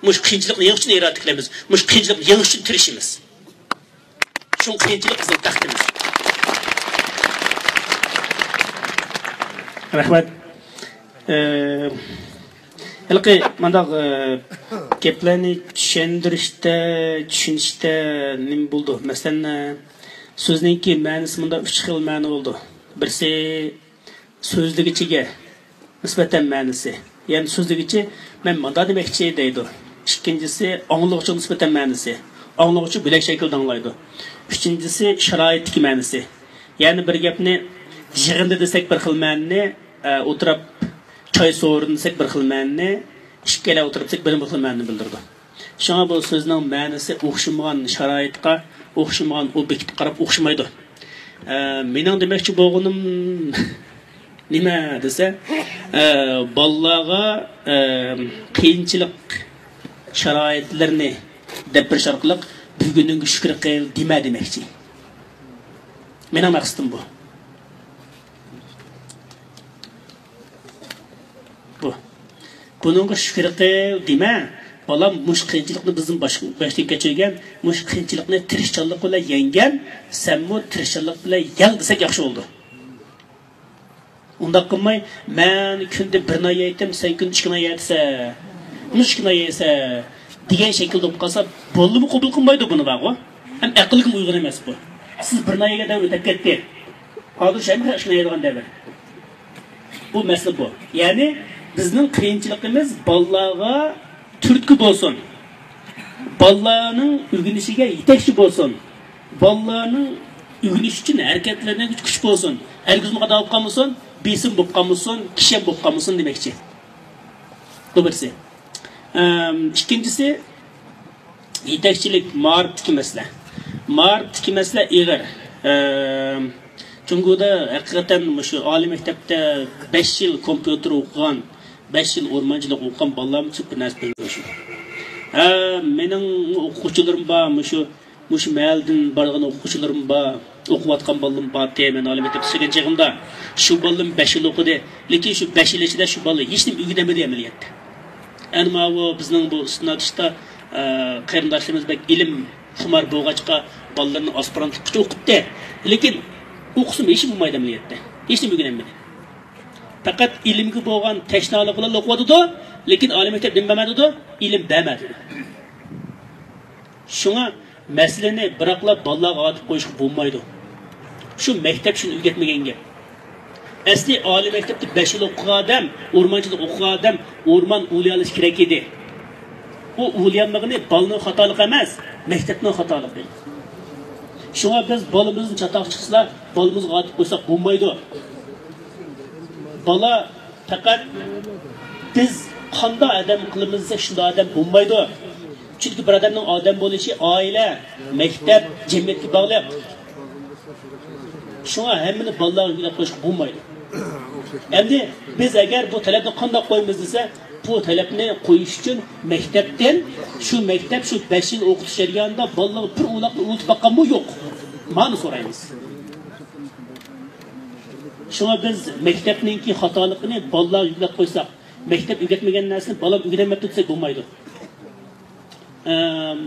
مۇشۇ قىيىنچىلىقنى يېڭىش ئۈچۈن ئىرادە تىكلەيمىز. مۇشۇ قىيىنچىلىقنى يېڭىش ئۈچۈن تىرىشىمىز. شۇڭا قىيىنچىلىق بىزنىڭ بەختىمىز. رەھمەت. ئە، ھېلىقى مانداق، ئە، گەپلەرنى چۈشەندۈرۈشتە، چۈشىنىشتە نېمە بولىدۇ؟ مەسىلەن، ئە، سۆزنىڭكى مەنىسى مۇنداق ئۈچ خىل مەنە بولىدۇ. بىرسى سۆزلىگۈچىگە نىسبەتەن مەنىسى. يەنى سۆزلىگۈچى «مەن مانداق دېمەكچى» دەيدۇ. ئىككىنچىسى ئاڭلىغۇچىغا نىسبەتەن مەنىسى. ئاڭلىغۇچى بۆلەك شەكىلدە ئاڭلايدۇ. ئۈچىنچىسى شارائىتتىكى مەنىسى. يەنى بىر گەپنى يىغىندا دېسەك بىر خىل مەنىنى، ئە، ئولتۇرۇپ چاي سورۇن دېسەك بىر خىل مەنىنى، ئىككىلەن ئولتۇرۇپ دېسەك بىر خىل مەنىنى بىلدۈرىدۇ. شۇڭا بۇ سۆزنىڭ مەنىسى ئوخشىمىغان شارائىتقا، ئوخشىمىغان ئوبيېكتقا قاراپ ئوخشىمايدۇ. ئە، مېنىڭ دېمەكچى بولغىنىم نېمە دېسە، ئە، بالىلارغا، ئە، قىيىنچىلىق شارائىتلىرىنى دەپ بېرىش ئارقىلىق بۈگۈنۈڭگە شۈكۈر قىل دېمە دېمەكچى. مېنىڭ مەقسىتىم بۇ. بۇ. بۇنىڭغا شۈكۈر قىل دېمە. بالام مۇشۇ قىيىنچىلىقنى بىزدىن باش-، باشتىن كەچۈرگەن، مۇشۇ قىيىنچىلىقنى تىرىشچانلىق بىلەن يەڭگەن، سەنمۇ تىرىشچانلىق بىلەن يەڭ دېسەك ياخشى بولىدۇ. ئۇنداق قىلماي، «مەن كۈندە بىر نان يەيتتىم، سەن كۈندە ئىككى نان يەيسەن، مۇشۇ ئىككى نان يەيسەن» دېگەن شەكىلدە بولۇپ قالسا، بالىمۇ قوبۇل قىلمايدۇ بۇنى، بارغۇ. ھەم ئەقىلگىمۇ ئۇيغۇن ئەمەس بۇ. سىز بىر نان يېگەن دەۋر ئۆتۈپ كەتتى. ھازىر شۇ ھەممە ئىككى نان يەيدىغان دەۋر. بۇ مەسىلە بۇ. يەنى بىزنىڭ قىيىنچىلىقىمىز بالىلارغا تۈرتكە بولسۇن. بالىلارنىڭ ئۆگىنىشىگە يېتەكچى بولسۇن. بالىلارنىڭ ئۆگىنىش ئۈچۈن ھەرىكەتلىرىنىڭ كۈچ بولسۇن. ھەرگىزمۇ خاتا بولۇپ قالمىسۇن، بېسىم بولۇپ قالمىسۇن، كىشەن بولۇپ قالمىسۇن دېمەكچى. بۇ بىرسى. ئەم، ئىككىنچىسى، يېتەكچىلىك، مائارىپتىكى مەسىلە. مائارىپتىكى مەسىلە ئېغىر. ئەم، جۇڭگودا ھەقىقەتەن مۇشۇ ئالىي مەكتەپتە بەش يىل كومپيۇتېر ئوقۇغان، بەش يىل ئورمانچىلىق ئوقۇغان بالىلارمۇ بىر نەرسە بىلمەيدۇ. ھە، مېنىڭ ئوقۇغۇچىلىرىم بار، مۇشۇ، مۇشۇ مەھەللىدىن بارغان ئوقۇغۇچىلىرىم بار، ئوقۇۋاتقان بالىلىرىم بارتى، مەن ئالىي مەكتەپتە ئىشلىگەن چېغىمدا. شۇ بالىلىرىم بەش يىل ئوقۇدى، لېكىن شۇ بەش يىل ئىچىدە شۇ بالىلار ھېچنېمە ئۆگىنەلمىدى ئەمەلىيەتتە. ئەنە ماۋۇ بىزنىڭ بۇ ئىستىنادىشتا، ئە، قېرىنداشلىرىمىز بەك ئىلىم خۇمار بولغاچقا، بالىلىرىنى ئاسپىرانتلىققىچە ئوقۇتتى. لېكىن ئوقۇسىمۇ ھېچنېمە بولمايدۇ ئەمەلىيەتتە. ھېچنېمە ئۆگىنەلمىدى. پەقەت ئىلىمگە بولغان تەشنالىق بىلەن ئوقۇۋاتىدۇ، لېكىن ئالىي مەكتەپ نېمە بەرمەيدۇ؟ ئىلىم بەرمەيدۇ. شۇڭا مەسىلىنى بىراقلا بالىلارغا ئاتىپ قويۇشقا بولمايدۇ. شۇ مەكتەپ شۇنى ئۆگەتمىگەن گەپ. ئەسلى ئالىي مەكتەپتە بەش يىل ئوقۇغان ئادەم، ئورمانچىلىق ئوقۇغان ئادەم ئورمان ئۇۋۇلىيالىشى كېرەك ئىدى. ئۇ ئۇۋۇلىيالمىغىنى بالىنىڭ خاتالىقى ئەمەس، مەكتەپنىڭ خاتالىقى. شۇڭا بىز بالىمىزدىن چاتاق چىقسىلا، بالىمىزغا ئاتىپ قويساق بولمايدۇ. بالا پەقەت بىز قانداق ئادەم قىلىمىز دېسەك، شۇنداق ئادەم بولمايدۇ. چۈنكى بىر ئادەمنىڭ ئادەم بولۇشى ئائىلە، مەكتەپ، جەمئىيەتكە باغلىق. شۇڭا ھەممىنى بالىلارغا يۈكلەپ قويۇشقا بولمايدۇ. ئەمدى بىز ئەگەر بۇ تەلەپنى قانداق قويىمىز دېسە، بۇ تەلەپنى قويۇش ئۈچۈن مەكتەپتىن، شۇ مەكتەپ شۇ بەش يىل ئوقۇتۇش جەريانىدا بالىلارغا بىر ئولاقنى ئۇۋۇلىتىپ باققانمۇ؟ يوق. مانا سورايمىز. شۇڭا بىز مەكتەپنىڭكى خاتالىقىنى بالىلارغا يۈكلەپ قويساق، مەكتەپ ئۆگەتمىگەن نەرسىنى بالام ئۆگىنەلمەپتۇ دېسەك بولمايدۇ. ئەم،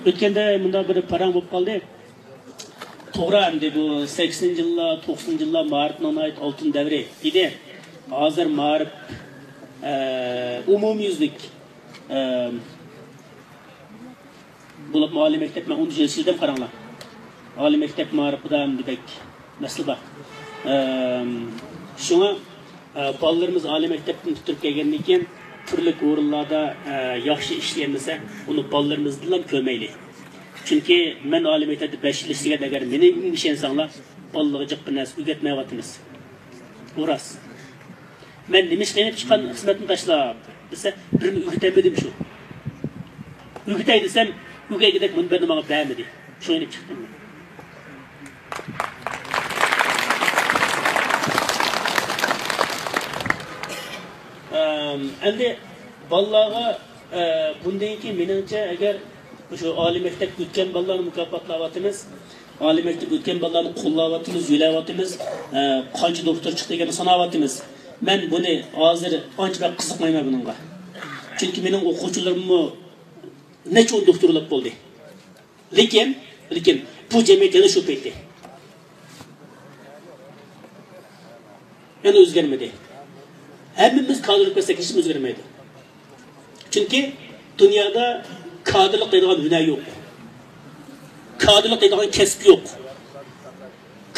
ئۆتكەندە مۇنداق بىر پاراڭ بولۇپ قالدى. توغرا، ئەمدى بۇ سەكسىنىنچى يىللار، توقسىنىنچى يىللار مائارىپنىڭ ناھايىتى ئالتۇن دەۋرى ئىدى. ھازىر مائارىپ، ئە، ئومۇميۈزلۈك، ئە، بولۇپمۇ ئالىي مەكتەپ، مەن ئون يىل ئىشلىدىم، قاراڭلار. ئالىي مەكتەپ مائارىپىدا ئەمدى بەك مەسىلە بار. ئە، شۇڭا ئە، بالىلىرىمىز ئالىي مەكتەپتىن پۈتتۈرۈپ كەلگەندىن كېيىن، تۈرلۈك ئورۇنلاردا، ئە، ياخشى ئىشلىيەلمىسە، ئۇنى بالىلىرىمىزدىنلا كۆرمەيلى. چۈنكى مەن ئالىي مەكتەپتە بەش يىل ئىشلىگەن، ئەگەر مېنى ئىشەنسەڭلار، بالىلارغا جىق بىر نەرسە ئۆگەتمەيۋاتىمىز. بۇ راست. مەن نېمە ئىشقا يېنىپ چىققان خىزمەتنى تاشلاپ دېسە، بىرىنى ئۆگىتەلمىدىم شۇ. ئۆگىتەي دېسەم، ئۆگەيگۈدەك مۇنبەرنى ماڭا بەرمىدى. شۇ يېنىپ چىقتىم. ئەم، ئەمدى بالىلارغا، ئە، بۇندىن كېيىن مېنىڭچە، ئەگەر شۇ ئالىي مەكتەپ ئۆتكەن بالىلارنى مۇكاپاتلاۋاتىمىز، ئالىي مەكتەپ ئۆتكەن بالىلارنى قوللاۋاتىمىز، يۆلەۋاتىمىز، ئە، قانچە دوختۇر چىقتى دېگەننى ساناۋاتىمىز. مەن بۇنى ھازىر ئانچە بەك قىزىقمايمەن بۇنىڭغا. چۈنكى مېنىڭ ئوقۇغۇچىلىرىممۇ نەچچە ئون دوختۇرلاپ بولدى. لېكىن، لېكىن بۇ جەمئىيەت يەنە شۇ پېتى. يەنە ئۆزگەرمىدى. ھەممىمىز كادىرلىق بەرسەك، ھېچكىم ئۆزگەرمەيدۇ. چۈنكى دۇنيادا كادىرلىق دەيدىغان ھۈنەر يوق. كادىرلىق دەيدىغان كەسىپ يوق.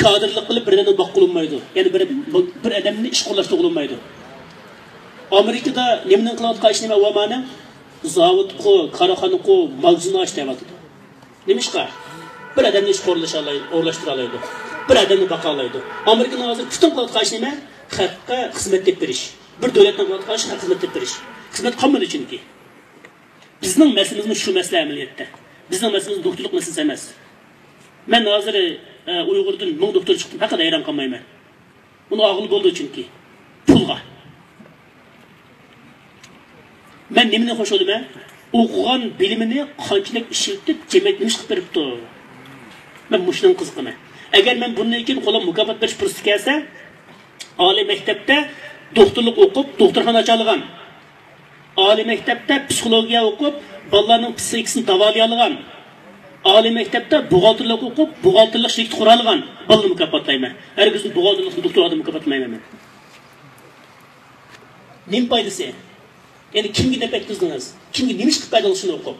كادىرلىق قىلىپ بىر ئادەمنى باققىلى بولمايدۇ. يەنى بىر، بىر ئادەمنى ئىشقا ئورۇنلاشتۇرغىلى بولمايدۇ. ئامېرىكىدا نېمىنىڭ قىلىۋاتقان ئىشى نېمە ئۇئامانىڭ؟ زاۋۇتقۇ، كارخانىقۇ، ماگىزىن ئاچ دەۋاتىدۇ. نېمىشقا؟ بىر ئادەمنى ئىشقا ئورۇنلىشالاي-، ئورۇنلاشتۇرالايدۇ. بىر ئادەمنى باقالايدۇ. ئامېرىكىنىڭ ھازىر پۈتۈن قىلىۋاتقان ئىشى نېمە؟ خەلققە خىزمەت ئېلىپ بېرىش. بىر دۆلەتنىڭ قىلىۋاتقان ئىشى خەلققە خىزمەت ئېلىپ بېرىش. خىزمەت قالمىدى چۈنكى. بىزنىڭ مەسىلىمىزمۇ شۇ مەسىلە ئەمەلىيەتتە. بىزنىڭ مەسىلىمىز دوختۇرلۇق مەسىلىسى ئەمەس. مەن ھازىر، ئە، ئۇيغۇردىن مىڭ دوختۇر چىقتى، پەقەت ھەيران قالمايمەن. ئۇنى ئالغىلى بولىدۇ چۈنكى. پۇلغا. مەن نېمىنى خوش بولىمەن؟ ئوقۇغان بىلىمىنى قانچىلىك ئىشلىتىپ، جەمئىيەتكە نېمە ئىش قىلىپ بېرىپتۇ؟ مەن مۇشۇنىڭغا قىزىقىمەن. ئەگەر مەن بۇندىن كېيىن قولۇمغا مۇكاپات بېرىش پۇرسىتى كەلسە، ئالىي مەكتەپتە دوختۇرلۇق ئوقۇپ، دوختۇرخانا ئاچالىغان، ئالىي مەكتەپتە پسىخولوگىيە ئوقۇپ، بالىلارنىڭ پسىخىكىسىنى داۋالىيالىغان، ئالىي مەكتەپتە بوغالتىرلىق ئوقۇپ، بوغالتىرلىق شىركىتى قۇرالىغان بالىنى مۇكاپاتلايمەن. ھەرگىزمۇ بوغالتىرلىق دوختۇر ئادەمنى مۇكاپاتلىمايمەن مەن. نېمە پايدىسى؟ يەنى كىمگە نەپ يەتكۈزدىڭىز؟ كىمگە نېمە ئىش قىلىپ بەردىڭىز شۇنى ئوقۇپ؟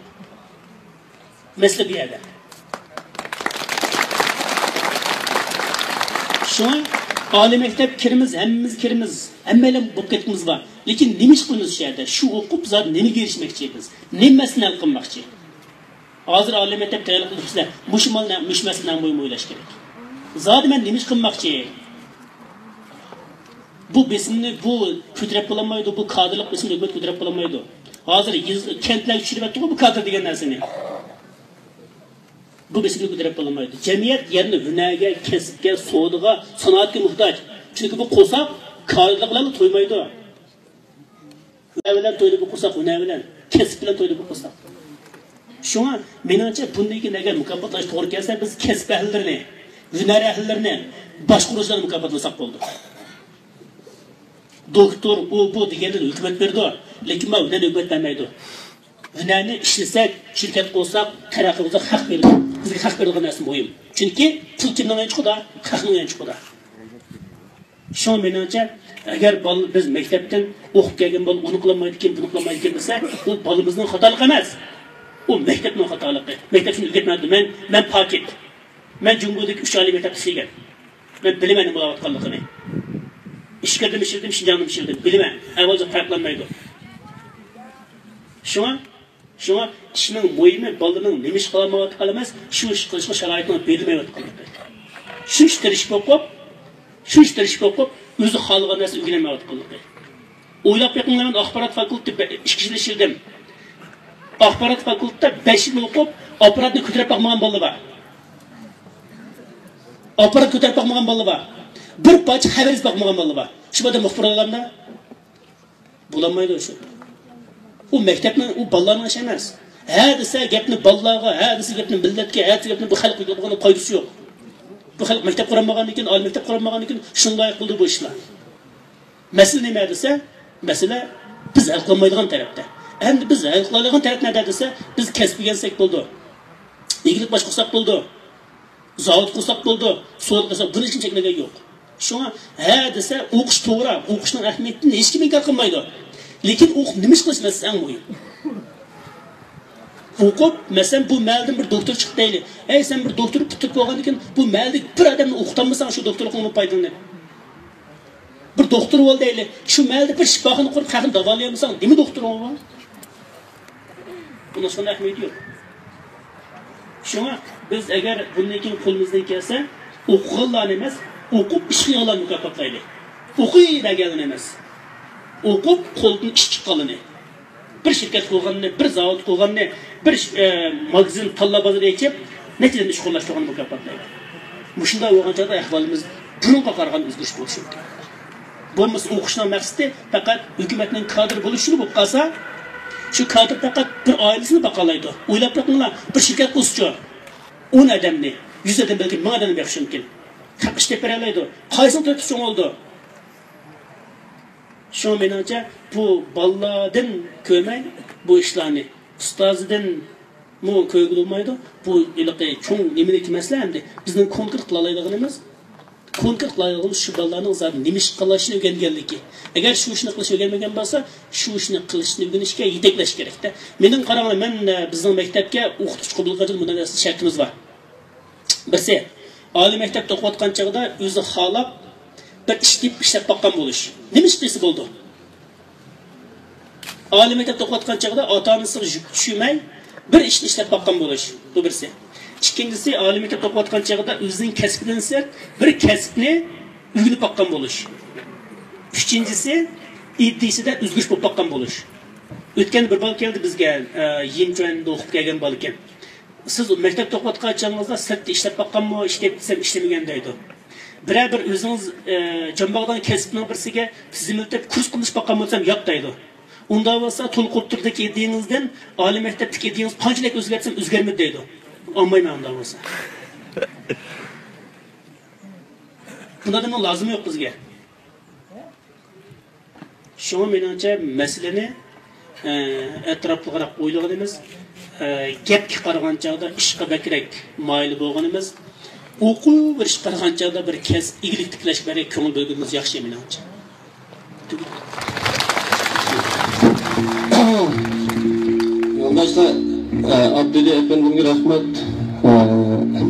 مەسىلە بۇ يەردە. شۇڭا ئالىي مەكتەپ كىرىمىز، ھەممىمىز كىرىمىز، ھەممەيلەن بولۇپ كەتكىنىمىز بار. لېكىن نېمە ئىش قىلىمىز شۇ يەردە؟ شۇ ئوقۇپ زادى نېمىگە ئېرىشمەكچى بىز؟ نېمە مەسىلىنى ھەل قىلماقچى؟ ھازىر ئالىي مەكتەپ تەييارلىق قىلىپ، مۇشۇ مال-، مۇشۇ مەسىلىنى ھەم مۇھىم ئويلاش كېرەك. زادى مەن نېمە ئىش قىلماقچى؟ بۇ بېسىمنى بۇ كۆتۈرۈپ بولالمايدۇ، بۇ كادىرلىق بېسىمنى ھۆكۈمەت كۆتۈرۈپ بولالمايدۇ. ھازىر يېز-، كەنتلەرگە چۈشۈرۈۋەتتىغۇ بۇ كادىر دېگەن نەرسىنى. بۇ بېسىمنى كۆتۈرۈپ بولالمايدۇ. جەمئىيەت يەنە ھۈنەرگە، كەسىپكە، سودىغا، سانائەتكە موھتاج. چۈنكى بۇ قورساق كادىرلىق بىلەن تويمايدۇ. ھۈنەر بىلەن تويدى بۇ قورساق، ھۈنەر بىلەن، كەسىپ بىلەن تويدى بۇ قورساق. شۇڭا مېنىڭچە بۇندىن كېيىن ئەگەر مۇكاپاتلاش توغرا كەلسە، بىز كەسىپ ئەھلىلىرىنى، ھۈنەر ئەھلىلىرىنى، باشقۇرغۇچىلارنى مۇكاپاتلىساق بولىدۇ. دوكتور، ئۇ، بۇ دېگەندىن ھۆكۈمەت بېرىدۇ، لېكىن مانا ھۈنەرنى ھۆكۈمەت بەرمەيدۇ. ھۈنەرنى ئىشلىسەك، شىركەت قۇرساق، تەرەققىي قىلساق، خەق بېرىدۇ. بىزگە خەق بېرىدىغان نەرسە مۇھىم. چۈنكى پۇل كىمنىڭ يانچۇقىدا؟ خەقنىڭ يانچۇقىدا. شۇڭا مېنىڭچە، ئەگەر بالا، بىز مەكتەپتىن ئوقۇپ كەلگەن بالا ئۇنى قىلالمايدىكەن، بۇنى قىلالمايدىكەن دېسە، ئۇ بالىمىزنىڭ خاتالىقى ئەمەس. ئۇ مەكتەپنىڭ خاتالىقى. مەكتەپ شۇنى ئۆگەتمەيدۇ. مەن، مەن پاكىت. مەن جۇڭگودىكى ئۈچ ئالىي مەكتەپتە ئىشلىگەن. مەن بىلىمەن نېمە بولۇۋاتقانلىقىنى. ئىچكىرىدىمۇ ئىشلىدىم، شىنجاڭدىمۇ ئىشلىدىم. بىلىمەن. ئەھۋال زادى پەرقلەنمەيدۇ. شۇڭا، شۇڭا ئىشنىڭ مۇھىمى بالىنىڭ نېمە ئىش قىلالمايۋاتقانلىقى ئەمەس، شۇ ئىش قىلىشقا شارائىتنىڭ بېرىلمەيۋاتقانلىقى. شۇنچە تىرىشىپ ئوقۇپ، شۇنچە تىرىشىپ ئوقۇپ، ئۆزى خالىغان نەرسىنى ئۆگىنەلمەيۋاتقانلىقى. ئويلاپ بېقىڭلار، مەن ئاخبارات فاكۇلتېتىدا بە-، ئىككى يىل ئىشلىدىم. ئاخبارات فاكۇلتېتىدا بەش يىل ئوقۇپ، ئاپپاراتنى كۆتۈرۈپ باقمىغان بالىلار بار. ئاپپارات كۆتۈرۈپ باقمىغان بالىلار بار. بىر پارچە خەۋەر يېزىپ باقمىغان بالىلار بار. شۇ بالىدا مۇخبىر بولامدا؟ بولالمايدۇ شۇ. ئۇ مەكتەپنىڭ، ئۇ بالىلارنىڭ ئىشى ئەمەس. ھە دېسە گەپنى بالىلارغا، ھە دېسە گەپنى مىللەتكە، ھە دېسە گەپنى بۇ خەلققە يولغىغاندا پايدىسى يوق. بۇ خەلق مەكتەپ قۇرالمىغاندىن كېيىن، ئالىي مەكتەپ قۇرالمىغاندىن كېيىن شۇنداق بولدى بۇ ئىشلار. مەسىلە نېمە دېسە، مەسىلە بىز ھەل قىلالمايدىغان تەرەپتە. ئەمدى بىز ھەل قىلالايدىغان تەرەپ نەدە دېسە، بىز كەسىپ ئۆگەنسەك بولىدۇ. ئىگىلىك باشقۇرساق بولىدۇ. زاۋۇت قۇرساق بولىدۇ، سودا قىلساق، بۇنى ھېچكىم چەكلىگەن يوق. شۇڭا ھە دېسە، ئوقۇش توغرا، ئوقۇشنىڭ ئەھمىيىتىنى ھېچكىم ئىنكار قىلمايدۇ. لېكىن ئوقۇپ نېمە ئىش قىلىش مەسىلىسى ئەڭ مۇھىم. ئوقۇپ، مەسىلەن، بۇ مەھەللىدىن بىر دوكتور چىقتى دەيلى. ئەي، سەن بىر دوكتور پۈتتۈرۈپ بولغاندىن كېيىن، بۇ مەھەللىدىكى بىر ئادەمنى ئوقۇتالمىساڭ، شۇ دوكتورلۇقۇڭدىن پايدىلىنىپ. بىر دوختۇر بول دەيلى. شۇ مەھەللىدە بىر شىپاخانا قۇرۇپ، خەقنى داۋالىيالمىساڭ، نېمە دوختۇرۇڭ بار؟ بۇنىڭ ھېچقانداق ئەھمىيىتى يوق. شۇڭا بىز ئەگەر بۇندىن كېيىن قولىمىزدىن كەلسە، ئوقۇغانلارنى ئەمەس، ئوقۇپ ئىش قىلغانلارنى مۇكاپاتلايلى. ئوقۇيۋەرگەنلەرنى ئەمەس، ئوقۇپ قولدىن ئىش چىققانلارنى. بىر شىركەت قۇرغاننى، بىر زاۋۇت قۇرغاننى، بىر ئىش، ئە، ماگىزىن، تاللا بازىرى ئېچىپ، نەچچە ئادەمنى ئىش قوللاشتۇرغاننى مۇكاپاتلايلى. مۇشۇنداق بولغان چاغدا ئەھۋالىمىز بۇرۇنقىغا قارىغاندا ئۆزگىرىش بولۇشى مۇمكىن. بولمىسا ئوقۇشنىڭ مەقسىتى پەقەت ھۆكۈمەتنىڭ كادىر بولۇشلا بولۇپ قالسا، شۇ كادىر پەقەت بىر ئائىلىسىنى باقالايدۇ. ئويلاپ بېقىڭلار، بىر شىركەت قۇرسىچۇ، ئون ئادەمنى، يۈز ئادەم، بەلكى مىڭ ئادەمنى بېقىشى مۇمكىن. خەق ئىشلەپ بېرەلەيدۇ. قايسىنىڭ تۆھپىسى چوڭ بولىدۇ؟ شۇڭا مېنىڭچە، بۇ بالىلاردىن كۆرمەي بۇ ئىشلارنى، ئۇستازىدىنمۇ كۆرگىلى بولمايدۇ. بۇ ھېلىقى چوڭ نېمىدىكى مەسىلە ئەمدى. بىزنىڭ كونكرېت قىلالايدىغىنىمىز، كونكرېت قىلالايدىغىنىمىز شۇ بالىلارنىڭ زادى نېمە ئىش قىلىشنى ئۆگەنگەنلىكى. ئەگەر شۇ ئىشنى قىلىشنى ئۆگەنمىگەن بولسا، شۇ ئىشنى قىلىشنى ئۆگىنىشكە يېتەكلەش كېرەكتە. مېنىڭ قاراڭلار، مەن، ئە، بىزنىڭ مەكتەپكە ئوقۇتقۇچى قوبۇل قىلىشتا مۇنداق نەرسە شەرتىمىز بار. بىرسى، ئالىي مەكتەپتە ئوقۇۋاتقان چېغىدا ئۆزى خالاپ بىر ئىش تېپىپ ئىشلەپ باققان بولۇش. نېمە ئىش قىلسا بولىدۇ. ئالىي مەكتەپتە ئوقۇۋاتقان چېغىدا ئاتا-ئانىسىغا يۈك چۈشۈرمەي بىر ئىشنى ئىشلەپ باققان بولۇش. بۇ بىرسى. ئىككىنچىسى، ئالىي مەكتەپتە ئوقۇۋاتقان چېغىدا ئۆزىنىڭ كەسپىدىن سىرت بىر كەسىپنى ئۆگىنىپ باققان بولۇش. ئۈچىنچىسى، ئىدىيىسىدە ئۆزگىرىش بولۇپ باققان بولۇش. ئۆتكەندە بىر بالا كەلدى بىزگە، ئە، يىنچۈەندە ئوقۇپ كەلگەن بالا ئىكەن. سىز مەكتەپتە ئوقۇۋاتقان چېغىڭىزدا سىرتتا ئىشلەپ باققانمۇ، ئىشلەپ دېسەم ئىشلىمىگەن دەيدۇ. بىرەر بىر ئۆزىڭىز، ئە، جان باغلىغان كەسىپنىڭ بىرسىگە تىزىملىتىپ كۇرس قىلىشىپ باققانمۇ دېسەم ياق دەيدۇ. ئۇنداق بولسا تولۇق ئوتتۇرىدىكى ئىدىيىڭىزدىن ئالىي مەكتەپتىكى ئىدىيىڭىز قانچىلىك ئۆزگەرتسەم ئۆزگەرمىدى دەيدۇ. ئالمايمەن ئۇنداق بولسا. بۇنداق ئادەمنىڭ لازىمى يوق بىزگە. شۇڭا مېنىڭچە مەسىلىنى، ئە، ئەتراپلىقراق ئويلىغىنىمىز، ئە، گەپكە قارىغان چاغدا ئىشقا بەكرەك مايىل بولغىنىمىز، ئوقۇۋېرىشقا قارىغان چاغدا بىر كەسىپ ئىگىلىك تىكلەشكە بەكرەك كۆڭۈل بۆلگىنىمىز ياخشى مېنىڭچە. يولداشلار، ئە، ئابدۇلى ئەپەندىمگە رەھمەت. ئە،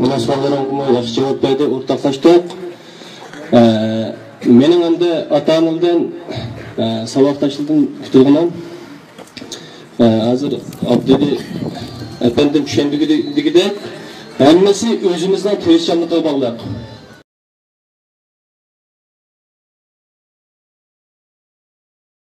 مېنىڭ سوئاللىرىمغىمۇ ياخشى جاۋاب بەردى، ئورتاقلاشتۇق. ئە، مېنىڭ ئەمدى ئاتا-ئانامدىن، ئە، ساۋاقداشلاردىن كۈتىدىغىنىم، ئە، ھازىر ئابدۇلى ئەپەندىم چۈشەندۈرگىنىدەك، ھەممىسى ئۆزىمىزنىڭ تىرىشچانلىقىغا باغلىق.